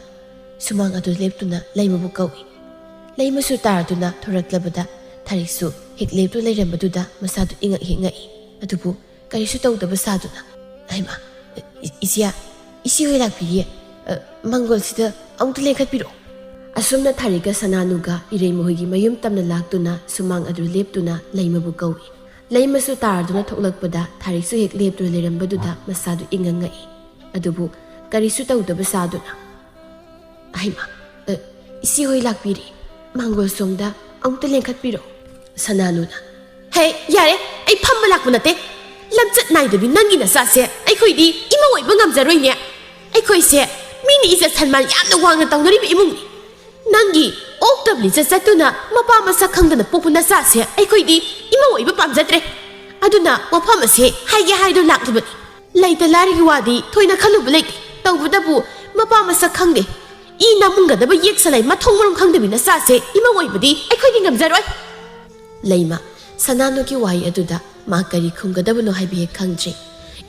ꯁꯨꯃꯥꯡ ꯑꯗꯨ ꯂꯦꯞꯇꯨꯅ ꯂꯩꯃꯕꯨ ꯀꯧꯏ꯫ ꯂꯩꯃꯁꯨ ꯇꯥꯔꯗꯨꯅ ꯊꯣꯔꯛꯂꯕꯗ ꯊꯥꯔꯤꯛꯁꯨ ꯍꯦꯛ ꯂꯦꯞꯇꯨ ꯂꯩꯔꯝꯕꯗꯨꯗ ꯃꯁꯥꯗꯨ ꯏꯉꯛ ꯍꯦꯛ ꯉꯛꯏ꯫ ꯑꯗꯨꯕꯨ ꯀꯔꯤꯁꯨ ꯇꯧꯗꯕ ꯁꯥꯗꯨꯅ, "ꯍꯩꯃꯥ, ꯏ-, ꯏꯆꯦ, ꯏꯆꯦ ꯍꯣꯏ ꯂꯥꯛꯄꯤꯔꯦ꯫ ꯑ, ꯃꯪꯒꯣꯜꯁꯤꯗ ꯑꯃꯨꯛꯇ ꯂꯦꯡꯈꯠꯄꯤꯔꯛꯑꯣ꯫" ꯑꯁꯨꯝꯅ ꯊꯥꯔꯤꯛꯀ ꯁꯅꯥꯅꯨꯒ ꯏꯔꯩ ꯃꯈꯣꯏꯒꯤ ꯃꯌꯨꯝ ꯇꯝꯅ ꯂꯥꯛꯇꯨꯅ ꯁꯨꯃꯥꯡ ꯑꯗꯨ ꯂꯦꯞꯇꯨꯅ ꯂꯩꯃꯕꯨ ꯀꯧꯏ꯫ ꯂꯩꯃꯁꯨ ꯇꯥꯔꯗꯨꯅ ꯊꯣꯛꯂꯛꯄꯗ ꯊꯥꯔꯤꯛꯁꯨ ꯍꯦꯛ ꯂꯦꯞꯇꯨꯅ ꯂꯩꯔꯝꯕꯗꯨꯗ ꯃꯁꯥꯗꯨ ꯏꯉꯛ ꯉꯛꯏ꯫ ꯑꯗꯨꯕꯨ ꯀꯔꯤꯁꯨ ꯇꯧꯗꯕ ꯁꯥꯗꯨꯅ, "ꯍꯩꯃꯥ, ꯑ, ꯏꯆꯦ ꯍꯣꯏ ꯂꯥꯛꯄꯤꯔꯦ꯫ ꯃꯥꯡꯒꯣꯜ ꯁꯣꯝꯗ ꯑꯃꯨꯛꯇ ꯂꯦꯡꯈꯠꯄꯤꯔꯛꯑꯣ꯫" ꯁꯅꯥꯅꯨꯅ, "ꯍꯦ, ꯌꯥꯔꯦ, ꯑꯩ ꯐꯝꯕ ꯂꯥꯛꯄ ꯅꯠꯇꯦ꯫ ꯂꯝꯆꯠ ꯅꯥꯏꯗꯕꯤ ꯅꯪꯒꯤ ꯅꯆꯥꯁꯦ ꯑꯩꯈꯣꯏꯗꯤ ꯏꯃꯧ ꯑꯣꯏꯕ ꯉꯝꯖꯔꯣꯏꯅꯦ꯫ ꯑꯩꯈꯣꯏꯁꯦ ꯃꯤꯅ ꯏꯖꯠ ꯁꯟꯃꯥꯟ ꯌꯥꯝꯅ ꯋꯥꯡꯅ ꯇꯧꯅꯔꯤꯕ ꯏꯃꯨꯡꯅꯤ꯫ ꯅꯪꯒꯤ ꯑꯣꯛꯇꯕ ꯂꯤꯆꯠ ꯆꯠꯇꯨꯅ ꯃꯄꯥ ꯃꯁꯛ ꯈꯪꯗꯅ ꯄꯣꯛꯄ ꯅꯆꯥꯁꯦ ꯑꯩꯈꯣꯏꯗꯤ ꯏꯃꯧ ꯑꯣꯏꯕ ꯄꯥꯝꯖꯗ꯭ꯔꯦ꯫ ꯑꯗꯨꯅ ꯋꯥꯐꯝ ꯑꯁꯦ ꯍꯥꯏꯒꯦ ꯍꯥꯏꯗꯨꯅ ꯂꯥꯛꯂꯤꯕꯅꯤ꯫ ꯂꯩꯇ ꯂꯥꯏꯔꯒꯤ ꯋꯥꯗꯤ ꯊꯣꯏꯅ ꯈꯜꯂꯨꯕ ꯂꯩꯇꯦ꯫ ꯇꯧꯕꯇꯕꯨ ꯃꯄꯥ ꯃꯁꯛ ꯈꯪꯗꯦ, ꯏ ꯅꯝꯃꯨꯡꯒꯗꯕ ꯌꯦꯛ ꯁꯂꯥꯏ ꯃꯊꯣꯡ ꯃꯔꯝ ꯈꯪꯗꯕꯤ ꯅꯆꯥꯁꯦ ꯏꯃꯧ ꯑꯣꯏꯕꯗꯤ ꯑꯩꯈꯣꯏꯗꯤ ꯉꯝꯖꯔꯣꯏ꯫" ꯂꯩꯃ, ꯁꯅꯥꯅꯨꯒꯤ ꯋꯥꯍꯩ ꯑꯗꯨꯗ ꯃꯥ ꯀꯔꯤ ꯈꯨꯝꯒꯗꯕꯅꯣ ꯍꯥꯏꯕ ꯍꯦꯛ ꯈꯪꯗ꯭ꯔꯦ꯫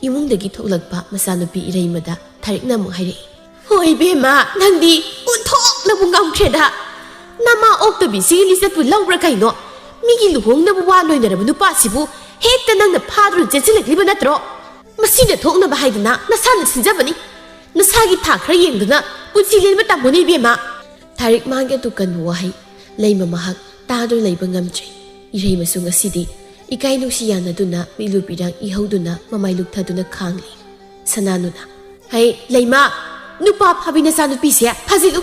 ꯏꯃꯨꯡꯗꯒꯤ ꯊꯣꯛꯂꯛꯄ ꯃꯆꯥꯅꯨꯄꯤ ꯏꯔꯩꯃꯗ ꯊꯥꯔꯤꯛꯅ ꯑꯃꯨꯛ ꯍꯥꯏꯔꯛꯏ, "ꯍꯣꯏ ꯏꯕꯦꯝꯃ, ꯅꯪꯗꯤ ꯑꯣꯟꯊꯣꯛꯅꯕꯨ ꯉꯝꯈ꯭ꯔꯦꯗ꯫ ꯅꯃꯥ ꯑꯣꯛꯇꯕꯤꯁꯤꯒꯤ ꯂꯤꯆꯠꯄꯨ ꯂꯧꯕ꯭ꯔꯥ ꯀꯩꯅꯣ? ꯃꯤꯒꯤ ꯂꯨꯍꯣꯡꯅꯕ ꯋꯥ ꯂꯣꯏꯅꯔꯕ ꯅꯨꯄꯥꯁꯤꯕꯨ ꯍꯦꯛꯇ ꯅꯪꯅ ꯐꯥꯗꯨꯅ ꯆꯦꯟꯁꯤꯜꯂꯛꯂꯤꯕ ꯅꯠꯇ꯭ꯔꯣ? ꯃꯁꯤꯅ ꯊꯣꯛꯅꯕ ꯍꯥꯏꯗꯅ ꯅꯁꯥꯅ ꯁꯤꯟꯖꯕꯅꯤ꯫ ꯅꯁꯥꯒꯤ ꯊꯥꯛ ꯈꯔ ꯌꯦꯡꯗꯨꯅ ꯄꯨꯟꯁꯤ ꯂꯦꯟꯕ ꯇꯝꯃꯨꯅꯦ ꯏꯕꯦꯝꯃ꯫" ꯊꯥꯔꯤꯛ ꯃꯥꯒꯤ ꯑꯗꯨ ꯀꯟꯕ ꯋꯥꯍꯩ ꯂꯩꯃ ꯃꯍꯥꯛ ꯇꯥꯗꯨꯅ ꯂꯩꯕ ꯉꯝꯗ꯭ꯔꯦ꯫ ꯏꯔꯩꯃꯁꯨ ꯉꯁꯤꯗꯤ ꯏꯀꯥꯏ ꯅꯨꯡꯁꯤ ꯌꯥꯅꯗꯨꯅ ꯃꯤꯠꯂꯨ ꯄꯤꯔꯥꯡ ꯏꯍꯧꯗꯨꯅ ꯃꯃꯥꯏ ꯂꯨꯛꯊꯗꯨꯅ ꯈꯥꯡꯂꯤ꯫ ꯁꯅꯥꯅꯨꯅ, "ꯍꯩ, ꯂꯩꯃ, ꯅꯨꯄꯥ ꯐꯥꯕꯤ ꯅꯆꯥꯅꯨꯄꯤꯁꯦ ꯐꯥꯖꯤꯜꯂꯨ꯫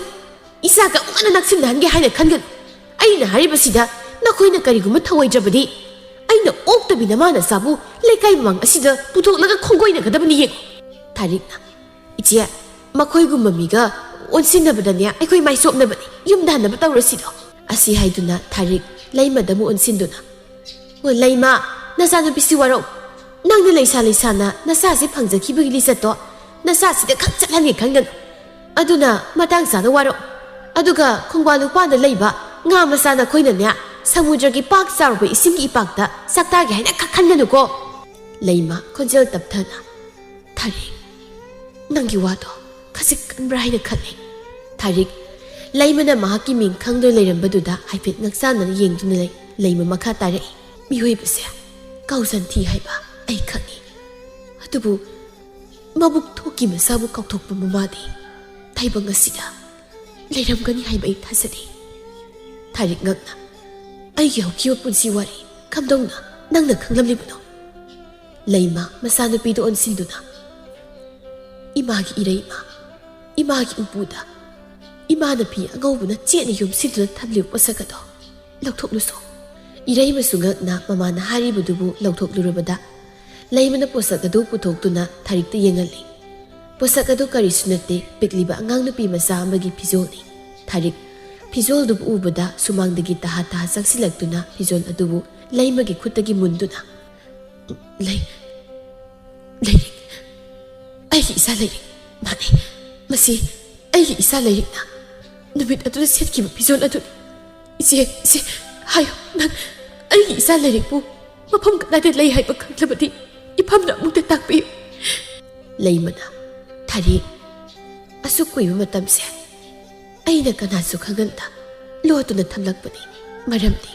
ꯏꯆꯥꯒ ꯑꯃꯨꯛ ꯍꯟꯅ ꯅꯛꯁꯤꯟꯅꯍꯟꯒꯦ ꯍꯥꯏꯅ ꯈꯟꯒꯅꯨ꯫ ꯑꯩꯅ ꯍꯥꯏꯔꯤꯕꯁꯤꯗ ꯅꯈꯣꯏꯅ ꯀꯔꯤꯒꯨꯝꯕ ꯊꯧꯑꯣꯏꯗ꯭ꯔꯕꯗꯤ ꯑꯩꯅ ꯑꯣꯛꯇꯕꯤ ꯅꯃꯥ ꯅꯆꯥꯕꯨ ꯂꯩꯀꯥꯏ ꯃꯃꯥꯡ ꯑꯁꯤꯗ ꯄꯨꯊꯣꯛꯂꯒ ꯈꯣꯡꯒꯣꯏꯅꯒꯗꯕꯅꯤ꯫ ꯌꯦꯡꯉꯨ꯫ ꯊꯥꯔꯤꯛꯅ, "ꯏꯆꯦ, ꯃꯈꯣꯏꯒꯨꯝꯕ ꯃꯤꯒ ꯑꯣꯟꯁꯤꯟꯅꯕꯗꯅꯦ ꯑꯩꯈꯣꯏ ꯃꯥꯏ ꯆꯣꯞꯅꯕꯅꯤ꯫ ꯌꯨꯝꯗ ꯍꯟꯅꯕ ꯇꯧꯔꯁꯤꯗꯣ"꯫ ꯑꯁꯤ ꯍꯥꯏꯗꯨꯅ ꯊꯥꯔꯤꯛ ꯂꯩꯃꯗ ꯑꯃꯨꯛ ꯑꯣꯟꯁꯤꯟꯗꯨꯅ, "ꯑꯣ ꯂꯩꯃ, ꯅꯆꯥꯅꯨꯄꯤꯁꯤ ꯋꯥꯔꯧ꯫ ꯅꯪꯅ ꯂꯩꯁꯥ ꯂꯩꯁꯥꯅ ꯅꯆꯥꯁꯤ ꯐꯪꯖꯈꯤꯕꯒꯤ ꯂꯤꯆꯠꯇꯣ ꯅꯆꯥꯁꯤꯗ ꯈꯪꯆꯠꯍꯟꯒꯦ ꯈꯟꯒꯅꯨ꯫ ꯑꯗꯨꯅ ꯃꯇꯥꯡ ꯆꯥꯅ ꯋꯥꯔꯧ꯫ ꯑꯗꯨꯒ ꯈꯣꯡꯕꯥꯟ ꯂꯨꯄꯥꯟꯗ ꯂꯩꯕ ꯉꯥ ꯃꯆꯥ ꯅꯈꯣꯏꯅꯅꯦ ꯁꯃꯨꯗ꯭ꯔꯒꯤ ꯄꯥꯛ ꯆꯥꯎꯔꯕ ꯏꯁꯤꯡꯒꯤ ꯏꯄꯥꯛꯇ ꯁꯛꯇꯥꯒꯦ ꯍꯥꯏꯅ ꯈꯟꯒꯅꯨꯀꯣ"꯫ ꯂꯩꯃ ꯈꯣꯟꯖꯦꯜ ꯇꯞꯊꯅ, "ꯊꯥꯔꯤꯛ, ꯅꯪꯒꯤ ꯋꯥꯗꯣ ꯈꯖꯤꯛ ꯀꯟꯕ꯭ꯔꯥ ꯍꯥꯏꯅ ꯈꯜꯂꯤ"꯫ ꯊꯥꯔꯤꯛ ꯂꯩꯃꯅ ꯃꯍꯥꯛꯀꯤ ꯃꯤꯡ ꯈꯪꯗꯨꯅ ꯂꯩꯔꯝꯕꯗꯨꯗ ꯍꯥꯏꯐꯦꯠ ꯉꯛꯆꯥꯟꯅꯅ ꯌꯦꯡꯗꯨꯅ ꯂꯩ꯫ ꯂꯩꯃ ꯃꯈꯥ ꯇꯥꯔꯛꯏ, "ꯃꯤꯑꯣꯏꯕꯁꯦ ꯀꯥꯎꯖꯟ ꯊꯤ ꯍꯥꯏꯕ ꯑꯩ ꯈꯪꯏ꯫ ꯑꯗꯨꯕꯨ ꯃꯕꯨꯛ ꯊꯣꯛꯀꯤ ꯃꯆꯥꯕꯨ ꯀꯥꯎꯊꯣꯛꯄ ꯃꯃꯥꯗꯤ ꯇꯥꯏꯕꯪ ꯑꯁꯤꯗ ꯂꯩꯔꯝꯒꯅꯤ ꯍꯥꯏꯕ ꯑꯩ ꯊꯥꯖꯗꯦ"꯫ ꯊꯥꯔꯤꯛ ꯉꯛꯅ, "ꯑꯩꯒꯤ ꯍꯧꯈꯤꯕ ꯄꯨꯟꯁꯤ ꯋꯥꯔꯤ ꯀꯝꯗꯧꯅ ꯅꯪꯅ ꯈꯪꯂꯝꯂꯤꯕꯅꯣ"꯫ ꯂꯩꯃ ꯃꯆꯥꯅꯨꯄꯤꯗ ꯑꯣꯟꯁꯤꯟꯗꯨꯅ, "ꯏꯃꯥꯒꯤ ꯏꯔꯩꯃ, ꯏꯃꯥꯒꯤ ꯎꯄꯨꯗ ꯏꯃꯥꯅ ꯐꯤ ꯑꯉꯧꯕꯅ ꯆꯦꯠꯅ ꯌꯣꯝꯁꯤꯟꯗꯨꯅ ꯊꯝꯂꯤꯕ ꯄꯣꯠꯁꯛ ꯑꯗꯣ ꯂꯧꯊꯣꯛꯂꯨꯁꯣ"꯫ ꯏꯔꯩꯃꯁꯨ ꯉꯛꯅ ꯃꯃꯥꯅ ꯍꯥꯏꯔꯤꯕꯗꯨꯕꯨ ꯂꯧꯊꯣꯛꯂꯨꯔꯕꯗ, ꯂꯩꯃꯅ ꯄꯣꯠꯁꯛ ꯑꯗꯨ ꯄꯨꯊꯣꯛꯇꯨꯅ ꯊꯥꯔꯤꯛꯇ ꯌꯦꯡꯍꯜꯂꯤ꯫ ꯄꯣꯠꯁꯛ ꯑꯗꯨ ꯀꯔꯤꯁꯨ ꯅꯠꯇꯦ, ꯄꯤꯛꯂꯤꯕ ꯑꯉꯥꯡ ꯅꯨꯄꯤ ꯃꯆꯥ ꯑꯃꯒꯤ ꯐꯤꯖꯣꯜꯅꯤ꯫ ꯊꯥꯔꯤꯛ ꯐꯤꯖꯣꯜꯗꯨꯕꯨ ꯎꯕꯗ ꯁꯨꯃꯥꯡꯗꯒꯤ ꯇꯍꯥ ꯇꯍꯥ ꯆꯪꯁꯤꯜꯂꯛꯇꯨꯅ ꯐꯤꯖꯣꯜ ꯑꯗꯨꯕꯨ ꯂꯩꯃꯒꯤ ꯈꯨꯠꯇꯒꯤ ꯃꯨꯟꯗꯨꯅ, "ꯂꯩ, ꯂꯩꯔꯤꯛ, ꯑꯩꯒꯤ ꯏꯆꯥ ꯂꯩꯔꯤꯛ꯫ ꯃꯥꯅꯤ, ꯃꯁꯤ ꯑꯩꯒꯤ ꯏꯆꯥ ꯂꯩꯔꯤꯛꯅ ꯅꯨꯃꯤꯠ ꯑꯗꯨꯗ ꯁꯦꯠꯈꯤꯕ ꯐꯤꯖꯣꯜ ꯑꯗꯨꯅꯤ꯫ ꯏꯆꯦ, ꯏꯆꯦ, ꯍꯥꯏꯌꯨ, ꯅꯪ ꯑꯩꯒꯤ ꯏꯆꯥ ꯂꯩꯔꯤꯛꯄꯨ ꯃꯐꯝ ꯀꯗꯥꯏꯗ ꯂꯩ ꯍꯥꯏꯕ ꯈꯪꯂꯕꯗꯤ ꯏꯐꯝꯗ ꯑꯃꯨꯛꯇ ꯇꯥꯛꯄꯤꯌꯨ"꯫ ꯂꯩꯃꯅ, "ꯊꯥꯔꯤꯛ, ꯑꯁꯨꯛ ꯀꯨꯏꯕ ꯃꯇꯝꯁꯦ ꯑꯩꯅ ꯀꯅꯥꯁꯨ ꯈꯪꯍꯟꯗ ꯂꯣꯠꯇꯨꯅ ꯊꯝꯂꯛꯄꯅꯤ꯫ ꯃꯔꯝꯗꯤ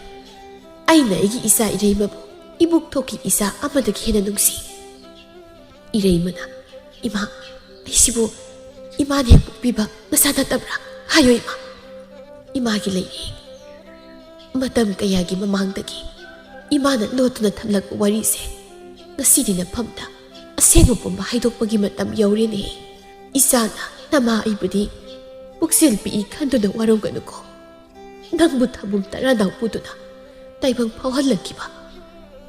ꯑꯩꯅ ꯑꯩꯒꯤ ꯏꯆꯥ ꯏꯔꯩꯃꯕꯨ ꯏꯕꯨꯛ ꯊꯣꯛꯀꯤ ꯏꯆꯥ ꯑꯃꯗꯒꯤ ꯍꯦꯟꯅ ꯅꯨꯡꯁꯤ"꯫ ꯏꯔꯩꯃꯅ, "ꯏꯃꯥ, ꯑꯩꯁꯤꯕꯨ ꯏꯃꯥꯅ ꯍꯦꯛ ꯄꯣꯛꯄꯤꯕ ꯃꯆꯥ ꯅꯠꯇꯕ꯭ꯔꯥ? ꯍꯥꯏꯌꯨ ꯏꯃꯥ"꯫ ꯏꯃꯥꯒꯤ ꯂꯩꯔꯤ꯫ ꯃꯇꯝ ꯀꯌꯥꯒꯤ ꯃꯃꯥꯡꯗꯒꯤ ꯏꯃꯥꯅ ꯂꯣꯠꯇꯨꯅ ꯊꯝꯂꯛꯄ ꯋꯥꯔꯤꯁꯦ ꯉꯁꯤꯗꯤ ꯅꯐꯝꯗ ꯑꯁꯦꯡꯕ ꯄꯨꯝꯕ ꯍꯥꯏꯗꯣꯛꯄꯒꯤ ꯃꯇꯝ ꯌꯧꯔꯦꯅꯦ꯫ ꯏꯆꯥꯅ ꯅꯃꯥ ꯑꯩꯕꯨꯗꯤ ꯄꯨꯛꯆꯦꯜ ꯄꯤꯛꯏ ꯈꯟꯗꯨꯅ ꯋꯥꯔꯧꯒꯅꯨꯀꯣ꯫ ꯅꯪꯕꯨ ꯊꯝꯕꯨꯝ ꯇꯔꯥ ꯅꯥꯎꯄꯨꯗꯨꯅ ꯇꯥꯏꯕꯪ ꯐꯥꯎꯍꯜꯂꯛꯈꯤꯕ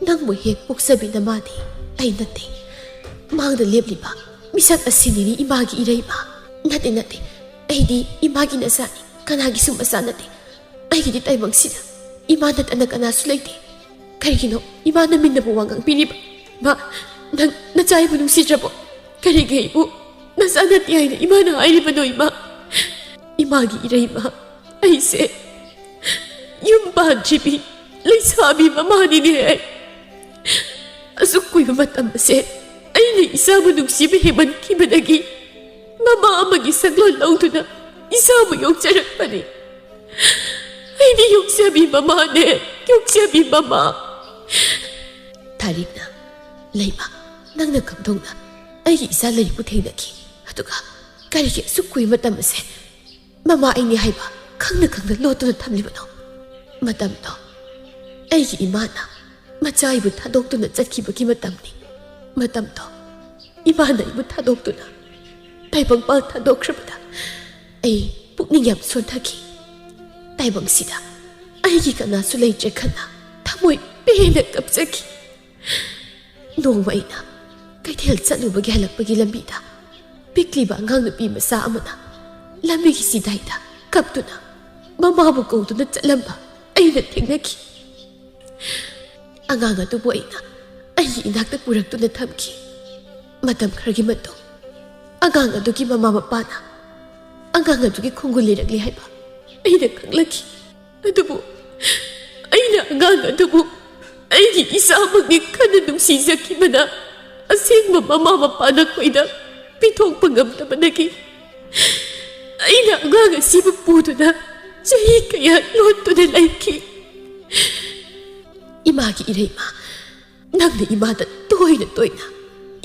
ꯅꯪꯕꯨ ꯍꯦꯛ ꯄꯣꯛꯆꯕꯤ ꯅꯃꯥꯗꯤ ꯑꯩ ꯅꯠꯇꯦ꯫ ꯃꯥꯡꯗ ꯂꯦꯞꯂꯤꯕ ꯃꯤꯁꯛ ꯑꯁꯤꯅꯤꯅꯤ ꯏꯃꯥꯒꯤ ꯏꯔꯩꯃ꯫ ꯅꯠꯇꯦ, ꯅꯠꯇꯦ, ꯑꯩꯗꯤ ꯏꯃꯥꯒꯤ ꯅꯆꯥꯅꯤ, ꯀꯅꯥꯒꯤꯁꯨ ꯃꯆꯥ ꯅꯠꯇꯦ꯫ ꯑꯩꯒꯤꯗꯤ ꯇꯥꯏꯕꯪꯁꯤꯗ ꯏꯃꯥ ꯅꯠꯇꯅ ꯀꯅꯥꯁꯨ ꯂꯩꯇꯦ꯫ ꯀꯔꯤꯒꯤꯅꯣ ꯏꯃꯥꯅ ꯃꯤꯟꯅꯕ ꯋꯥ ꯉꯥꯡꯕꯤꯔꯤꯕ? ꯏꯃꯥ, ꯅꯪ ꯅꯆꯥ ꯑꯩꯕꯨ ꯅꯨꯡꯁꯤꯗ꯭ꯔꯕꯣ? ꯀꯔꯤꯒꯤ ꯑꯩꯕꯨ ꯅꯆꯥ ꯅꯠꯇꯦ ꯍꯥꯏꯅ ꯏꯃꯥꯅ ꯍꯥꯏꯔꯤꯕꯅꯣ ꯏꯃꯥ? ꯏꯃꯥꯒꯤ ꯏꯔꯩꯃ, ꯑꯩꯁꯦ ꯌꯨꯝ ꯄꯥꯟꯗ꯭ꯔꯤꯕꯤ ꯂꯩꯁꯥꯕꯤ ꯃꯃꯥꯅꯤꯅꯦ꯫ ꯑꯁꯨꯛ ꯀꯨꯏꯕ ꯃꯇꯝ ꯑꯁꯦ ꯑꯩꯅ ꯏꯆꯥꯕꯨ ꯅꯨꯡꯁꯤꯕ ꯍꯦꯟꯃꯟꯈꯤꯕꯗꯒꯤ ꯃꯃꯥ ꯑꯃꯒꯤ ꯁꯛꯂꯣꯟ ꯂꯧꯗꯨꯅ ꯏꯆꯥꯕꯨ ꯌꯣꯛꯆꯔꯛꯄꯅꯤ꯫ ꯑꯩꯗꯤ ꯌꯣꯛꯆꯕꯤ ꯃꯃꯥꯅꯦ, ꯌꯣꯛꯆꯕꯤ ꯃꯃꯥ꯫ ꯊꯥꯔꯤꯛꯅ, ꯂꯩꯃ, ꯅꯪꯅ ꯀꯝꯗꯧꯅ ꯑꯩꯒꯤ ꯏꯆꯥ ꯂꯩꯕꯨ ꯊꯦꯡꯅꯈꯤ? ꯑꯗꯨꯒ ꯀꯔꯤꯒꯤ ꯑꯁꯨꯛ ꯀꯨꯏꯕ ꯃꯇꯝ ꯑꯁꯦ ꯃꯃꯥ ꯑꯩꯅꯦ ꯍꯥꯏꯕ ꯈꯪꯅ ꯈꯪꯅ ꯂꯣꯠꯇꯨꯅ ꯊꯝꯂꯤꯕꯅꯣ? ꯃꯇꯝꯗꯣ ꯑꯩꯒꯤ ꯏꯃꯥꯅ ꯃꯆꯥ ꯑꯩꯕꯨ ꯊꯥꯗꯣꯛꯇꯨꯅ ꯆꯠꯈꯤꯕꯒꯤ ꯃꯇꯝꯅꯤ꯫ ꯃꯇꯝꯗꯣ ꯏꯃꯥꯅ ꯑꯩꯕꯨ ꯊꯥꯗꯣꯛꯇꯨꯅ ꯇꯥꯏꯕꯪꯄꯥꯜ ꯊꯥꯗꯣꯛꯈ꯭ꯔꯕꯗ ꯑꯩ ꯄꯨꯛꯅꯤꯡ ꯌꯥꯝ ꯁꯣꯟꯊꯈꯤ꯫ ꯇꯥꯏꯕꯪꯁꯤꯗ ꯑꯩꯒꯤ ꯀꯅꯥꯁꯨ ꯂꯩꯇ꯭ꯔꯦ ꯈꯟꯅ ꯊꯃꯣꯏ ꯄꯦꯟꯅ ꯀꯞꯆꯈꯤ꯫ ꯅꯣꯡꯃ ꯑꯩꯅ ꯀꯩꯊꯦꯜ ꯆꯠꯂꯨꯕꯒꯤ ꯍꯜꯂꯛꯄꯒꯤ ꯂꯝꯕꯤꯗ ꯄꯤꯛꯂꯤꯕ ꯑꯉꯥꯡ ꯅꯨꯄꯤ ꯃꯆꯥ ꯑꯃꯅ ꯂꯝꯕꯤꯒꯤ ꯆꯤꯗꯥꯏꯗ ꯀꯞꯇꯨꯅ ꯃꯃꯥꯕꯨ ꯀꯧꯗꯨꯅ ꯆꯠꯂꯝꯕ ꯑꯩꯅ ꯊꯦꯡꯅꯈꯤ꯫ ꯑꯉꯥꯡ ꯑꯗꯨꯕꯨ ꯑꯩꯅ ꯑꯩꯒꯤ ꯏꯅꯥꯛꯇ ꯄꯨꯔꯛꯇꯨꯅ ꯊꯝꯈꯤ꯫ ꯃꯇꯝ ꯈꯔꯒꯤ ꯃꯇꯨꯡ ꯑꯉꯥꯡ ꯑꯗꯨꯒꯤ ꯃꯃꯥ ꯃꯄꯥꯅ ꯑꯉꯥꯡ ꯑꯗꯨꯒꯤ ꯈꯣꯡꯒꯨꯜ ꯂꯤꯔꯛꯂꯤ ꯍꯥꯏꯕ ꯑꯩꯅ ꯈꯪꯂꯛꯈꯤ꯫ ꯑꯗꯨꯕꯨ ꯑꯩꯅ ꯑꯉꯥꯡ ꯑꯗꯨꯕꯨ ꯑꯩꯒꯤ ꯏꯆꯥꯃꯛꯅꯤ ꯈꯟꯅ ꯅꯨꯡꯁꯤꯖꯈꯤꯕꯅ ꯑꯁꯦꯡꯕ ꯃꯃꯥ ꯃꯄꯥ ꯅꯈꯣꯏꯗ ꯄꯤꯊꯣꯛꯄ ꯉꯝꯗꯕꯗꯒꯤ ꯑꯩꯅ ꯑꯉꯥꯡ ꯑꯁꯤꯕꯨ ꯄꯨꯗꯨꯅ ꯆꯍꯤ ꯀꯌꯥ ꯂꯣꯠꯇꯨꯅ ꯂꯩꯈꯤ꯫ ꯏꯃꯥꯒꯤ ꯏꯔꯩꯃ, ꯅꯪꯅ ꯏꯃꯥꯗ ꯇꯣꯏꯅ ꯇꯣꯏꯅ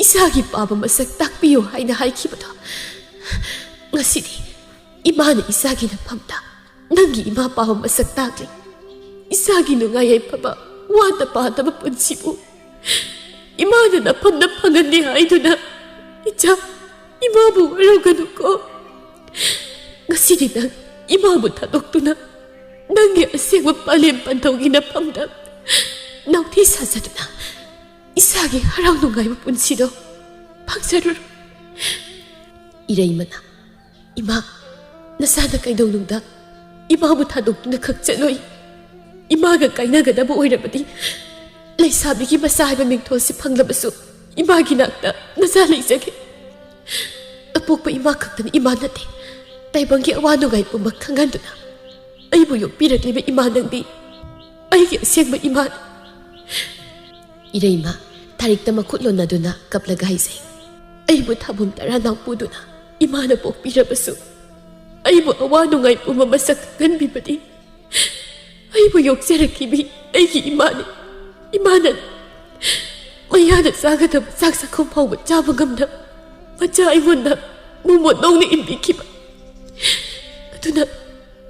ꯏꯆꯥꯒꯤ ꯄꯥꯕ ꯃꯁꯛ ꯇꯥꯛꯄꯤꯌꯨ ꯍꯥꯏꯅ ꯍꯥꯏꯈꯤꯕꯗꯣ, ꯉꯁꯤꯗꯤ ꯏꯃꯥꯅ ꯏꯆꯥꯒꯤ ꯅꯐꯝꯗ ꯅꯪꯒꯤ ꯏꯃꯥ ꯄꯥꯕ ꯃꯁꯛ ꯇꯥꯛꯂꯤ꯫ ꯏꯆꯥꯒꯤ ꯅꯨꯡꯉꯥꯏ ꯌꯥꯏꯐꯕ ꯋꯥꯗ ꯄꯥꯗꯕ ꯄꯨꯟꯁꯤꯕꯨ ꯏꯃꯥꯅ ꯅꯐꯝꯗ ꯐꯪꯍꯟꯗꯦ ꯍꯥꯏꯗꯨꯅ ꯏꯆꯥ, ꯏꯃꯥꯕꯨ ꯋꯥꯔꯧꯒꯅꯨꯀꯣ꯫ ꯉꯁꯤꯗꯤ ꯅꯪ ꯏꯃꯥꯕꯨ ꯊꯥꯗꯣꯛꯇꯨꯅ ꯅꯪꯒꯤ ꯑꯁꯦꯡꯕ ꯄꯂꯦꯝ ꯄꯟꯊꯧꯒꯤ ꯅꯐꯝꯗ ꯅꯥꯎꯊꯤ ꯁꯥꯖꯗꯨꯅ ꯏꯁꯥꯒꯤ ꯍꯔꯥꯎ ꯅꯨꯡꯉꯥꯏꯕ ꯄꯨꯟꯁꯤꯗꯣ ꯐꯪꯖꯔꯨꯔꯣ꯫ ꯏꯔꯩꯃꯅ, "ꯏꯃꯥ, ꯅꯁꯥꯅ ꯀꯩꯗꯧꯅꯨꯡꯗ ꯏꯃꯥꯕꯨ ꯊꯥꯗꯣꯛꯇꯨꯅ ꯈꯛ ꯆꯠꯂꯣꯏ꯫ ꯏꯃꯥꯒ ꯀꯥꯏꯅꯒꯗꯕ ꯑꯣꯏꯔꯕꯗꯤ ꯂꯩꯁꯥꯕꯤꯒꯤ ꯃꯆꯥ ꯍꯥꯏꯕ ꯃꯤꯡꯊꯣꯜꯁꯤ ꯐꯪꯂꯕꯁꯨ ꯏꯃꯥꯒꯤ ꯅꯥꯛꯇ ꯅꯆꯥ ꯂꯩꯖꯒꯦ꯫ ꯑꯄꯣꯛꯄ ꯏꯃꯥ ꯈꯛꯇꯅ ꯏꯃꯥ ꯅꯠꯇꯦ, ꯇꯥꯏꯕꯪꯒꯤ ꯑꯋꯥ ꯅꯨꯡꯉꯥꯏ ꯄꯨꯝꯕ ꯈꯪꯍꯟꯗꯨꯅ ꯑꯩꯕꯨ ꯌꯣꯛꯄꯤꯔꯛꯂꯤꯕ ꯏꯃꯥ ꯅꯪꯗꯤ ꯑꯩꯒꯤ ꯑꯁꯦꯡꯕ ꯏꯃꯥꯅꯤ꯫" ꯏꯔꯩꯃ ꯊꯥꯔꯤꯛꯇ ꯃꯈꯨꯠ ꯂꯣꯟꯅꯗꯨꯅ ꯀꯞꯂꯒ ꯍꯥꯏꯖꯩ, "ꯑꯩꯕꯨ ꯊꯥꯕꯨꯝ ꯇꯔꯥ ꯅꯥꯎꯄꯨꯗꯨꯅ ꯏꯃꯥꯅ ꯄꯣꯛꯄꯤꯔꯕꯁꯨ ꯑꯩꯕꯨ ꯑꯋꯥ ꯅꯨꯡꯉꯥꯏ ꯄꯨꯝꯕ ꯃꯁꯛ ꯈꯪꯍꯟꯕꯤꯕꯗꯤ ꯑꯩꯕꯨ ꯌꯣꯛꯆꯔꯛꯈꯤꯕꯤ ꯑꯩꯒꯤ ꯏꯃꯥꯅꯤ꯫ ꯏꯃꯥꯅ ꯃꯌꯥꯗ ꯆꯥꯒꯗꯕ ꯆꯥꯛ ꯆꯥꯛꯈꯨꯝ ꯐꯥꯎꯕ ꯆꯥꯕ ꯉꯝꯗ ꯃꯆꯥ ꯑꯩꯉꯣꯟꯗ ꯃꯣꯃꯣꯟ ꯅꯧꯅ ꯏꯟꯕꯤꯈꯤꯕ꯫ ꯑꯗꯨꯅ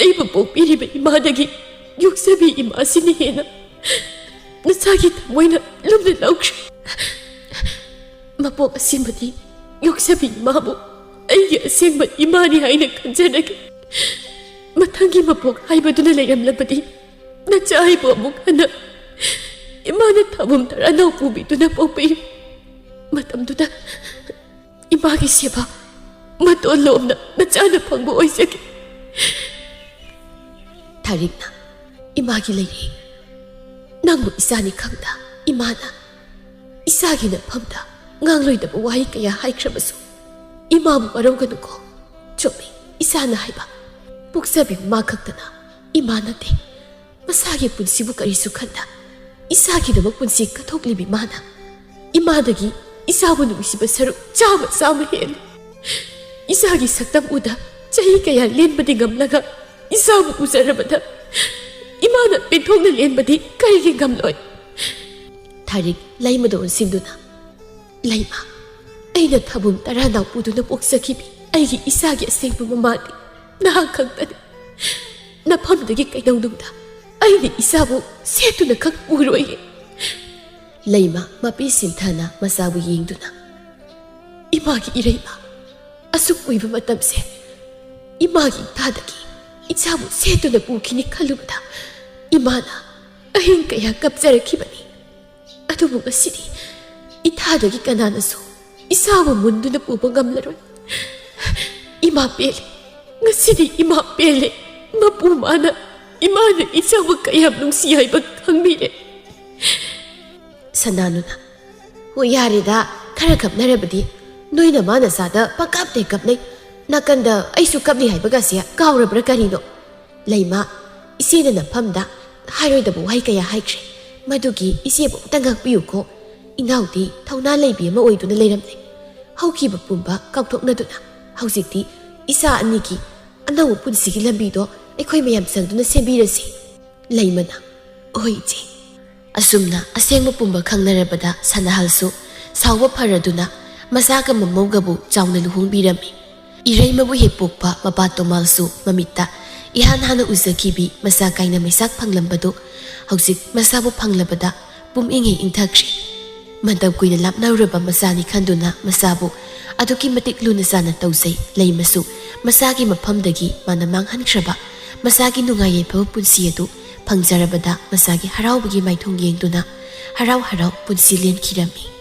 ꯑꯩꯕꯨ ꯄꯣꯛꯄꯤꯔꯤꯕ ꯏꯃꯥꯗꯒꯤ ꯌꯣꯛꯆꯕꯤ ꯏꯃꯥꯁꯤꯅ ꯍꯦꯟꯅ ꯅꯆꯥꯒꯤ ꯊꯃꯣꯏꯅ ꯂꯨꯝꯅ ꯂꯧꯈ꯭ꯔꯦ꯫ ꯃꯄꯣꯛ ꯑꯁꯤꯃꯗꯤ ꯌꯣꯛꯆꯕꯤ ꯏꯃꯥꯕꯨ ꯑꯩꯒꯤ ꯑꯁꯦꯡꯕ ꯏꯃꯥꯅꯤ ꯍꯥꯏꯅ ꯈꯟꯖꯔꯒꯦ꯫ ꯃꯊꯪꯒꯤ ꯃꯄꯣꯛ ꯍꯥꯏꯕꯗꯨꯅ ꯂꯩꯔꯝꯂꯕꯗꯤ ꯅꯆꯥ ꯑꯩꯕꯨ ꯑꯃꯨꯛ ꯍꯟꯅ ꯏꯃꯥꯅ ꯊꯥꯕꯨꯝ ꯇꯔꯥ ꯅꯥꯎ ꯄꯨꯕꯤꯗꯨꯅ ꯄꯣꯛꯄꯤꯌꯨ꯫ ꯃꯇꯝꯗꯨꯗ ꯏꯃꯥꯒꯤ ꯁꯦꯕꯥ ꯃꯇꯣꯟ ꯂꯣꯝꯅ ꯅꯆꯥꯅ ꯐꯪꯕ ꯑꯣꯏꯖꯒꯦ꯫" ꯊꯥꯔꯤꯛꯅ, "ꯏꯃꯥꯒꯤ ꯂꯩꯔꯦ, ꯅꯪꯕꯨ ꯏꯆꯥꯅꯤ ꯈꯪꯗ ꯏꯃꯥꯅ ꯏꯆꯥꯒꯤ ꯅꯐꯝꯗ ꯉꯥꯡꯂꯣꯏꯗꯕ ꯋꯥꯍꯩ ꯀꯌꯥ ꯍꯥꯏꯈ꯭ꯔꯕꯁꯨ ꯏꯃꯥꯕꯨ ꯋꯥꯔꯧꯒꯅꯨꯀꯣ꯫ ꯆꯨꯝꯃꯤ, ꯏꯆꯥꯅ ꯍꯥꯏꯕ ꯄꯣꯛꯆꯕꯤ ꯃꯃꯥ ꯈꯛꯇꯅ ꯏꯃꯥ ꯅꯠꯇꯦ꯫ ꯃꯁꯥꯒꯤ ꯄꯨꯟꯁꯤꯕꯨ ꯀꯔꯤꯁꯨ ꯈꯟꯗ ꯏꯆꯥꯒꯤꯗꯃꯛ ꯄꯨꯟꯁꯤ ꯀꯠꯊꯣꯛꯂꯤꯕꯤ ꯃꯥꯅ ꯏꯃꯥꯗꯒꯤ ꯏꯆꯥꯕꯨ ꯅꯨꯡꯁꯤꯕ ꯁꯔꯨꯛ ꯆꯥꯝꯃ ꯆꯥꯝꯃ ꯍꯦꯜꯂꯤ꯫ ꯏꯆꯥꯒꯤ ꯁꯛꯇꯝ ꯎꯗ ꯆꯍꯤ ꯀꯌꯥ ꯂꯦꯟꯕꯗꯤ ꯉꯝꯂꯒ ꯏꯆꯥꯕꯨ ꯎꯖꯔꯕꯗ ꯏꯃꯥꯅ ꯄꯦꯟꯊꯣꯛꯅ ꯂꯦꯟꯕꯗꯤ ꯀꯔꯤꯒꯤ ꯉꯝꯂꯣꯏ?" ꯊꯥꯔꯤꯛ ꯂꯩꯃꯗ ꯑꯣꯟꯁꯤꯟꯗꯨꯅ, "ꯂꯩꯃ, ꯑꯩꯅ ꯊꯥꯕꯨꯝ ꯇꯔꯥ ꯅꯥꯎꯄꯨꯗꯨꯅ ꯄꯣꯛꯆꯈꯤꯕꯤ ꯑꯩꯒꯤ ꯏꯆꯥꯒꯤ ꯑꯁꯦꯡꯕ ꯃꯃꯥꯗꯤ ꯅꯍꯥꯛ ꯈꯛꯇꯅꯤ꯫ ꯅꯐꯝꯗꯒꯤ ꯀꯩꯗꯧꯅꯨꯡꯗ ꯑꯩꯅ ꯏꯆꯥꯕꯨ ꯁꯦꯠꯇꯨꯅ ꯈꯛ ꯎꯔꯣꯏꯌꯦ꯫" ꯂꯩꯃ ꯃꯄꯤ ꯁꯤꯟꯊꯅ ꯃꯆꯥꯕꯨ ꯌꯦꯡꯗꯨꯅ, "ꯏꯃꯥꯒꯤ ꯏꯔꯩꯃ, ꯑꯁꯨꯛ ꯀꯨꯏꯕ ꯃꯇꯝꯁꯦ ꯏꯃꯥꯒꯤ ꯏꯊꯥꯗꯒꯤ ꯏꯆꯥꯕꯨ ꯁꯦꯠꯇꯨꯅ ꯄꯨꯈꯤꯅꯤ ꯈꯜꯂꯨꯕꯗ ꯏꯃꯥꯅ ꯑꯍꯤꯡ ꯀꯌꯥ ꯀꯞꯆꯔꯛꯈꯤꯕꯅꯤ꯫ ꯑꯗꯨꯕꯨ ꯉꯁꯤꯗꯤ ꯏꯊꯥꯗꯒꯤ ꯀꯅꯥꯅꯁꯨ ꯏꯆꯥꯕꯨ ꯃꯨꯟꯗꯨꯅ ꯄꯨꯕ ꯉꯝꯂꯔꯣꯏ꯫ ꯏꯃꯥ ꯄꯦꯜꯂꯦ, ꯉꯁꯤꯗꯤ ꯏꯃꯥ ꯄꯦꯜꯂꯦ꯫ ꯃꯄꯨ ꯃꯥꯅ ꯏꯃꯥꯅ ꯏꯆꯥꯕꯨ ꯀꯌꯥꯝ ꯅꯨꯡꯁꯤ ꯍꯥꯏꯕ ꯈꯪꯕꯤꯔꯦ꯫ ꯁꯅꯥ ꯅꯨꯅ, "ꯍꯣꯏ, ꯌꯥꯔꯦꯗ, ꯈꯔ ꯀꯞꯅꯔꯕꯗꯤ꯫ ꯅꯣꯏꯅ ꯃꯥꯅ ꯆꯥꯗ ꯄꯪꯀꯞꯇ ꯀꯞꯅꯩ꯫ ꯅꯥꯀꯟꯗ ꯑꯩꯁꯨ ꯀꯞꯂꯤ ꯍꯥꯏꯕꯒꯁꯦ ꯀꯥꯎꯔꯕ꯭ꯔꯥ ꯀꯔꯤꯅꯣ?" ꯂꯩꯃ, ꯏꯆꯦꯅ ꯅꯐꯝꯗ ꯍꯥꯏꯔꯣꯏꯗꯕ ꯋꯥꯍꯩ ꯀꯌꯥ ꯍꯥꯏꯈ꯭ꯔꯦ꯫ ꯃꯗꯨꯒꯤ ꯏꯆꯦꯕꯨ ꯑꯝꯇ ꯉꯥꯛꯄꯤꯌꯨꯀꯣ꯫ ꯏꯅꯥꯎꯗꯤ ꯊꯧꯅꯥ ꯂꯩꯕꯤ ꯑꯃ ꯑꯣꯏꯗꯨꯅ ꯂꯩꯔꯝꯂꯦ꯫ ꯍꯧꯈꯤꯕ ꯄꯨꯝꯕ ꯀꯥꯎꯊꯣꯛꯅꯗꯨꯅ ꯍꯧꯖꯤꯛꯇꯤ ꯏꯆꯥ ꯑꯅꯤꯒꯤ ꯑꯅꯧꯕ ꯄꯨꯟꯁꯤꯒꯤ ꯂꯝꯕꯤꯗꯣ ꯑꯩꯈꯣꯏ ꯃꯌꯥꯝ ꯆꯪꯗꯨꯅ ꯁꯦꯝꯕꯤꯔꯁꯤ꯫ ꯂꯩꯃꯅ, "ꯍꯣꯏ ꯏꯆꯦ꯫" ꯑꯁꯨꯝꯅ ꯑꯁꯦꯡꯕ ꯄꯨꯝꯕ ꯈꯪꯅꯔꯕꯗ ꯁꯅꯥꯍꯜꯁꯨ ꯁꯥꯎꯕ ꯐꯔꯗꯨꯅ ꯃꯆꯥꯒ ꯃꯃꯧꯒꯕꯨ ꯆꯥꯎꯅ ꯂꯨꯍꯣꯡꯕꯤꯔꯝꯃꯤ꯫ ꯏꯔꯩꯃꯕꯨ ꯍꯦꯛ ꯄꯣꯛꯄ ꯃꯄꯥ ꯇꯣꯃꯥꯜꯁꯨ ꯃꯃꯤꯠꯇ ꯏꯍꯥꯟ ꯍꯥꯟꯅ ꯎꯖꯈꯤꯕꯤ ꯃꯆꯥ ꯀꯥꯏꯅ ꯃꯩꯁꯥꯛ ꯐꯪꯂꯝꯕꯗꯨ ꯍꯧꯖꯤꯛ ꯃꯆꯥꯕꯨ ꯐꯪꯂꯕꯗ ꯄꯨꯝꯏꯪ ꯍꯦꯛ ꯏꯪꯊꯈ꯭ꯔꯦ꯫ ꯃꯇꯝ ꯀꯨꯏꯅ ꯂꯥꯞꯅꯔꯨꯔꯕ ꯃꯆꯥꯅꯤ ꯈꯟꯗꯨꯅ ꯃꯆꯥꯕꯨ ꯑꯗꯨꯛꯀꯤ ꯃꯇꯤꯛ ꯂꯨꯅ ꯆꯥꯅ ꯇꯧꯖꯩ꯫ ꯂꯩꯃꯁꯨ ꯃꯆꯥꯒꯤ ꯃꯐꯝꯗꯒꯤ ꯃꯥꯅ ꯃꯥꯡꯍꯟꯈ꯭ꯔꯕ ꯃꯆꯥꯒꯤ ꯅꯨꯡꯉꯥꯏ ꯌꯥꯏꯐꯕ ꯄꯨꯟꯁꯤ ꯑꯗꯨ ꯐꯪꯖꯔꯕꯗ ꯃꯆꯥꯒꯤ ꯍꯔꯥꯎꯕꯒꯤ ꯃꯥꯏꯊꯣꯡ ꯌꯦꯡꯗꯨꯅ ꯍꯔꯥꯎ ꯍꯔꯥꯎ ꯄꯨꯟꯁꯤ ꯂꯦꯟꯈꯤꯔꯝꯃꯤ꯫